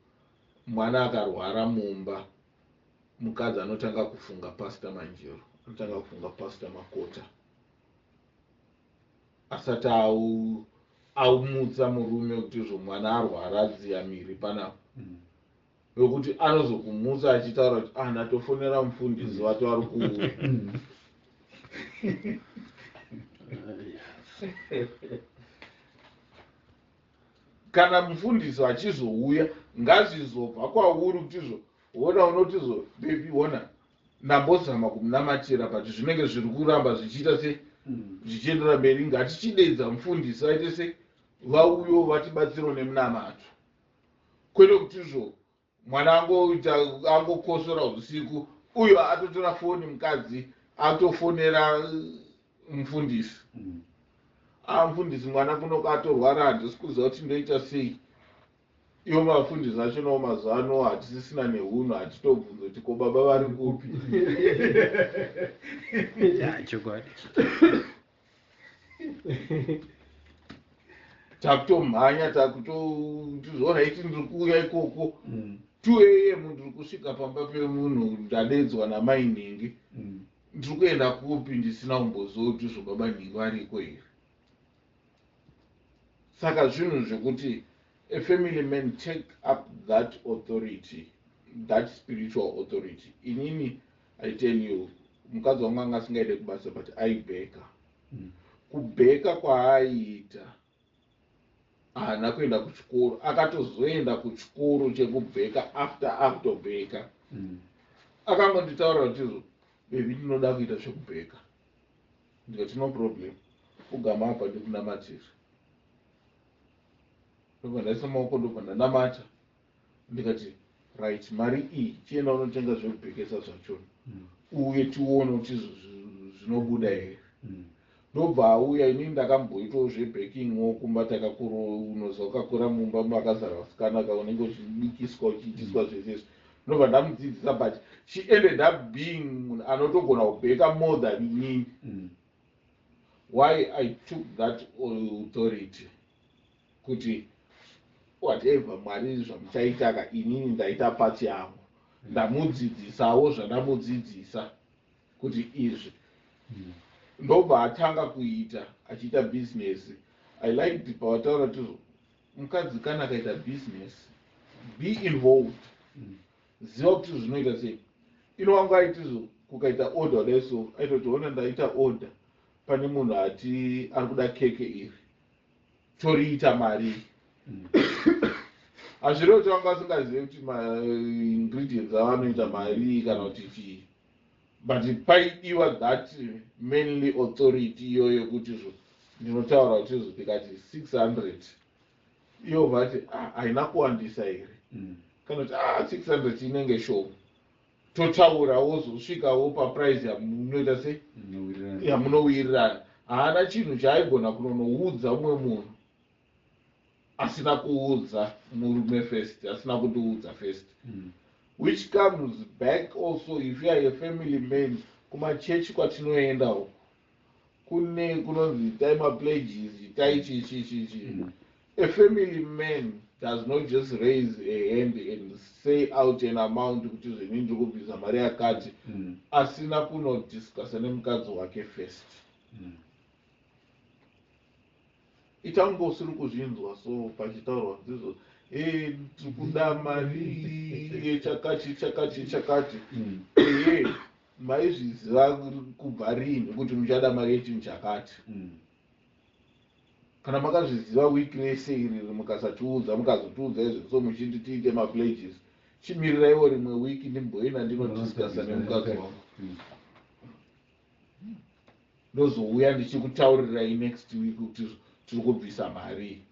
mwana akarwara mumba, mukadzi anotanga kufunga Pastor Manjero, anotanga kufunga Pastor Makota, asati aumutsa murume kuti zvo mwana arwara, dziya miri panapa, wekuti anozokumutsa achitaura kuti, "Ah, ndatofonera mufundisi, vati vari kuuya." Kana mufundisi achizouya, ngazvizobva kwauri kuti zvo ona, unoti zo, "Baby, ona, ndambozama kumunamatira, but zvinenge zviri kuramba zvichiita se zvichiendera mberi. Ngatichidedza mufundisi aite se vauyo vatibatsirewo nemunamato." Kwete kuti zvo mwana angoita angokosora usiku uyo atotora foni, mukadzi atofonera mufundisi. "Ah, mufundisi, mwana kuno atorwara, handisi kuziva kuti ndoita sei." Ivo mafundisi achonawo mazuva ano hatisisina neunhu, hatitobvunza kuti ko baba vari kupi. Ya, chokwadi. Takutomhanya, takutozvoraiti, ndiri kuuya ikoko 2 a.m., ndiri kusvika pamba pemunhu, ndadedzwa namai nhingi. Ndiri kuenda kupi ndisina kumboziva kuti zvo baba nhingi variko here? Saka zvinhu zvekuti a family man take up that authority, that spiritual authority. Inini, I tell you, mukadzi wangu anga asingaide kubasa, but aibheka. Kubheka kwaaiita, haana kuenda kuchikoro. Akatozoenda kuchikoro chekubheka after akutobheka. Akangonditaura kuti izvo, "Baby, ndinoda kuita zvekubheka." Ndikati, "No problem, ugama apa ndikunamatira." Ndobva ndaisa maoko, ndobva ndanamata, ndikati, "Right, mari iyi, chienda unotenga zvekubhekesa zvachona, uye tione kuti zvinobuda here." Ndobva auya. Inini ndakamboitawo zvebakingwo kumba, takakura, unoziva, ukakura mumba makazara vasikana ka, unenge uchibikiswa, uchiitiswa zvese izvi. Ndobva ndamudzidzisa, but she ended up being munhu anotogona kubheka more than inini. Why? I took that authority kuti whatever Mwari zvamuchaitaka, inini ndaita part yangu, ndamudzidzisawo zvandamudzidzisa kuti izvi. Ndobva atanga kuita, achiita bhizinesi. I liked pavataura kuti mukadzi kana akaita bhizinesi, be involved. Ziva kuti zvinoita sei. Ino wangu aitizvo, kukaita order kudai so, aitoti, "Ona, ndaita order, pane munhu ati ari kuda keke iri, toriita mari." Hazvirevo kuti vanga vasingazivi kuti maingredients avanoita mari kana kuti chii, but paidiwa that manly authority iyoyo yekuti zvo ndinotaura kuti izvo, ndikati 600, iyo vati, "Ah, haina kuwandisa here?" Kana kuti, "Ah, 600 inenge shoma." Totaura, wozosvikawo paprice yamunoita sei, yamunowirirana. Haana chinhu chaaigona kunonoudza umwe munhu asina kuudza murume first, asina kundiudza first. Which comes back also, if you are a family man, kumachechi kwatinoenda uku, kune kunonzi itai mapledges, itai chichi chichi. A family man does not just raise a hand and say out an amount kuti zvenini ndiri kubvisa mari yakati, asina kunodiscussa nemukadzi wake first. Itange usiri kuzvinzwa so pachitaurwa ndizvo, "Eh, tiri kuda mari yechakati chakati chakati." Ehe, maizviziva kubva rini kuti muchada mari yechinhu chakati? Kana makazviziva wiki rese iriri, mukasatiudza, mukazotiudza izvo so muchiti tiite mapledges, Chimiriraiwo rimwe wiki ndimboenda ndinodiscussa nemukadzi wangu. Ndozouya ndichikutaurirai next week kuti tiri kubvisa mari.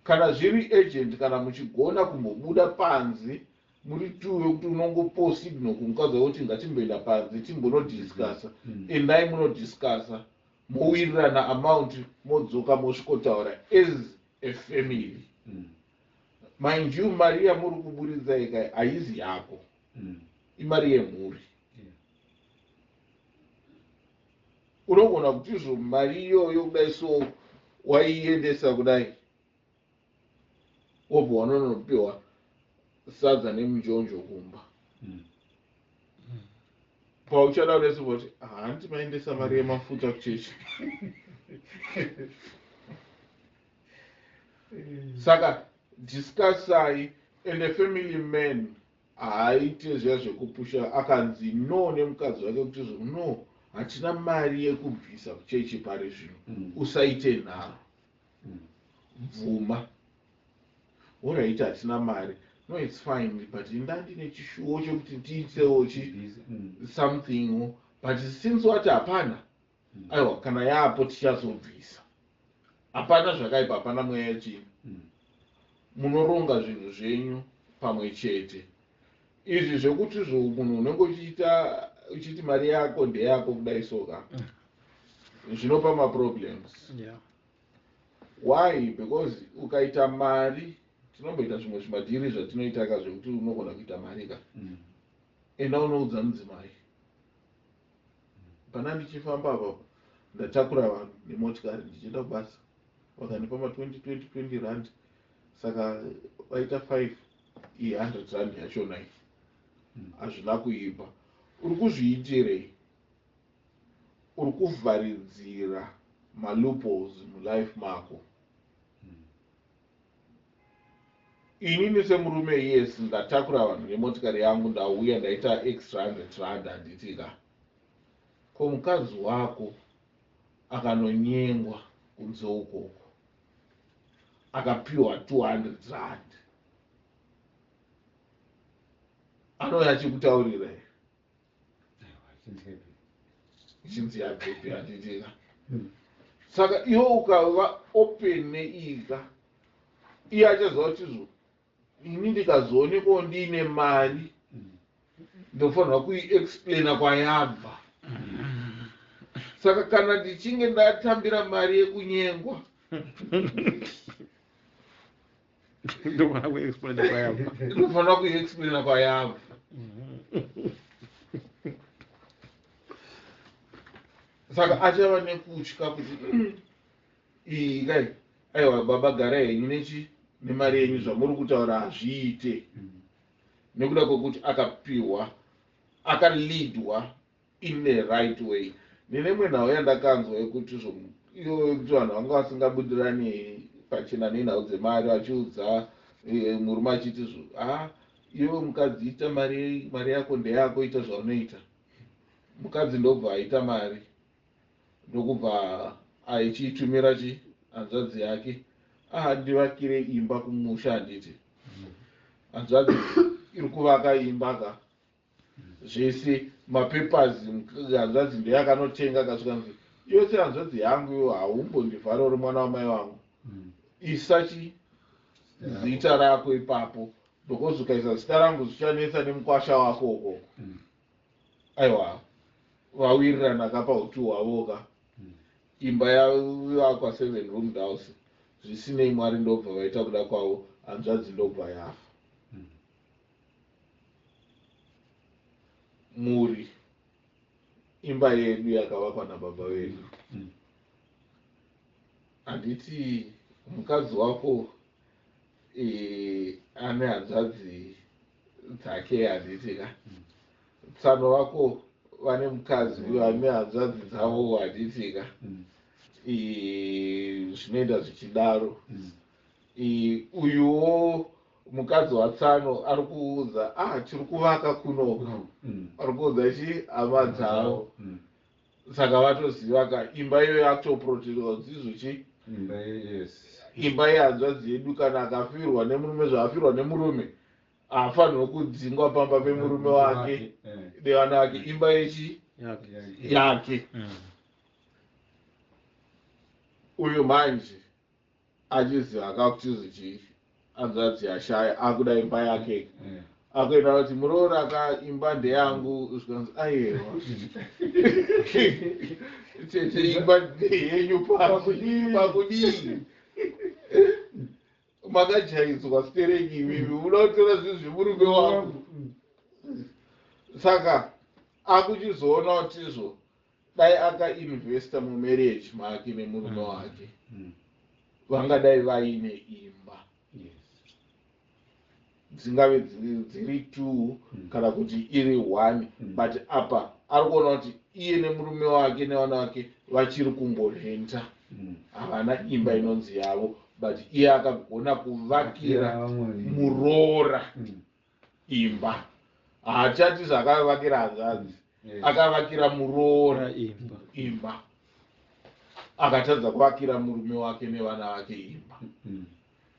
Kana zviri urgent, kana muchigona kumbobuda panze muri two, wekuti unongopo signal kumukadzi wako kuti ngatimboenda panze timbonodiscussa, endai munodiscussa, mowirirana amount, modzoka mosvikotaura as a family. Mind you, mari yamuri kuburitsa ika haizi yako, imari yemhuri. Unogona kuti izvo mari iyoyo kudai so waiendesa kudai, wobva wanonopiwa sadza nemunjonjo kumba. Pauchada kudai sobva kuti hanti maendesa mari yemafuta kuchechi. Saka discussai. And a family man haaite zviya zvekupusha. Akanzi no nemukadzi wake kuti izvo no, hatina mari yekubvisa kuchechi pari zvino, usaite nharo. Bvuma, alright, hatina mari, no, it's fine, but ndandine chishuwo chekuti tiitewo chi something, but since wati hapana, aiwa, kana yaapo tichazobvisa. Hapana zvakaipa, hapana mweya chini. Munoronga zvinhu zvenyu pamwe chete. Izvi zvekuti zvo munhu unenge uchiita uchiti mari yako ndeyako kudai soka, zvinopa maproblems. Why? Because ukaita mari, tinomboita zvimwe zvimadhiri zvatinoita ka, zvekuti unogona kuita mari ka, enda unoudza mudzimai, pana ndichifamba apapo ndatakura vanhu nemotikari ndichienda kubasa, vakandipa ma20 20 20 rand, saka vaita 5, iyi 100 rand yachona iyi. Hazvina kuipa. Uri kuzviitirei? Uri kuvharidzira maloopholes mulife mako. Inini semurume, yes, ndatakura vanhu nemotikari yangu, ndauya ndaita extra 100 rand, handiti ka? Ko mukadzi wako akanonyengwa kunze ukoko akapiwa 200 rand, anouya achikutaurira here? Chinzi yabvepi, handitika? Saka iwe ukava open neika, iye achaziva kuti izvo ini ndikazoonekwawo ndiine mari, ndofanirwa kuiexplaina kwayabva. Saka kana ndichinge ndatambira mari yekunyengwa, ndofana kuexplaina kwayabva. Ndofanira kuiexplaina kwayabva. Saka achava nekutya kuti iyi kai, aiwa baba, garai henyu nechi nemari yenyu, zvamuri kutaura hazviite," nekuda kwekuti akapiwa, akaleadwa in the right way. Nenemwe nhau yandakanzwa yekuti iyo yekuti vanhu vanga vasingabudirani pachena nenhau dzemari, vachiudza murume achiti zvo, ha, iwe mukadzi ita mari, mari yako ndeyako, ita zvaunoita. Mukadzi ndobva aita mari, ndokubva achiitumira chi hanzvadzi yake, ah, ndivakire imba kumusha, handiti? Hanzvadzi iri kuvaka imba ka, zvese mapapers hanzvadzi ndeyakanotenga. Akasvika nzi, iwe sehanzvadzi yangu iwe haumbondivhara, uri mwana wamai vangu, isa chi zita rako ipapo, because ukaisa zita rangu zvichanetsa nemukwasha wako ukoko. Aiwa, vawirirana kapa utu hwavo ka, imba yavakwa, seven roomed house. Zvisinei, Mwari ndobva vaita kuda kwavo, hanzvadzi ndobva yafa. Mhuri imba yedu yakavakwa nababa vedu, handiti? Mukadzi wako ane hanzvadzi dzake, handiti ka? Tsano vako vane mukadzi, vane hanzvadzi dzavo, handiti ka? Zvinoenda zvichidaro. Uyuwo mukadzi watsano ari kuudza, ah, tiri kuvaka kunoku, ari kuudza chi hama dzavo. Saka vatoziva ka, imba iyoyo yakutoprotectwa kuti izvo chi Imba, yes. Imba yehanzvadzi yedu, kana akafirwa nemurume, zvaafirwa nemurume. Haafanirwe kudzingwa pamba pemurume wake nevana vake, imba yechi Yake. yake. Uyu manje achiziva akakuti chii, hanzvadzi yashaya, akuda imba yake, akuenda kuti, "Muroora ka, imba ndeyangu." Zvikanzi, "Aiwa tete, imba ndeyenyu pakudii? Pakudii? Makajaidzwa stereki imimi, muda kutora zvinhu zvemurume wangu." Saka akuchizoona kutizvo dai akainvesta mumarriage make nemurume wake, vangadai vaine imba, dzingave dziri two kana kuti iri one, but apa ari kuona kuti iye nemurume wake nevana vake vachiri kungorenta, havana imba inonzi yavo, but iye akagona kuvakira muroora imba. Haachati zvakavakira hanzvadzi, akavakira muroora Imba. imba, akatadza kuvakira murume wake nevana vake imba.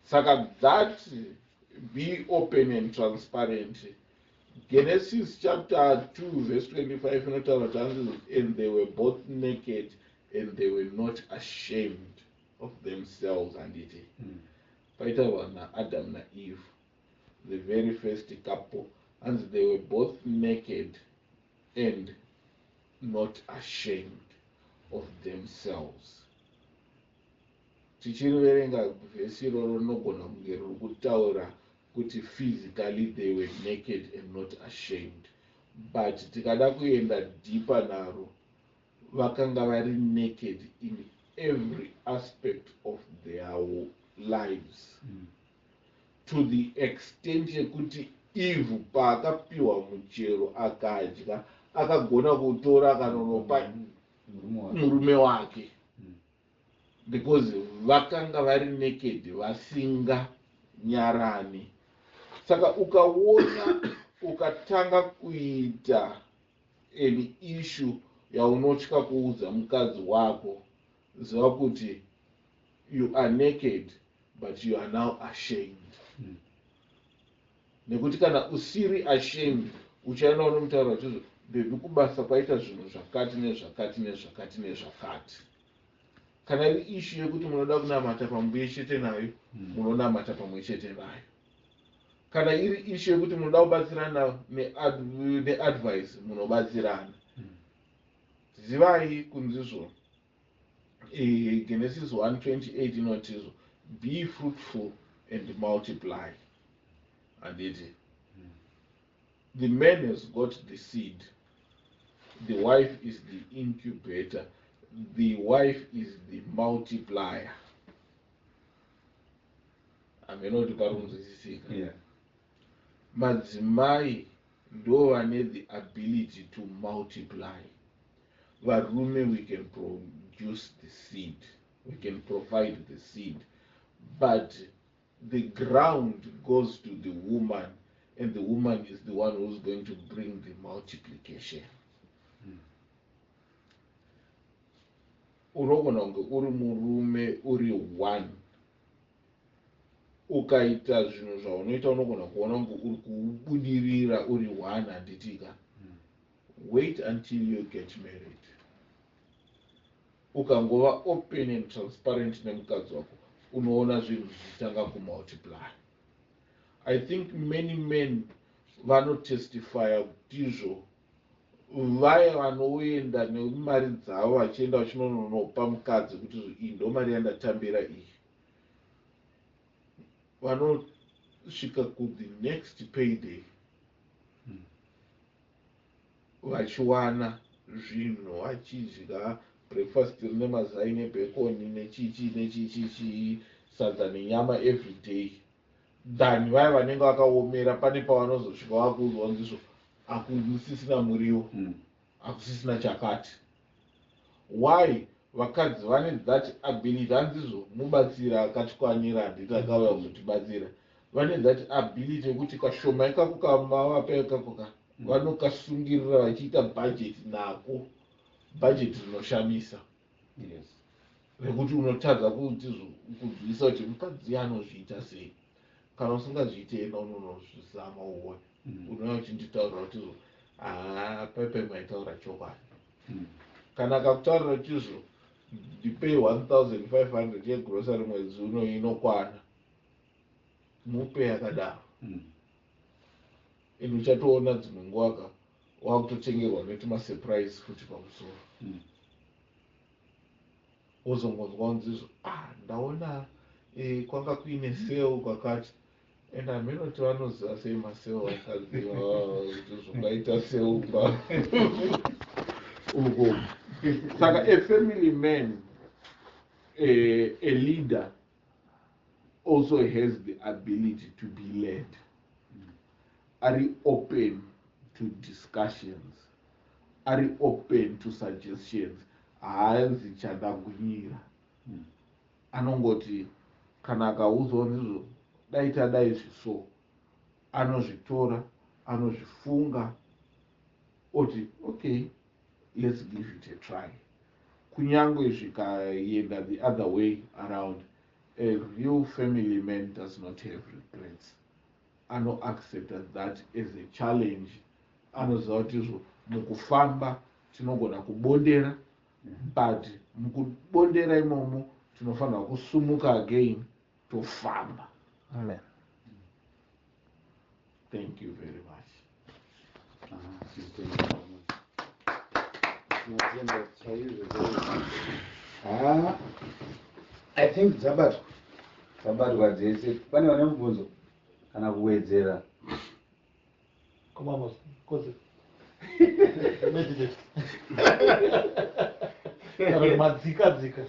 Saka that be open and transparent. Genesis chapter 2 verse 25 inotaura kuti hanzi, "And they were both naked and they were not ashamed of themselves," handiti? Paitaurwa naAdam naEve, the very first couple, hanzi they were both naked and not ashamed of themselves. Tichiriverenga vhesi iroro, rinogona kunge riri kutaura kuti physically they were naked and not ashamed, but tikada kuenda deeper naro, vakanga vari naked in every aspect of their lives, to the extent yekuti Eve paakapiwa muchero akadya, akagona kutora akanonopa murume wake, because vakanga vari naked vasinganyarani. Saka ukaona ukatanga kuita an issue yaunotya kuudza mukadzi wako, ziva kuti you are naked but you are now ashamed, nekuti kana usiri ashamed, uchaenda unomutaura uchizvo, "Baby, kubasa kwaita zvinhu zvakati nezvakati nezvakati nezvakati." Kana iri issue yekuti munoda kunamata pamwe chete nayo, munonamata pamwe chete nayo. Kana iri issue yekuti munoda kubatsirana neadvice, munobatsirana. Zivai kunzizvo Genesis 1:28 inotizvo, "Be fruitful and multiply," handiti? The man has got the seed, the wife is the incubator, the wife is the multiplier. Hameno kuti pari kunzwisisika. Madzimai ndo vane the ability to multiply. Varume, we can produce the seed, we can provide the seed, but the ground goes to the woman, and the woman is the one who's going to bring the multiplication. Unogona kunge uri murume uri one, ukaita zvinhu zvaunoita, unogona kuona kunge uri kubudirira uri one, handitika? Wait until you get married. Ukangova open and transparent nemukadzi wako, unoona zvinhu zvichitanga kumultiply. I think many men vanotestifya kutizvo vaya vanoenda nemari dzavo vachienda vachinononopa mukadzi kuti, "Iyi ndo mari yandatambira iyi," vanosvika kuthe next payday vachiwana zvinhu, vachidya breakfast rine mazai nebacon nechichi nechichichi, sadza nenyama every day, than vaya vanenge vakaomera. Pane pavanozosvika vakuudzwa kunzizvo hakusisina muriwo, hakusisina chakati. Why? Vakadzi vane that ability, hanzizvo mubatsira akatikwanira, handiti? Akauya kuzotibatsira. Vane that ability yekuti kashoma ikako kamavapa ikako ka, vanokasungirira vachiita bhajeti nako, bhajeti rinoshamisa rekuti unotadza kuti kunzwisa kuti mukadzi anozviita sei. Kana usingazviite, enda unonozvizama uone. Unouya uchinditaurira kuti izvo, haa, paipai maitaura chokwadi. Kana akakutaurira kuti izvo, ndipei 1500 yegrocery mwedzi uno, inokwana, mupe yakadaro. And uchatoona dzimwe nguva ka wakutotengerwa netumasurprise futi pamusoro. Wozongonzwa kunzi izvo, ah, ndaona kwanga kuine sale kwakati, and haminoti vanoziva sei masale vakadzi kuti zvongaita sale pa uko. Saka a family man, a leader also has the ability to be led, ari open to discussions, ari open to suggestions. Haanzi chandagwinyira. Anongoti kana akaudzwa ndizvo, dai tadai zviso, anozvitora, anozvifunga, oti, "Okay, let's give it a try." Kunyange zvikaenda the other way around, a real family man does not have regrets. Anoaccepta that as a challenge. Anoziva kuti izvo mukufamba tinogona kubondera, but mukubondera imomo tinofanira kusumuka again, tofamba. Amen. Thank you very much. Ah, tinotenda. Tinotenda chaizvo chaizvo. Ah, I think dzabatwa, dzabatwa dzese. Pane vane mubvunzo kana kuwedzera? Komamos, kozi. Meditate. Kana kuti madzika dzika.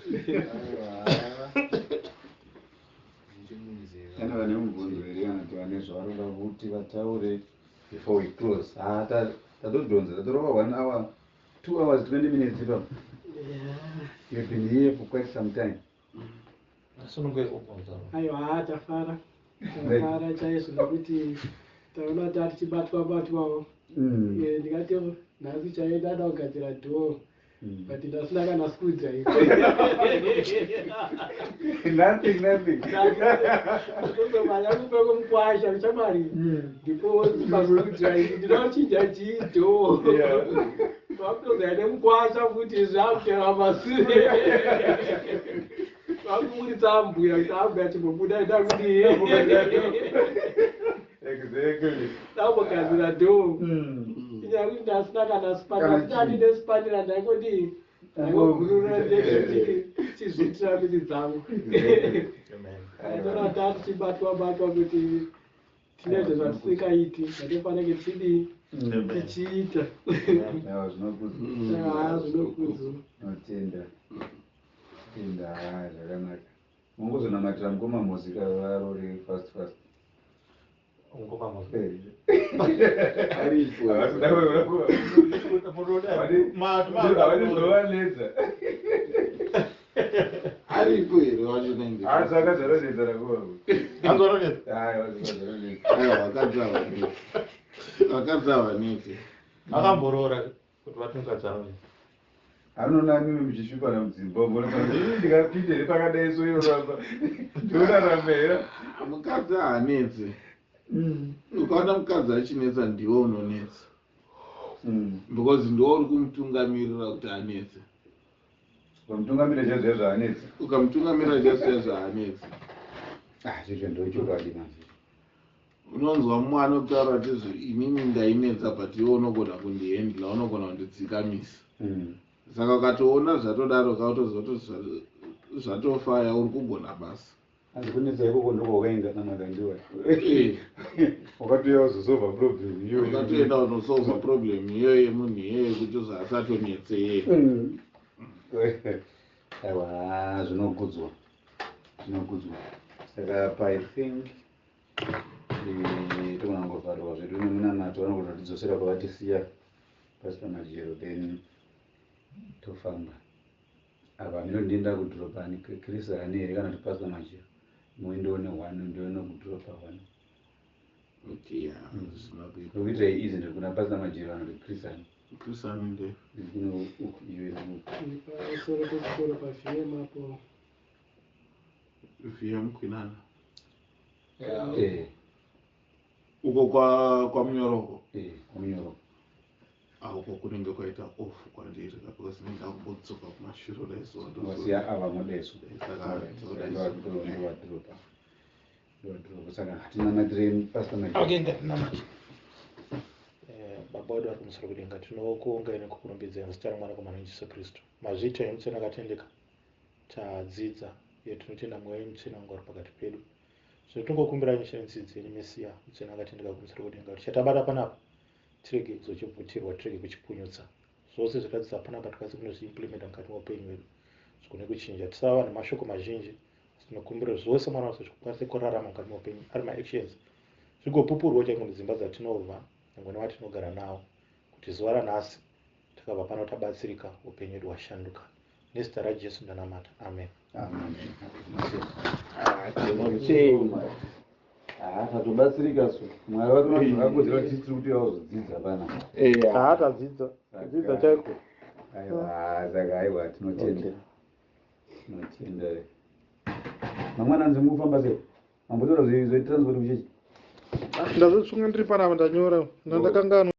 Pane vane mubvunzo here kana kuti vane zvavanoda kuti vataure before we close? Ah, tatodhonza, tatorova one hour, 2 hours 20 minutes ipapo. You've been here for quite some time. Sununguye kubvunza. Aiwa, tafara, tafara chaizvo nekuti taona ta tichibatwa batwawo. Ndikati nhasi chaiyo ndada kugadzira door, but ndasina kana screwdriver. Nothing, nothing. Kuzomhanya kupe kumukwasha chamari, ndipo pascrewdriver, ndinochinja chii door. Vakutozoya nemukwasha futi, zvakutera masure, vakuburitsa mbuya kuti ambuya chimbobuda, ida kuti ndambogadzira door. Inyaya yekuti ndasina kana spanner. Kana ndati chii. Nespanner ndaingoti ndaingogurura chizviitira miti dzangu. Exactly. Amen. Ndatora tati tichibatwa batwa kuti tinezve zvatisikaiti zvatifanike tichidii, tichiita. Aiwa, zvinokudzwa. Ah, zvinokudzwa. Notenda, tenda. Haa, zvakanaka. Mungozonamatira mukoma muzika varore fast fast. Ngoma mozi. Aripo. Havasida. Havadi zvovanetsa. Aripo here wacho nainde? Asi akazvaronetsa nakuva. Anzoronetsa. Aiwa, zvazvaronetsa. Aiwa, vakadzi havanetsi, vakadzi havanetsi. Akamboroora kuti vatingadzanonetsa. Anoona mimi muchishupana mudzimba umo, ndikapinde here pakadai so inoramba, ndinorarama here? Mukadzi haanetsi. Ukaona mukadzi achinetsa, ndiwe unonetsa, because ndiwe uri kumutungamirira kuti anetse. Ukamutungamira chaizvo chaizvo haanetsi. Ukamutungamirira chaizvo chaizvo haanetsi. Ah, zvezvo ndochokwadi manje. Unonzwa mumwe anotaura kuti izvo, inini ndainetsa, but iwe unogona kundihandla, unogona kundidzikamisa. Saka ukatoona zvatodaro, kautoziva kuti zvatofaya, uri kugona basa. Asi kunetsa ikoko ndoko wakaenda namakandiwa. Eh. Wakatouya uzosolva problem iyoyo. Ukatoenda unosolva problem iyoyo yemunhu iyeye kuti zaasatonetse yeye. Aiwa, zvinokudzwa, zvinokudzwa. Saka pa I think togona kungovharirwa zvedu nemunamato, vanogona kutidzosera kwavatisiya pasi pamajero, then tofamba. Apa mino ndienda kudhiropa Chris hani here kana kuti Pastor Majero, muendewo neone, ndione kudhiropa one. Okay, yeah, zvisina kuipa. Ndokuitirai izi, ndiri kuna Pastor Majero kana kuti Chris hani. Chris aninde. Ndiri uku, iyo iri uku. Pamusoro pechikoro paVM apo. VM Kwinana. Eh. Uko kwa kwamunyoroko. Eh, kwamunyoroko. Ah, uko kunenge kwaita off kwandiri ka because ndinenge ndakumbodzoka kumashure daiso. Wasiya ava modeso. Eh, saka ndowadhiropa. Ndowadhiropa saka hatinamatirei pastor Mike. Okay, ngatinamate. Eh, Baba wedu vari kumusoro kudenga, tinokuongai nekukurumbidzai muzita raMwanakomana wenyu Jesu Kristu. Mazviita henyu Mutsvene akatendeka. Tadzidza uye tinotenda Mweya wenyu Mutsvene wanga uri pakati pedu. Zvino tingokumbira nyasha netsitsi dzenyu Mesiya Mutsvene akatendeka kumusoro kudenga kuti chatabata panapa tirege kuzochibvutirwa tirege kuchipunyutsa. Zvose zvatadzidza panapa tikwanise kunozviimplementa mukati meupenyu hwedu zvigone kuchinja. Tisava vanhu mashoko mazhinji asi tinokumbira zvose mwana wose zvikwanise kurarama mukati meupenyu ari maactions zvigopupurwa chaiko mudzimba dzatinobva nyangwe nevatinogara navo kuti zuva ranhasi Takabva pano tabatsirika upenyu hwedu hwashanduka. Nezita raJesu ndanamata. Amen. Amen. Ah, tatobatsirika su. Mwari vakuziva kuti tiri kuti vazodzidza pana. Eh, ah, tadzidza. Tadzidza chaiko. Aiwa, saka aiwa tinotenda. Tinotenda. Mangwana nzi mufamba sei? Mambotora zve transport kuchechi. Ndazotsunga ndiri panapa ndanyora. Ndandakanganwa.